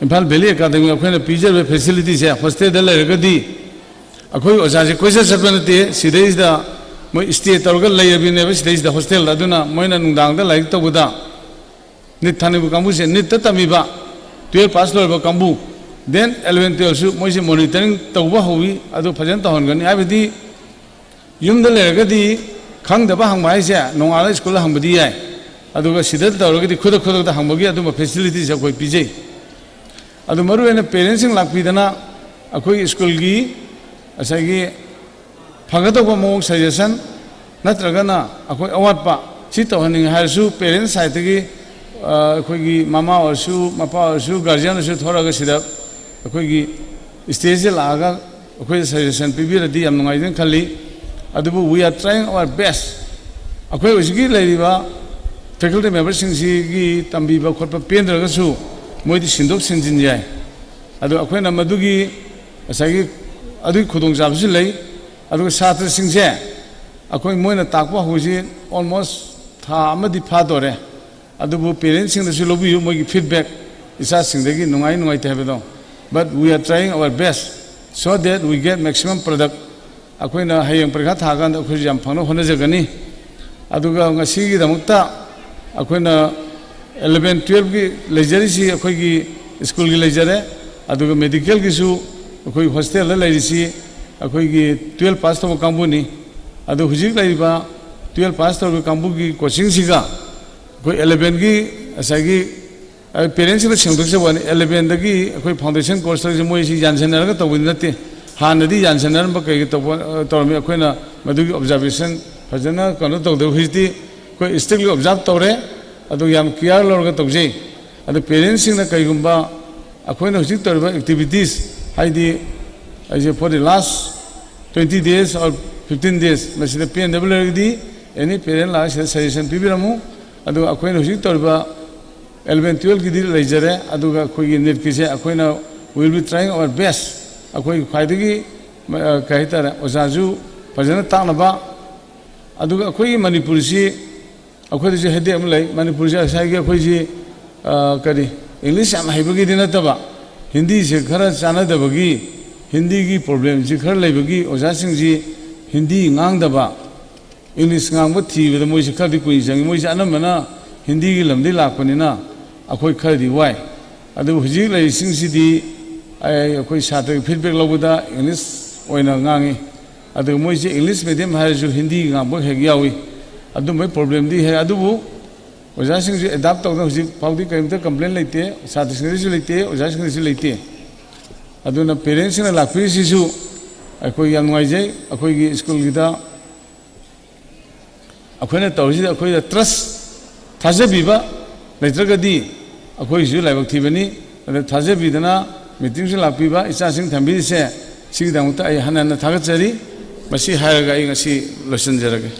ꯏꯝꯐꯥꯜ ꯚꯦꯂꯤ ꯑꯦꯀꯥꯗꯃꯤ ꯑꯩꯈꯣꯏꯅ ꯄꯤꯖꯔꯤꯕ ꯐꯦꯁꯤꯂꯤꯇꯤꯁꯦ, ꯍꯣꯁꯇꯦꯜꯗ ꯂꯩꯔꯒꯗꯤ ꯑꯩꯈꯣꯏ ꯑꯣꯖꯥꯁꯦ ꯀꯣꯏꯆꯠ ꯆꯠꯄ ꯅꯠꯇꯦ, ꯁꯤꯗꯩꯁꯤꯗ ꯃꯣꯏ ꯁ꯭ꯇꯦ ꯇꯧꯔꯒ ꯂꯩꯔꯕꯤꯅꯦꯕ ꯁꯤꯗꯩꯁꯤꯗ ꯍꯣꯁꯇꯦꯜꯗ꯫ ꯑꯗꯨꯅ ꯃꯣꯏꯅ ꯅꯨꯡꯗꯥꯡꯗ ꯂꯥꯏꯔꯤꯛ ꯇꯧꯕꯗ ꯅꯤꯠ ꯊꯥꯅꯤꯡꯕ ꯀꯥꯡꯕꯨꯁꯦ, ꯅꯤꯠꯇ ꯇꯝꯃꯤꯕ, ꯇꯨꯌꯦꯜꯞ ꯄꯥꯁ ꯂꯣꯏꯔꯕ ꯀꯥꯡꯕꯨ, ꯗꯦꯟ ꯑꯦꯂꯦꯚꯦꯟ ꯇꯨꯌꯦꯜꯞꯁꯨ ꯃꯣꯏꯁꯦ ꯃꯣꯅꯤꯇꯔꯤꯡ ꯇꯧꯕ ꯍꯧꯏ꯫ ꯑꯗꯨ ꯐꯖꯅ ꯇꯧꯍꯟꯒꯅꯤ꯫ ꯍꯥꯏꯕꯗꯤ ꯌꯨꯝꯗ ꯂꯩꯔꯒꯗꯤ ꯈꯪꯗꯕ ꯍꯪꯕ ꯍꯥꯏꯁꯦ ꯅꯣꯡꯉꯥꯜꯂꯒ ꯁ꯭ꯀꯨꯜꯗ ꯍꯪꯕꯗꯤ ꯌꯥꯏ, ꯑꯗꯨꯒ ꯁꯤꯗ ꯇꯧꯔꯒꯗꯤ ꯈꯨꯗꯛ ꯈꯨꯗꯛꯇ ꯍꯪꯕꯒꯤ ꯑꯗꯨꯝꯕ ꯐꯦꯁꯤꯂꯤꯇꯤꯁꯦ ꯑꯩꯈꯣꯏ ꯄꯤꯖꯩ꯫ ꯑꯗꯨ ꯃꯔꯨꯑꯣꯏꯅ ꯄꯦꯔꯦꯟꯁꯁꯤꯡ ꯂꯥꯛꯄꯤꯗꯅ ꯑꯩꯈꯣꯏ ꯁ꯭ꯀꯨꯜꯒꯤ ꯉꯁꯥꯏꯒꯤ ꯐꯒꯗꯧꯕ ꯃꯑꯣꯡ ꯁꯖꯦꯁꯟ ꯅꯠꯇ꯭ꯔꯒꯅ ꯑꯩꯈꯣꯏ ꯑꯋꯥꯠꯄ ꯁꯤ ꯇꯧꯍꯟꯅꯤꯡꯉꯦ ꯍꯥꯏꯔꯁꯨ, ꯄꯦꯔꯦꯟꯁ ꯁꯥꯏꯠꯇꯒꯤ ꯑꯩꯈꯣꯏꯒꯤ ꯃꯃꯥ ꯑꯣꯏꯔꯁꯨ, ꯃꯄꯥ ꯑꯣꯏꯔꯁꯨ, ꯒꯥꯔꯖꯤꯌꯟ ꯑꯣꯏꯔꯁꯨ ꯊꯣꯔꯛꯑꯒ ꯁꯤꯗ ꯑꯩꯈꯣꯏꯒꯤ ꯁ꯭ꯇꯦꯖꯁꯦ ꯂꯥꯛꯑꯒ ꯑꯩꯈꯣꯏꯗ ꯁꯖꯦꯁꯟ ꯄꯤꯕꯤꯔꯗꯤ ꯌꯥꯝ ꯅꯨꯡꯉꯥꯏꯖꯅ ꯈꯜꯂꯤ꯫ ꯑꯗꯨꯕꯨ we are trying our best꯫ ꯑꯩꯈꯣꯏ ꯍꯧꯖꯤꯛꯀꯤ ꯂꯩꯔꯤꯕ ꯐꯦꯀꯜꯇꯤ ꯃꯦꯝꯕꯔꯁꯤꯡꯁꯤꯒꯤ ꯇꯝꯕꯤꯕ ꯈꯣꯠꯄ ꯄꯦꯟꯗ꯭ꯔꯒꯁꯨ ꯃꯣꯏꯗꯤ ꯁꯤꯟꯗꯣꯛ ꯁꯤꯟꯖꯤꯟ ꯌꯥꯏ꯫ ꯑꯗꯣ ꯑꯩꯈꯣꯏꯅ ꯃꯗꯨꯒꯤ ꯉꯁꯥꯏꯒꯤ ꯑꯗꯨꯒꯤ ꯈꯨꯗꯣꯡꯆꯥꯕꯁꯨ ꯂꯩ꯫ ꯑꯗꯨꯒ ꯁꯥꯇ꯭ꯔꯁꯤꯡꯁꯦ ꯑꯩꯈꯣꯏ ꯃꯣꯏꯅ ꯇꯥꯛꯄ ꯍꯧꯕꯁꯤ almost ꯊꯥ ꯑꯃꯗꯤ ꯐꯥꯗꯣꯔꯦ꯫ ꯑꯗꯨꯕꯨ ꯄꯦꯔꯦꯟꯁꯁꯤꯡꯅꯁꯨ ꯂꯧꯕꯤꯌꯨ ꯃꯣꯏꯒꯤ ꯐꯤꯗꯕꯦꯛ, ꯏꯆꯥꯁꯤꯡꯗꯒꯤ ꯅꯨꯡꯉꯥꯏ ꯅꯨꯡꯉꯥꯏꯇꯦ ꯍꯥꯏꯕꯗꯣ꯫ But we are trying our best so that we get maximum product꯫ ꯑꯩꯈꯣꯏꯅ ꯍꯌꯦꯡ ꯄꯔꯤꯈꯥ ꯊꯥꯀꯥꯟꯗ ꯑꯩꯈꯣꯏꯁꯨ ꯌꯥꯝ ꯐꯪꯅꯕ ꯍꯣꯠꯅꯖꯒꯅꯤ꯫ ꯑꯗꯨꯒ ꯉꯁꯤꯒꯤꯗꯃꯛꯇ ꯑꯩꯈꯣꯏꯅ eleven twelveꯀꯤ ꯂꯩꯖꯔꯤꯁꯤ ꯑꯩꯈꯣꯏꯒꯤ ꯁ꯭ꯀꯨꯜꯒꯤ ꯂꯩꯖꯔꯦ꯫ ꯑꯗꯨꯒ ꯃꯦꯗꯤꯀꯦꯜꯒꯤꯁꯨ ꯑꯩꯈꯣꯏ ꯍꯣꯁꯇꯦꯜꯗ ꯂꯩꯔꯤꯁꯤ ꯑꯩꯈꯣꯏꯒꯤ twelve ꯄꯥꯁ ꯇꯧꯕ ꯀꯥꯡꯕꯨꯅꯤ꯫ ꯑꯗꯨ ꯍꯧꯖꯤꯛ ꯂꯩꯔꯤꯕ twelve ꯄꯥꯁ ꯇꯧꯔꯤꯕ ꯀꯥꯡꯕꯨꯒꯤ ꯀꯣꯆꯤꯡꯁꯤꯒ ꯑꯩꯈꯣꯏ elevenꯒꯤ ꯉꯁꯥꯏꯒꯤ ꯄꯦꯔꯦꯟꯁꯁꯤꯡꯗ ꯁꯦꯡꯗꯣꯛꯆꯕ ꯋꯥꯅꯤ, elevenꯗꯒꯤ ꯑꯩꯈꯣꯏ ꯐꯥꯎꯟꯗꯦꯁꯟ ꯀꯣꯔꯁꯇꯒꯤꯁꯦ ꯃꯣꯏꯁꯤ ꯌꯥꯟꯁꯤꯟꯅꯔꯒ ꯇꯧꯕꯗꯤ ꯅꯠꯇꯦ꯫ ꯍꯥꯟꯅꯗꯤ ꯌꯥꯟꯁꯤꯟꯅꯔꯝꯕ ꯀꯩꯒꯤ ꯇꯧꯕ ꯇꯧꯔꯝꯃꯤ꯫ ꯑꯩꯈꯣꯏꯅ ꯃꯗꯨꯒꯤ ꯑꯣꯕꯖꯥꯔꯕꯦꯁꯟ ꯐꯖꯅ ꯀꯩꯅꯣ ꯇꯧꯗꯕ, ꯍꯧꯖꯤꯛꯇꯤ ꯑꯩꯈꯣꯏ strictly observe ꯇꯧꯔꯦ꯫ ꯑꯗꯨ ꯌꯥꯝ ꯀꯤꯌꯥꯔ ꯂꯧꯔꯒ ꯇꯧꯖꯩ꯫ ꯑꯗꯨ ꯄꯦꯔꯦꯟꯁꯁꯤꯡꯅ ꯀꯩꯒꯨꯝꯕ ꯑꯩꯈꯣꯏꯅ ꯍꯧꯖꯤꯛ ꯇꯧꯔꯤꯕ ꯑꯦꯛꯇꯤꯚꯤꯇꯤꯁ, ꯍꯥꯏꯗꯤ ꯑꯩꯁꯦ for the last twenty days or fifteen days ꯃꯁꯤꯗ ꯄꯦꯟꯗꯕ ꯂꯩꯔꯒꯗꯤ ꯑꯦꯅꯤ ꯄꯦꯔꯦꯟ ꯂꯥꯛꯑꯒ ꯁꯤꯗ ꯁꯖꯦꯁꯟ ꯄꯤꯕꯤꯔꯝꯃꯨ꯫ ꯑꯗꯨꯒ ꯑꯩꯈꯣꯏꯅ ꯍꯧꯖꯤꯛ ꯇꯧꯔꯤꯕ eleven twelveꯀꯤꯗꯤ ꯂꯩꯖꯔꯦ꯫ ꯑꯗꯨꯒ ꯑꯩꯈꯣꯏꯒꯤ NEETꯀꯤꯁꯦ ꯑꯩꯈꯣꯏꯅ will be trying our best꯫ ꯑꯩꯈꯣꯏ ꯈ꯭ꯋꯥꯏꯗꯒꯤ ꯀꯩ ꯍꯥꯏꯇꯥꯔꯦ, ꯑꯣꯖꯥꯁꯨ ꯐꯖꯅ ꯇꯥꯛꯅꯕ꯫ ꯑꯗꯨꯒ ꯑꯩꯈꯣꯏꯒꯤ ꯃꯅꯤꯄꯨꯔꯁꯤ ꯑꯩꯈꯣꯏꯗꯁꯨ ꯍꯦꯗꯦꯛ ꯑꯃ ꯂꯩ꯫ ꯃꯅꯤꯄꯨꯔꯁꯦ ꯉꯁꯥꯏꯒꯤ ꯑꯩꯈꯣꯏꯁꯤ ꯀꯔꯤ, ꯏꯪꯂꯤꯁ ꯌꯥꯝ ꯍꯩꯕꯒꯤꯗꯤ ꯅꯠꯇꯕ, ꯍꯤꯟꯗꯤꯁꯦ ꯈꯔ ꯆꯥꯟꯅꯗꯕꯒꯤ, ꯍꯤꯟꯗꯤꯒꯤ ꯄ꯭ꯔꯣꯕ꯭ꯂꯦꯝꯁꯤ ꯈꯔ ꯂꯩꯕꯒꯤ ꯑꯣꯖꯥꯁꯤꯡꯁꯤ ꯍꯤꯟꯗꯤ ꯉꯥꯡꯗꯕ, ꯏꯪꯂꯤꯁ ꯉꯥꯡꯕ ꯊꯤꯕꯗ ꯃꯣꯏꯁꯤ ꯈꯔꯗꯤ ꯀꯨꯏꯅ ꯆꯪꯉꯤ꯫ ꯃꯣꯏꯁꯤ ꯑꯅꯝꯕꯅ ꯍꯤꯟꯗꯤꯒꯤ ꯂꯝꯗꯒꯤ ꯂꯥꯛꯄꯅꯤꯅ ꯑꯩꯈꯣꯏ ꯈꯔꯗꯤ ꯋꯥꯏ꯫ ꯑꯗꯨꯕꯨ ꯍꯧꯖꯤꯛ ꯂꯩꯔꯤꯁꯤꯡꯁꯤꯗꯤ ꯑꯩ, ꯑꯩꯈꯣꯏ ꯁꯥꯇ꯭ꯔꯒꯤ ꯐꯤꯗꯕꯦꯛ ꯂꯧꯕꯗ ꯏꯪꯂꯤꯁ ꯑꯣꯏꯅ ꯉꯥꯡꯉꯤ꯫ ꯑꯗꯨꯒ ꯃꯣꯏꯁꯤ ꯏꯪꯂꯤꯁ ꯃꯦꯗꯤꯌꯝ ꯍꯥꯏꯔꯁꯨ ꯍꯤꯟꯗꯤ ꯉꯥꯡꯕ ꯍꯦꯛ ꯌꯥꯎꯏ꯫ ꯑꯗꯨꯝꯕꯒꯤ ꯄ꯭ꯔꯣꯕ꯭ꯂꯦꯝꯗꯤ ꯍꯦꯛ, ꯑꯗꯨꯕꯨ ꯑꯣꯖꯥꯁꯤꯡꯁꯨ ꯑꯦꯗꯥꯞ ꯇꯧꯗꯅ ꯍꯧꯖꯤꯛ ꯐꯥꯎꯗꯤ ꯀꯔꯤꯝꯇ ꯀꯝꯄ꯭ꯂꯦꯟ ꯂꯩꯇꯦ, ꯁꯥꯇ꯭ꯔꯁꯤꯡꯗꯁꯨ ꯂꯩꯇꯦ, ꯑꯣꯖꯥꯁꯤꯡꯗꯁꯨ ꯂꯩꯇꯦ꯫ ꯑꯗꯨꯅ ꯄꯦꯔꯦꯟꯁꯁꯤꯡꯅ ꯂꯥꯛꯄꯤꯔꯤꯁꯤꯁꯨ ꯑꯩꯈꯣꯏ ꯌꯥꯝ ꯅꯨꯡꯉꯥꯏꯖꯩ꯫ ꯑꯩꯈꯣꯏꯒꯤ ꯁ꯭ꯀꯨꯜꯒꯤꯗ ꯑꯩꯈꯣꯏꯅ ꯇꯧꯔꯤꯁꯤꯗ ꯑꯩꯈꯣꯏꯗ ꯇ꯭ꯔꯁ, ꯊꯥꯖꯕꯤꯕ ꯂꯩꯇ꯭ꯔꯒꯗꯤ ꯑꯩꯈꯣꯏꯒꯤꯁꯨ ꯂꯥꯏꯕꯛ ꯊꯤꯕꯅꯤ꯫ ꯑꯗ ꯊꯥꯖꯕꯤꯗꯅ ꯃꯤꯇꯤꯡꯁꯨ ꯂꯥꯛꯄꯤꯕ, ꯏꯆꯥꯁꯤꯡ ꯊꯝꯕꯤꯔꯤꯁꯦ ꯁꯤꯒꯤꯗꯃꯛꯇ ꯑꯩ ꯍꯟꯅ ꯍꯟꯅ ꯊꯥꯒꯠꯆꯔꯤ꯫ ꯃꯁꯤ ꯍꯥꯏꯔꯒ ꯑꯩ ꯉꯁꯤ ꯂꯣꯏꯁꯤꯟꯖꯔꯒꯦ꯫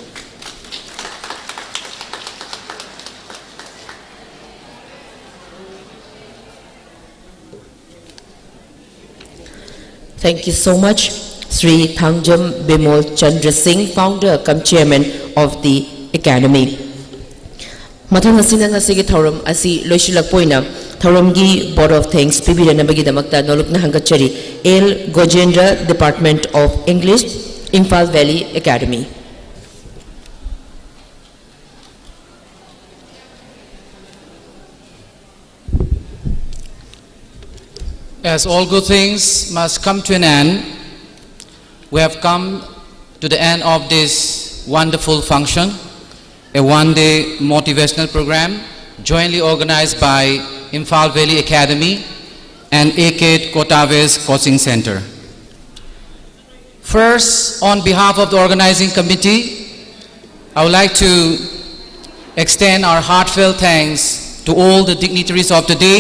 Thank you so much, Sri Thangjam Bimol Chandra Singh, founder cum chairman of the Academy. ꯃꯊꯪ ꯑꯁꯤꯅ ꯉꯁꯤꯒꯤ ꯊꯧꯔꯝ ꯑꯁꯤ ꯂꯣꯏꯁꯤꯜꯂꯛꯄ ꯑꯣꯏꯅ ꯊꯧꯔꯝꯒꯤ vote of thanks ꯄꯤꯕꯤꯔꯅꯕꯒꯤꯗꯃꯛꯇ ꯅꯣꯂꯨꯛꯅ ꯍꯪꯒꯠꯆꯔꯤ꯫ L Gojendra, Department of English, Imphal Valley Academy. As all good things must come to an end, we have come to the end of this wonderful function, a one-day motivational program jointly organized by Imphal Valley Academy and A K Kotavez Coaching Center. First, on behalf of the organizing committee, I would like to extend our heartfelt thanks to all the dignitaries of the day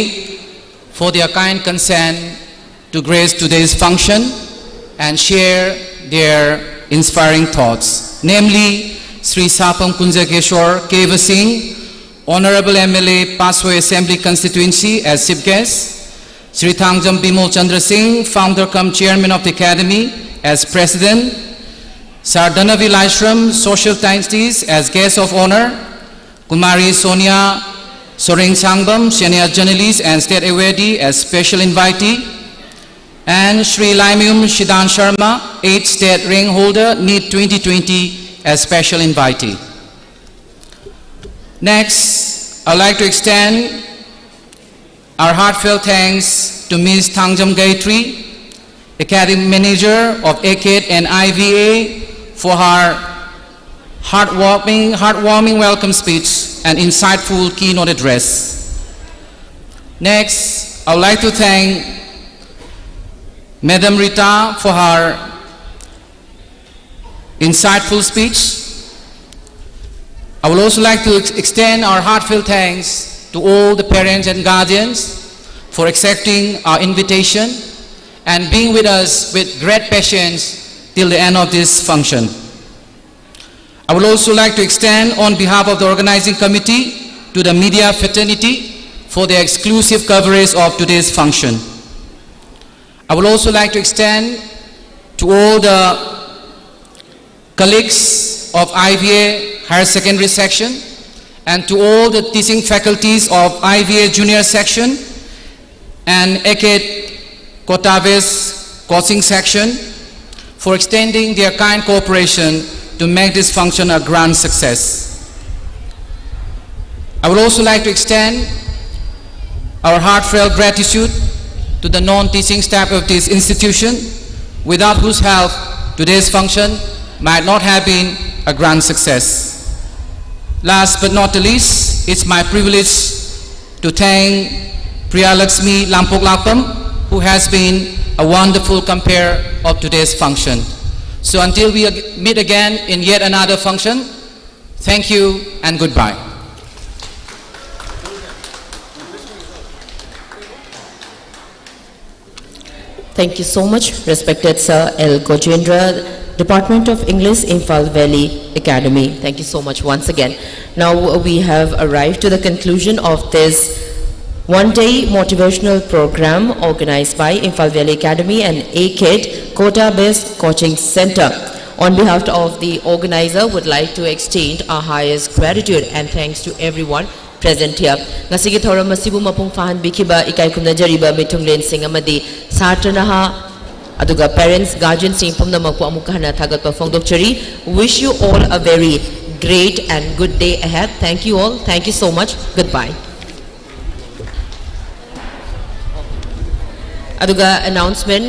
for their kind consent to grace today's function and share their inspiring thoughts, namely Sri Sapam Kunjakeshwar Keva Singh, Honorable M L A, Pasoi Assembly Constituency, as chief guest, Sri Thangjam Bimol Chandra Singh, founder cum chairman of the Academy, as president, Sir Dhanavi Laishram, social scientist, as guest of honor, Kumari Sonia Soreng Sangbam, senior journalist and state awardee, as special invitee, and Sri Laimium Shidan Sharma, eighth state rank holder, NEET twenty twenty, as special invitee. Next, I'd like to extend our heartfelt thanks to Miss Thangjam Gayatri, Academy Manager of ACAD and IVA, for her heartwarming, heartwarming welcome speech and insightful keynote address. Next, I would like to thank Madam Rita for her insightful speech. I would also like to ex- extend our heartfelt thanks to all the parents and guardians for accepting our invitation and being with us with great patience till the end of this function. I would also like to extend, on behalf of the organizing committee, to the media fraternity for their exclusive coverage of today's function. I would also like to extend to all the colleagues of I V A Higher Secondary Section and to all the teaching faculties of I V A Junior Section and ACADE Kota Best Coaching Section for extending their kind cooperation to make this function a grand success. I would also like to extend our heartfelt gratitude to the non-teaching staff of this institution, without whose help today's function might not have been a grand success. Last but not the least, it's my privilege to thank Priya Lakshmi Lampok Lapam, who has been a wonderful compere of today's function. So until we ag- meet again in yet another function, thank you and goodbye. Thank you so much, respected Sir L Gojendra, Department of English, Imphal Valley Academy. Thank you so much once again. Now we have arrived to the conclusion of this one-day motivational program organized by Imphal Valley Academy and ACADE Kota Best Coaching Center. On behalf of the organizer, would like to extend our highest gratitude and thanks to everyone present here. ꯉꯁꯤꯒꯤ ꯊꯧꯔꯝ ꯑꯁꯤꯕꯨ ꯃꯄꯨꯡ ꯐꯥꯍꯟꯕꯤꯈꯤꯕ ꯏꯀꯥꯏ ꯈꯨꯝꯅꯖꯔꯤꯕ ꯃꯤꯊꯨꯡꯂꯦꯟꯁꯤꯡ ꯑꯃꯗꯤ ꯁꯥꯇ꯭ꯔ ꯅꯍꯥ ꯑꯗꯨꯒ parents, guardianꯁꯤꯡ ꯄꯨꯝꯅꯃꯛꯄꯨ ꯑꯃꯨꯛ ꯍꯟꯅ ꯊꯥꯒꯠꯄ ꯐꯣꯡꯗꯣꯛꯆꯔꯤ꯫ Wish you all a very great and good day ahead. Thank you all. Thank you so much. Goodbye. ꯑꯗꯨꯒ announcement